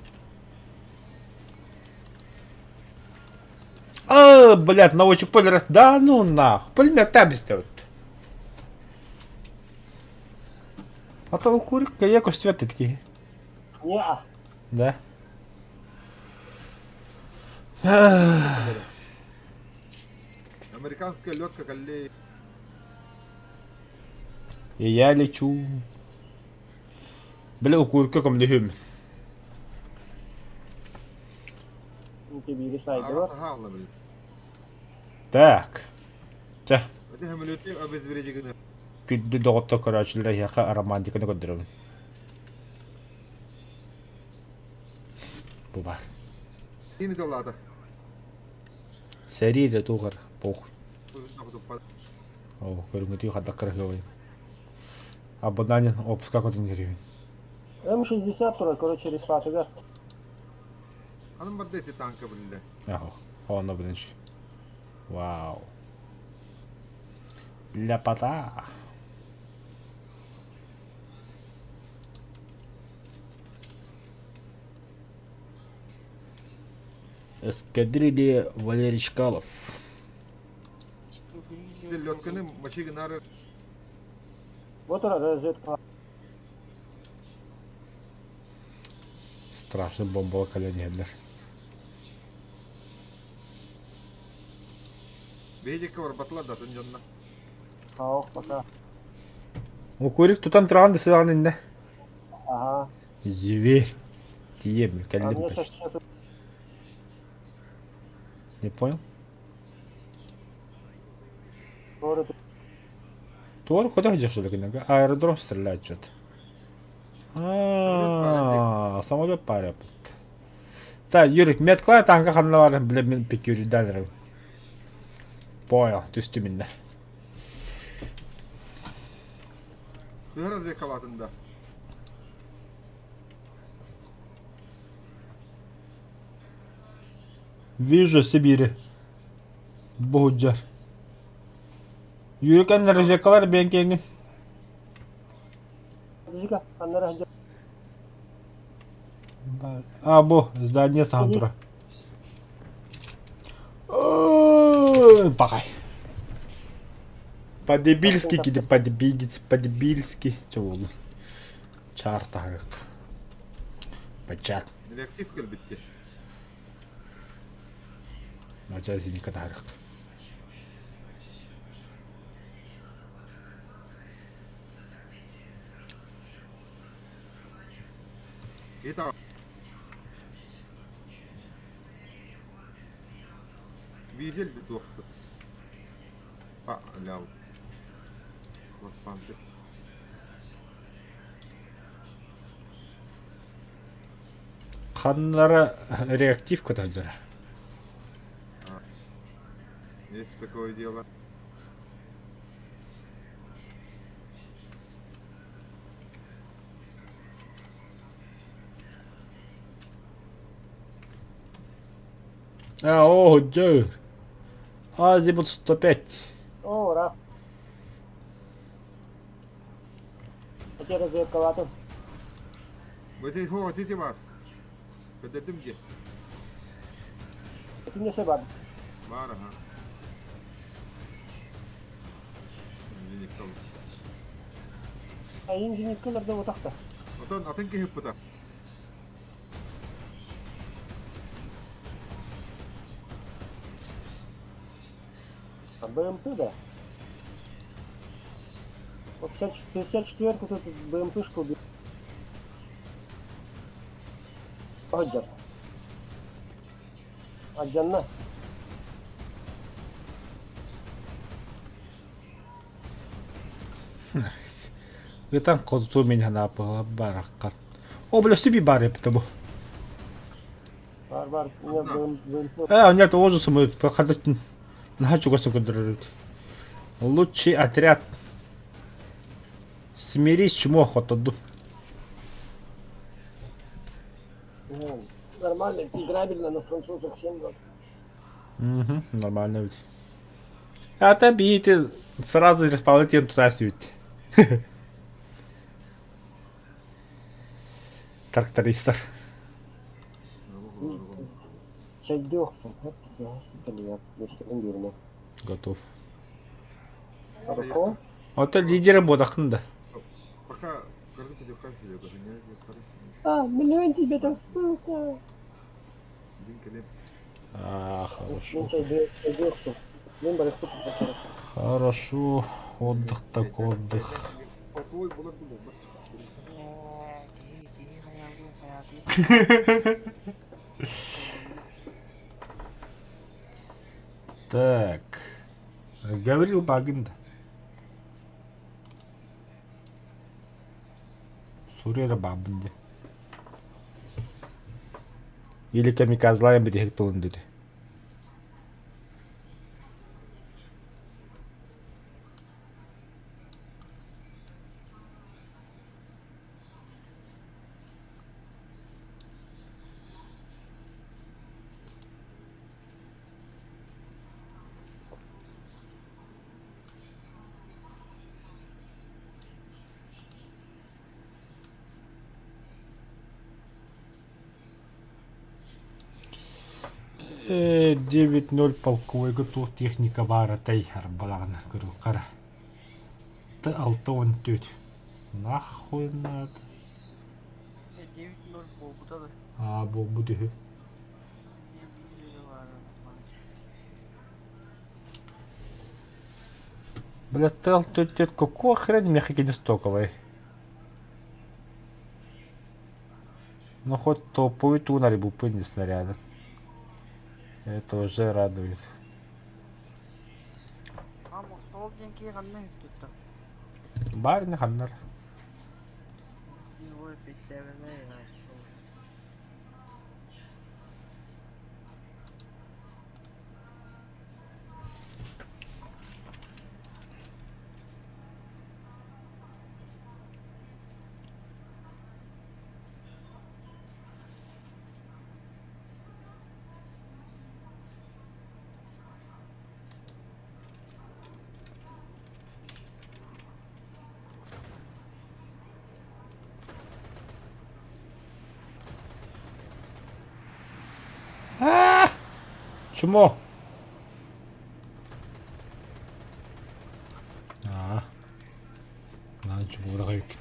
A: А, блядь, наводчик поле раз. Да ну нахуй. Пулемет там сделать. А то курка якось цвяти такі.
B: Не-а.
A: Да.
F: Американская лётка коллей.
A: И я лечу. Бля, у курка ком лүһүм.
B: Тебе рисай, да?
F: Ага, блин.
A: Так. Чэ,
F: Это самолеты обезвредили.
A: күндү доҕотто көрөөчүлэр эһиэхэ романтиканы көрдөрөбүн. Бу бар.
F: Кини доллата.
A: Сэрии да тугар, похуй. О, көрүҥүтүү хадак кырыһыабай. Абонанин опуска көтөн дерибин.
B: М60 турар, короче, рисатыгар.
F: Анын бар дети танка блин.
A: Ах, онно билинчи. Вау. Ляпота. Эскадрилья Валерий Чкалов.
F: Лётканы мачигинары
B: Вот турар разведка.
A: Страшно бомбала колени.
F: Бейдикке бар батла да тын жанна.
B: Ох, пока.
A: Укурик тутан тұрған десе инне.
B: Ага.
A: Зверь. Тием,
B: А
A: кәллем
B: мне сейчас, сейчас
A: Не понял?
B: город
A: Туар куда идешь, что ли, Аэродром стреляет что-то. А. Самолет баар эбит. Так, Юрик, меткалар танка ханна барын биле мин пикюрден эрэ. Понял, түстүм инне.
F: Тыһы разведкалаатын да.
A: Вижу Сибири. Буһуджар. Юрик эн разведкалар бэйэн киэҥҥин.
B: Подожди-ка, ханнара сылдьар.
A: А, бу, здание саһан турар. Пахай. По-дебильски киди, по-дебильски, по-дебильски. Чё буолла? Чаар таһырык. Бачат.
F: Реактив кэлбитти.
A: Мача зиника таһырык.
F: Итак. Визель бутуохту. А, лял. Лаппанты.
A: Ханнара реактив көтөллөрө.
F: Есть такое дело.
A: А, о, дьэ. Азимут 105.
B: О, ура. Эти разведкалатын.
F: Бөтей хо, тити бар. Көтөрдүм дии.
B: Ити не бар.
F: Бар, аха. Зениткал.
B: Айын зениткаларда утахта.
F: Отон атын киһи ыппыта.
B: БМП, да? Вот 54-ку тут БМПшку убил. Аджар. Аджанна.
A: Ытан хоту мин ханаапыла бараххан. О, бля, сүби бар эбитэ бу.
B: Бар бар. У меня БМП.
A: Э, у меня тоже самолет проходит на чугас көдөрөр. Лучший отряд. Смирись, чмо хотоду.
B: Ну, Нормально, играбельно на французах 7 год.
A: Угу, нормально ведь. А то бейте, сразу расположите туда ведь. Трактористар. Готов.
B: Хорошо.
A: Вот лидером бодахын да.
F: Пока
B: А, миллион тебе-то, сука.
A: А, хорошо. Хорошо. Отдых так отдых. Так. Гаврил Багында. Сурера Бабынды. Или камиказлайм бириһик тылын диди. 9-0 полковойга туох техника баара тайхар балаҕана көрүөххэ Т 6-14 Нахуй надо.
E: 9-0 буолбута да.
A: Аа буолбут үһү. Бля, Т 6-4 какого хрена меха стоковый? Ну хоть топовый туннель был не снаряда. Это уже радует.
E: Сол диэн киһи ханна үһү
A: Барни ханнар. Чмо! Аа. Наан чумуурах эбиккин.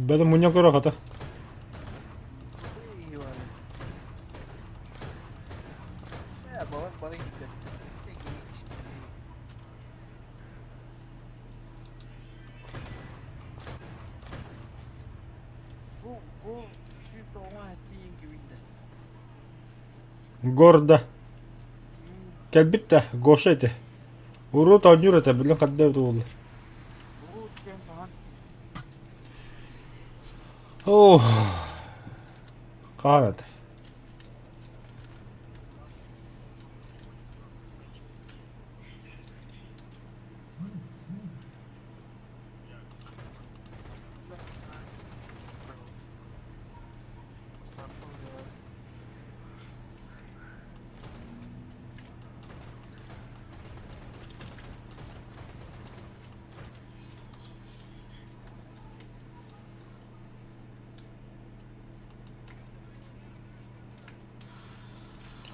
A: Бэдэ мунньа көрө хата. Гордо. Кэлбит да, Гоша этэ. Урут оонньуур этэ, билин ханна эбит буолла. Оо, хаан этэ.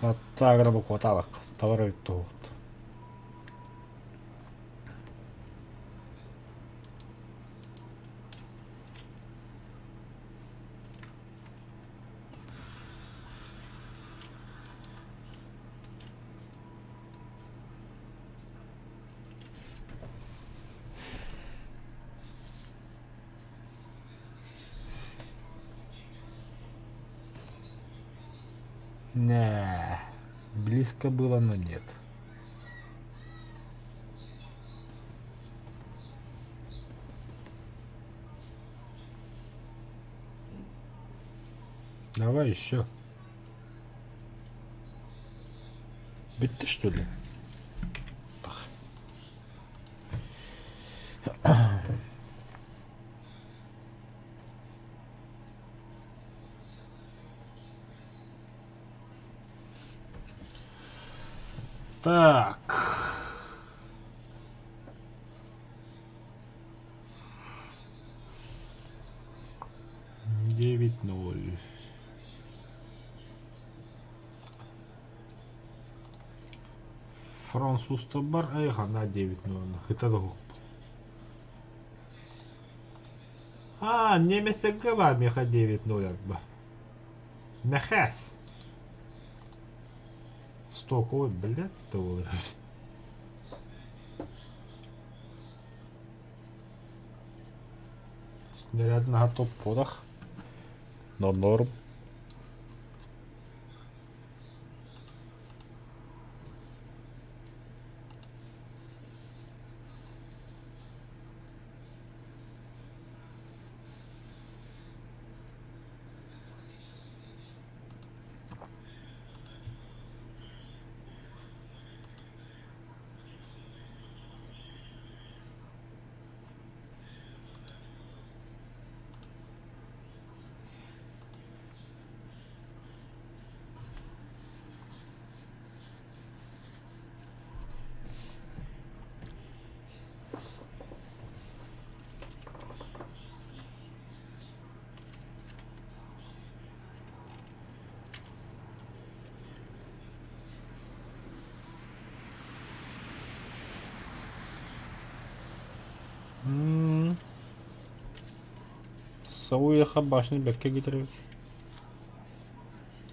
A: Аттаагына букватаабак, табар эбит туһут. Не, близко было, но нет. Давай еще. Bitti что ли? Так. 9-0. Французтар айхана 9-0. Хыта да А, немецтергэ баар миэхэ 9-0 арба. Мэхээс. Стоковый, блядь, это Снаряд на топ-подах. Но норм. Сауйаха башня бэккэ киирэр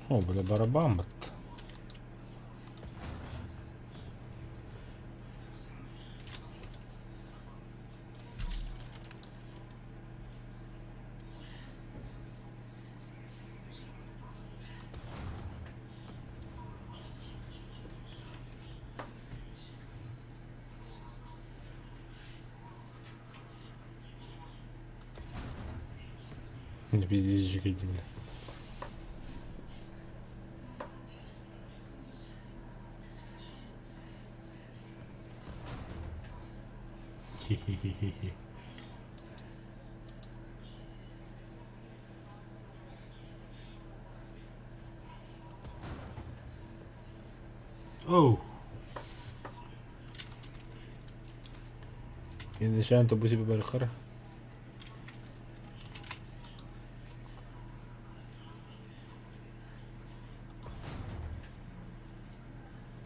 A: О, бля, барабан бат. Пиздец, бля. Хе-хе-хе-хе. Оу. Инешен тобу себе бархара.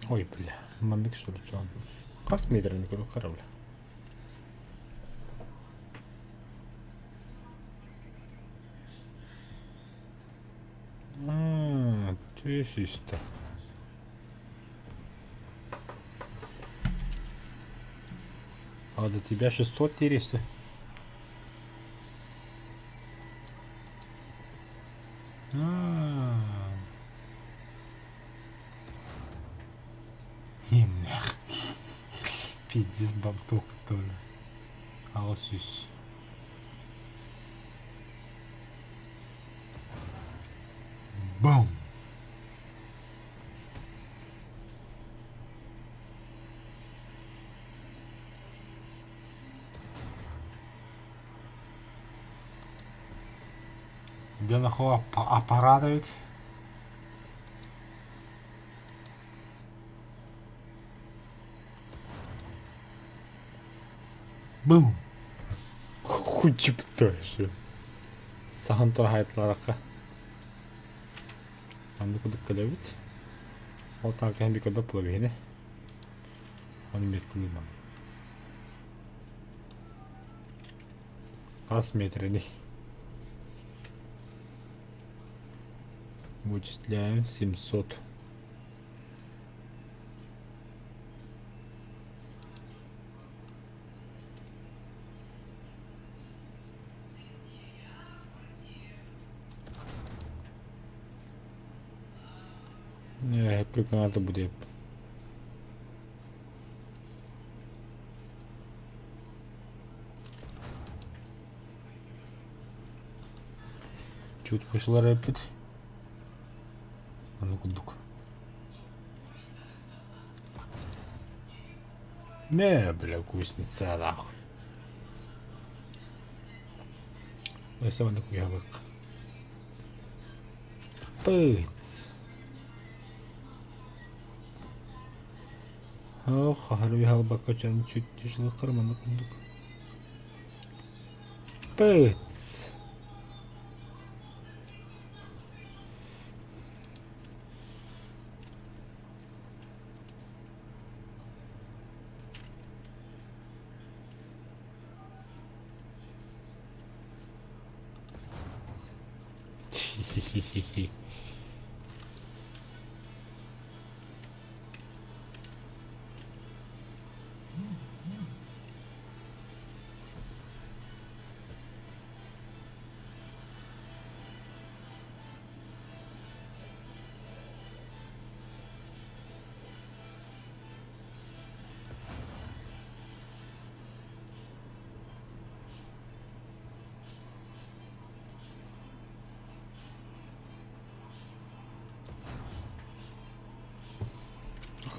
A: Ой, бля, маннык сурчон. Хас метрini көрө хара бля. Түйсүстэ. А до тебя 600 400. Не нах. Пиздец бабтук тоже. Аҕыс Бум! Где нахуй аппарат ведь? Бум! Хуй чипташы. Сахан тура хайтларакка. Маннык кудук кэлэбит. Ол таакаһын би көрбөт буолабиһини. Оны меткулуймам. Хас метрени. Вычисляем 700. Не, надо будет. Чуть пошла рэпить. Аны курдук. Не, бля, кузница нахуй. Өссө маннык уйалык. Пыц. Ох, хаһар уйалбакка чан чуть тяжело маннык курдук. Пыц. Хи-хи-хи.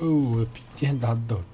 A: Оо, пиздец дадут.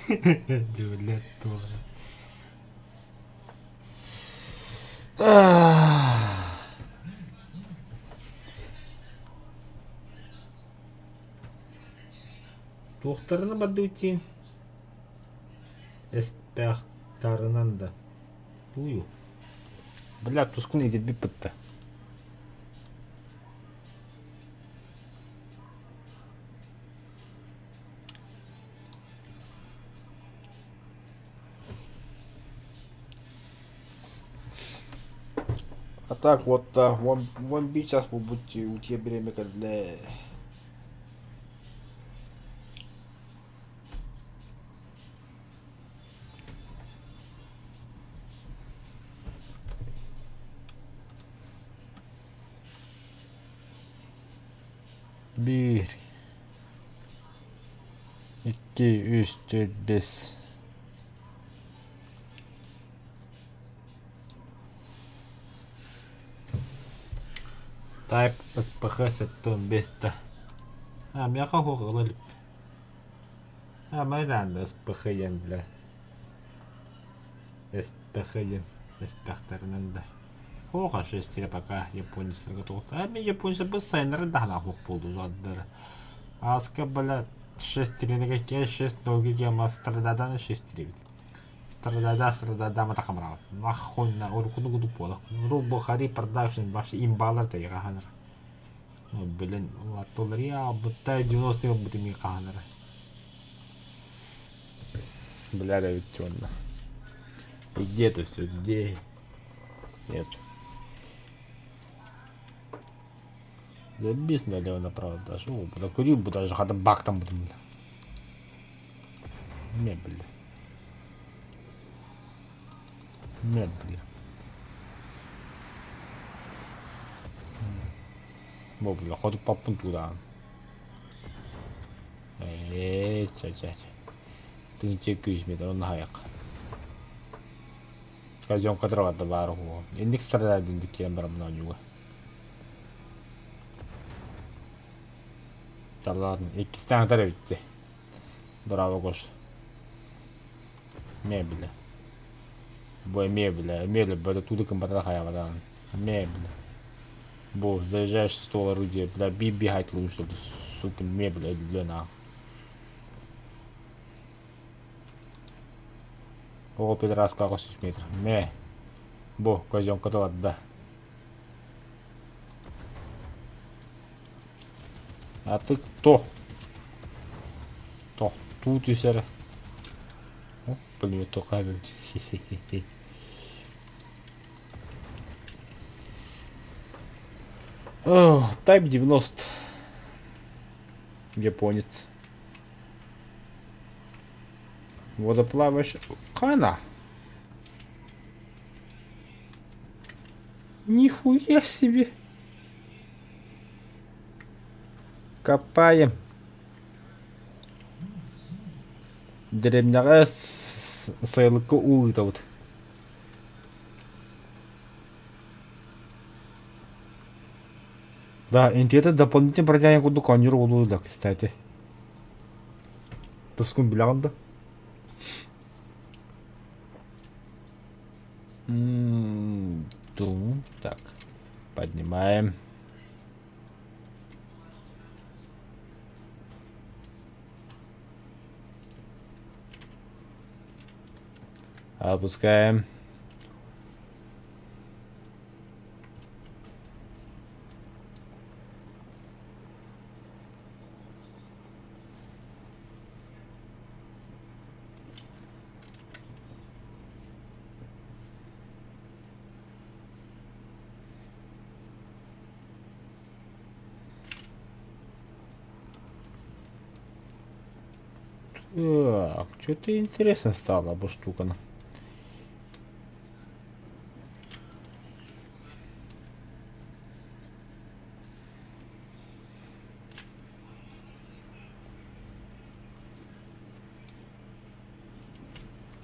A: Дьүүллэр туох. Туохтарына бардыбыт Эспэхтарынан да. Тую. Бля, тускун идирбит бытта.
D: А так вот, вон, вон би час будьте у тебя время для.
A: Биир, икки, үс, түөрт, бэс. Type СПХ 75 да. А, миэхэ суох ыла илик. А, майдаан СПХ диэн бля. СПХ диэн эспэхтэринэн да. Суох шестире пока японецтарга тоҕус. А мен японецтар бу сайыннары даһана суох буолду заддара. Аска бля шестирене ке шесть ноги гема стрададан шестире бит. Страдада страдада матакамрал. Нахуй на урукуну гуду пола. Ру Бухари продакшн ваши имбалар тайга ханар. Ну, блин, латолрия бутта 90 бутими ханар. Бля, да ведь он. И где это все? Где? Нет. Забись налево направо даже. О, бля, кури бы даже хата бак там буду. Не, бля. Не, бля. Бо, бля, хоть папун туда. Э, ча ча ча. Тыгынча 200 метр, онно хайак. Казён катравата баар уһуо. Инник стрададин диккиэн барамна оньуга. Талаатын иккистээн атар эбитти. Браво Гош. Мебель. Бу мебель, мебель, бля, туда кымбатара хаябадан. Мебель. Бу, заезжаешь с стол орудие, бля, би бегать лучше, сука, мебель, длина. Оҕо пидораскаҕа сүүс метр. Мэ. Бу, козёнка да. А ты кто? Тохтуу түсэр. О, блин, тоқай О, Type 90. Японец. Водоплавающий. Кана. Нихуя себе. Копаем. Дэриэбинэҕэ сайылыкка уу ыытабыт. Да, интиэтэ дополнительный протяжение курдук оонньуур буолуо да, кстати. Тускун билэҕин да? Так, поднимаем. Опускаем. Так, что-то интересно стало бу штуканы.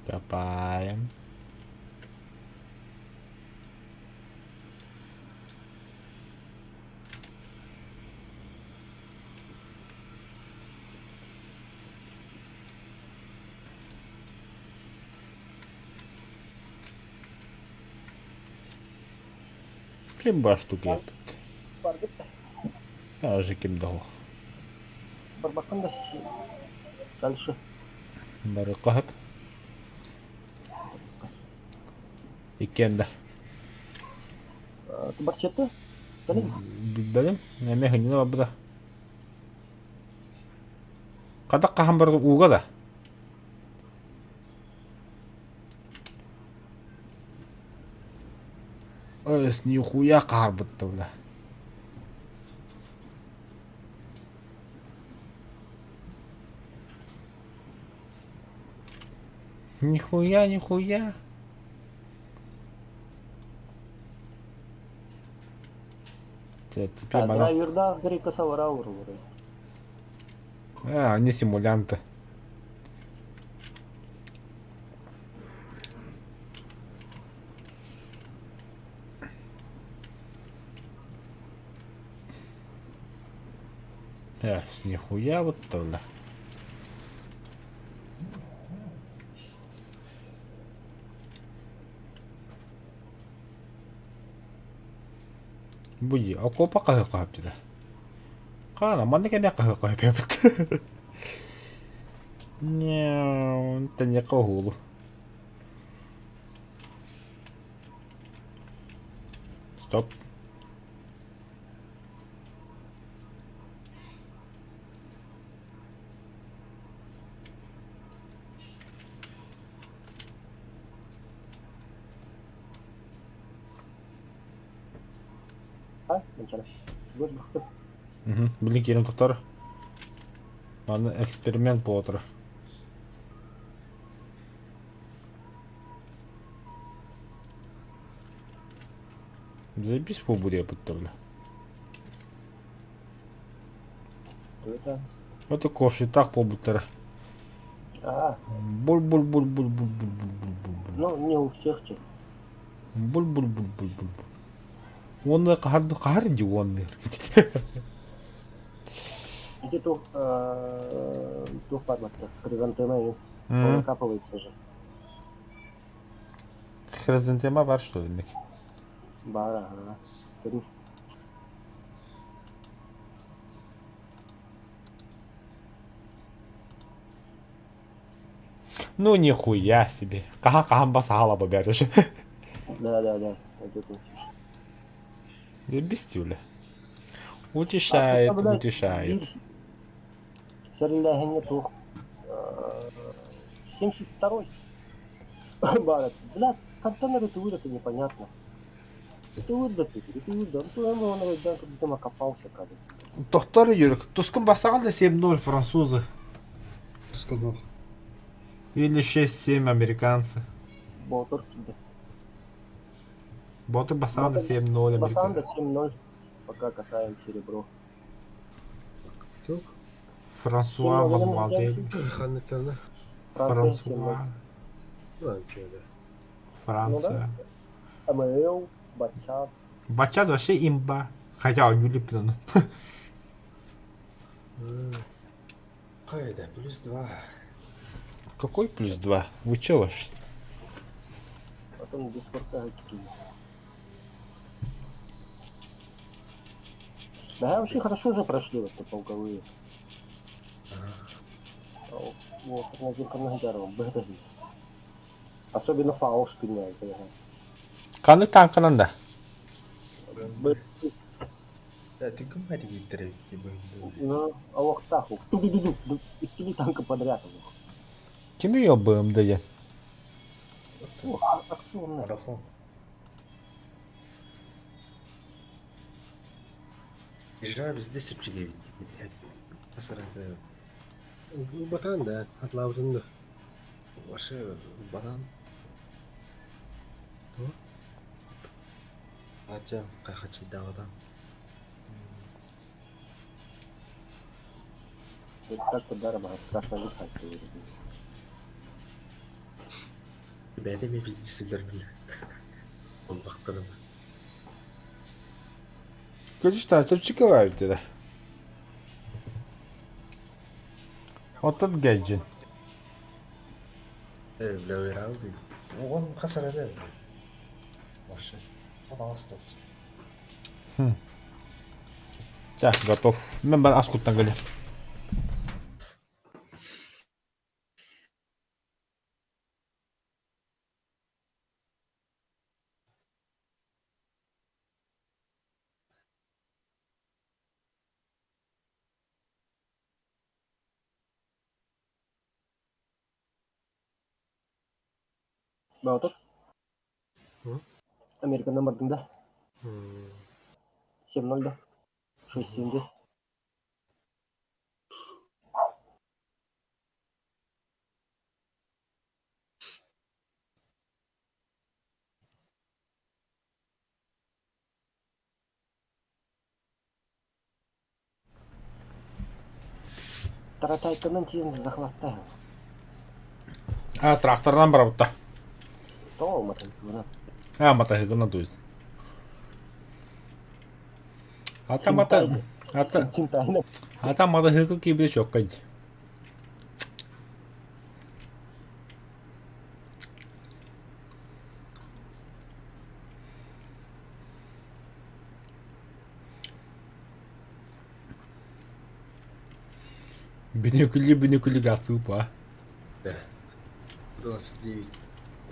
A: Копаем. Ким баар штуки эппит?
B: Барбыт да.
A: Даже ким да суох.
B: Барбаккын да дальше.
A: Барыахха сөп. Иккиэн да.
B: Барчетты?
A: Билбэтим. Эмиэ хынньана барбыта. Хатах хаһан барда ууга да? Ыс, нихуя хаалбытта бля. Нихуя, нихуя. Теперь
B: А, драйвердаах Грека савара урулары.
A: А, они симулянты. Эс, нихуя вот тогда. Бу дии, окуопа хаһыахха сөп дии. Хаана, маннык эмиэ хаһыахха сөп эбит. Няу, тэниэххэ уһуулу. Стоп.
B: А, Манчара. Госбахты.
A: Билин киирэн тохтор. Манна эксперимент буола турар. Заебись буолбут бля.
B: Это...
A: Вот и ковшитах буолбуттара.
B: А,
A: Буль-буль-буль-буль-буль-буль-буль-буль.
B: ну не у всех че.
A: Буль-буль-буль-буль-буль. Уонна хаһар хаһар дии уонныыр.
B: Ити туох туох баар хризантема и он накапывается же.
A: Хризантема бар что ли?
B: Баар, ага.
A: Ну нихуя себе. Хаһан хаһан басаһала бабятыш.
B: Да, да, да. Вот это.
A: Заебись бля. Утешает, утешает.
B: Сэрилээһиҥҥэ туох 72-й баар. Блядь, хантан эрэ тугу это непонятно. Это да ты, это да. Ну, он он там окопался, кажется.
D: Тохтор Юрик, Тускун бастаҕан да 7-0 французы.
G: Тускунов.
D: Или 6-7 американцы.
B: Ботур киирдэ.
D: Ботур бастаҕан да 7-0
B: Басанда
D: американцы.
B: 7-0. Пока катаем серебро.
G: Туох?
D: Франсуа мадемуазель.
G: Ханныктарына.
B: Франция 7-0.
D: Франсуа.
G: Франция, да.
D: Франция.
B: МЛ, Бачат.
D: Бачат вообще имба. Хотя он не
G: Хайда, плюс два.
D: Какой плюс два? Вы че вообще?
B: Потом Дискорд кинул. Да, вообще хорошо же прошли вот эти полковые. Вот, Особенно Фауст меня.
A: Ханнык танканан да?
G: Да, ты кому типа.
B: Ну, алохтаху. Три танка подряд.
A: Ким ее БМД диэн?
B: О, акционная.
G: Марафон. Ижа бізде сепчиге битти. Асараты.
H: Батан да, атлаабытын да.
G: Вообще батан. Ача кахачи давадан.
B: Как-то даром страшно дыхать.
G: Бәйте мен бізде сілдер біле. Оллақтарын.
D: Конечно, чэпчэки да.
A: Оттон гаджет.
G: Э, бля, ойрауды. Оған қасарады. Вообще. Он алыс тоқсты.
A: Чэ, готов. Мен бар ас куттан кэлиэм.
B: Боотур.
H: М?
B: Американнан бардыҥ да?
H: М,
B: 7-0 да? 6-7 да? Таратайканан тиийэн захваттаһын.
A: А, тракторынан барабытта.
B: Тоҕо матайкынан?
A: А, матаһыгынан дуйт. Ата мата ата
B: Синтайна.
A: ата матаһыгы киибит чоккай. Бүнүкүлү бүнүкүлү гастуупа.
G: Да. 29.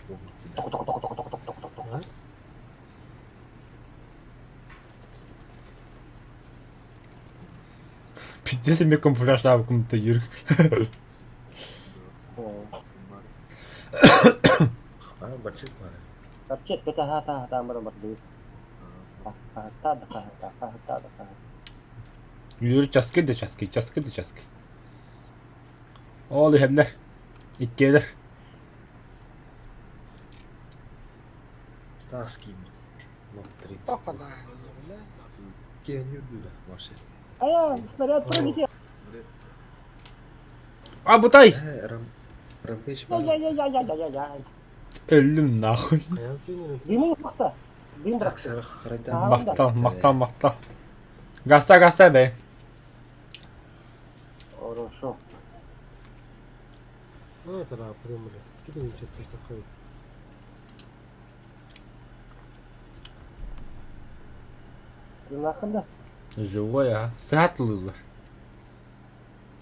G: Помните, да.
B: Току-току-току-току-току-току-току.
H: А?
A: Пиздец эми камуфляждаабыккын Юрк.
G: А, бачыт баар.
B: Вообще, это хата хата баран бардыбыт. Хата да хата, хата да хата.
A: Юрий часкы да часкы, часкы да часкы. Ол иһэллэр. Иккиэлэр.
G: Старский. 0.30.
C: Опа-на, бля.
G: Киэн үрдүлэ, вообще.
B: А, снаряд пролетел.
A: А, бутай!
G: Э, рам... Рампейдж баар.
B: Яй-яй-яй-яй-яй-яй.
A: Өллүм нахуй.
H: Хайаан киинин
B: Дымы ухта. Дым
G: Так,
B: брак.
G: сарах харайдан.
A: Махтал, махтал, махтал. Гаста, гаста бэй.
B: Хорошо.
H: А, тараапырым бля. Китин четтер такой.
B: Ты да?
A: Живой, а. Сатлылар.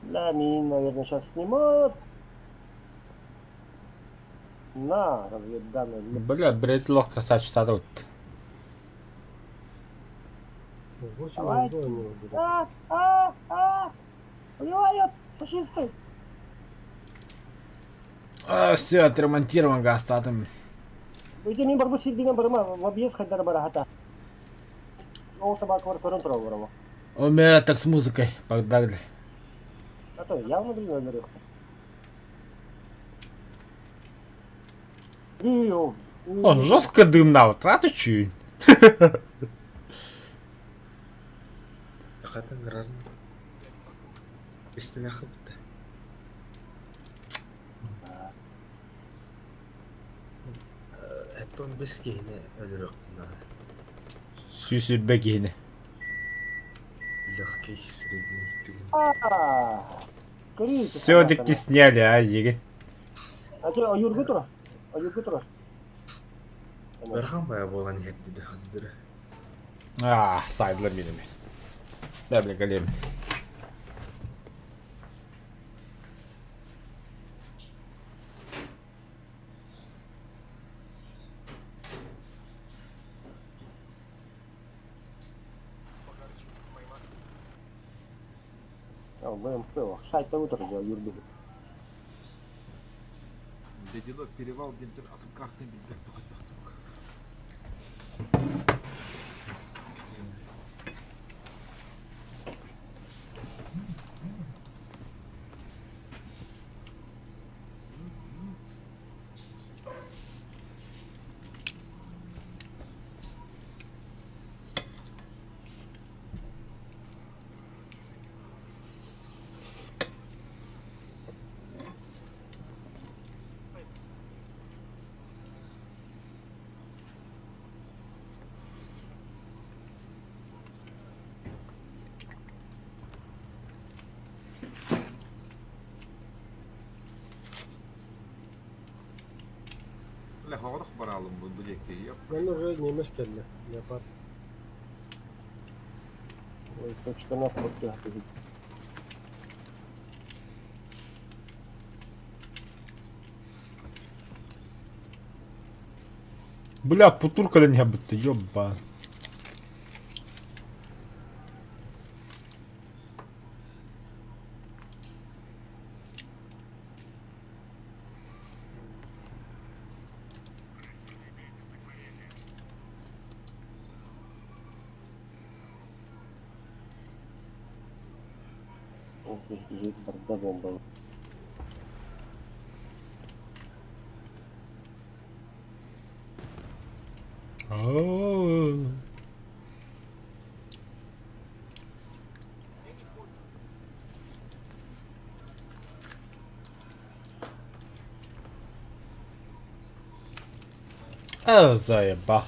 B: Бля, мин, наверное, сейчас снимут. На, разведданные.
A: Бля, Бредлох красавчик сада вот.
H: 8
B: Давай.
H: 2 у него было.
B: А, а, а! Убивают фашисты!
A: А, все, отремонтирован гастатым.
B: Уйди, мин барбут сирдинен барыма, в объезд хайдар барахата. Ол собака бар көрөн тура барабы.
A: Умера так с музыкой. Погнали.
B: А то явно блин өлөрүөх. Иу.
A: О, жестко дым на вот, чуть.
G: Хатын гран. Бестелях бітті. Эттон бес киһини өлөрүөхпүн наада.
A: Сүүсүрбэ киһини.
G: Легкий, средний, түгэн.
B: А. Көрүү.
A: Все-таки сняли, а, егин.
B: А то аюргу тура. Аюргу тура.
G: Бархан бая буолан иһэрдиде хандыра.
A: А, сайдылар менен. Да, бля, голем.
B: БМП, шайта утро аюргу.
F: Ледяной перевал диэнтэн атын картын билбэт тоҕойдохтук. Бля, хоҕорох бараалым бу бу диэки. Йоп.
H: Мен уже немец кэллэ. Леопард.
B: Ой, точканы оппут
A: Бля, путур кэлэн иһэбитти, ёбба.
B: Барда бомба.
A: Оо. А, заеба.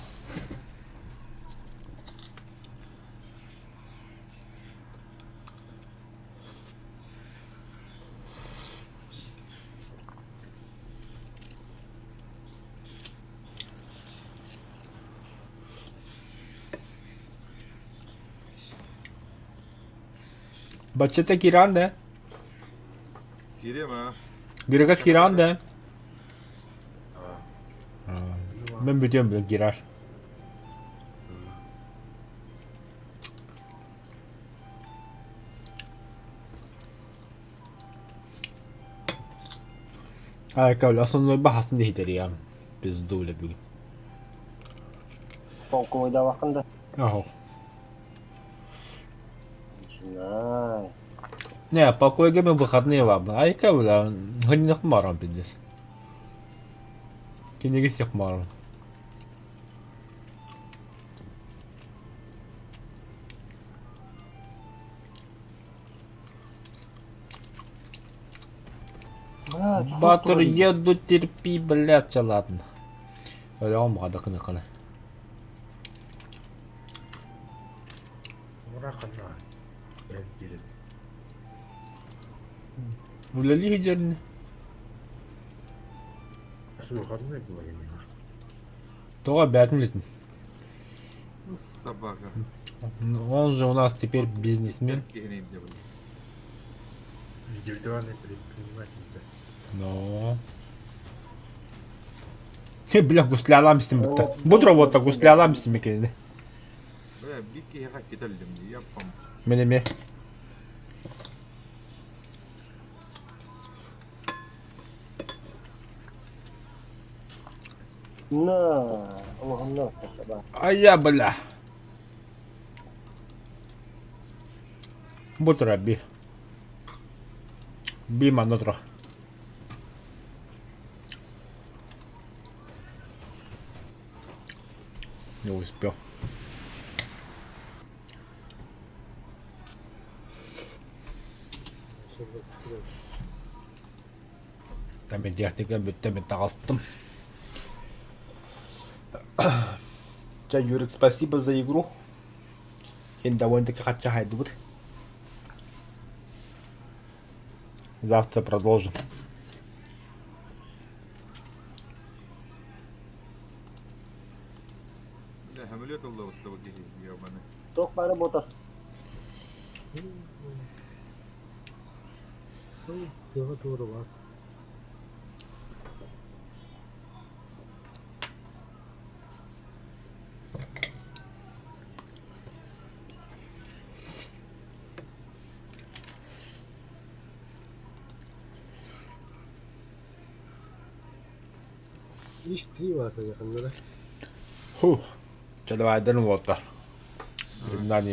A: Баччата киирэн да?
F: Киириэм аа.
A: Грекас киирэн да? Мен бүтүөм бile киирэр. Айка, основной баһасын иһитэриям. Пизду бile бүгүн.
B: Толкуйдаабаккын да.
A: Аһо.
B: Начинай.
A: Не, покойга мен выходные вам. Айка, бля, хыннах марам пиздец. Киниги всех марам.
B: Блядь,
A: Батыр, еду, терпи, блядь, ладно. Өлөҕүм баҕа кына.
G: Урахана. Эргирин.
A: Үлэлии сылдьарын.
G: Суухарнай буолар
A: Тоҕо бээтин үлэтин.
F: Ну, собака.
A: Он же у нас теперь бизнесмен.
F: Киһини диэбин.
G: Индивидуальный предприниматель.
A: Но. Хе, бля, гуслялам с ним бутта. Бу вот гуслялам с ним кэллэ.
F: Бля, биир киһиэхэ кэтэллим дии, яппам.
A: Мин эмиэ.
B: На, оһонно собака.
A: А я, бля. Бу турар би. Би манна турар. Не успел. Там техника бүттэ мин таҕыстым. Ча, Юрик, спасибо за игру. Һин довольно-таки хачча хайдыбыт. Завтра продолжим.
F: Бля, самолет ылла оттого киһи, ебаный.
B: Туох бары буотах.
H: Тыаҕа туора баар. Ис-три баар хайаханнара.
A: Фух. Чэ, давай, дэн вот. Стремнание.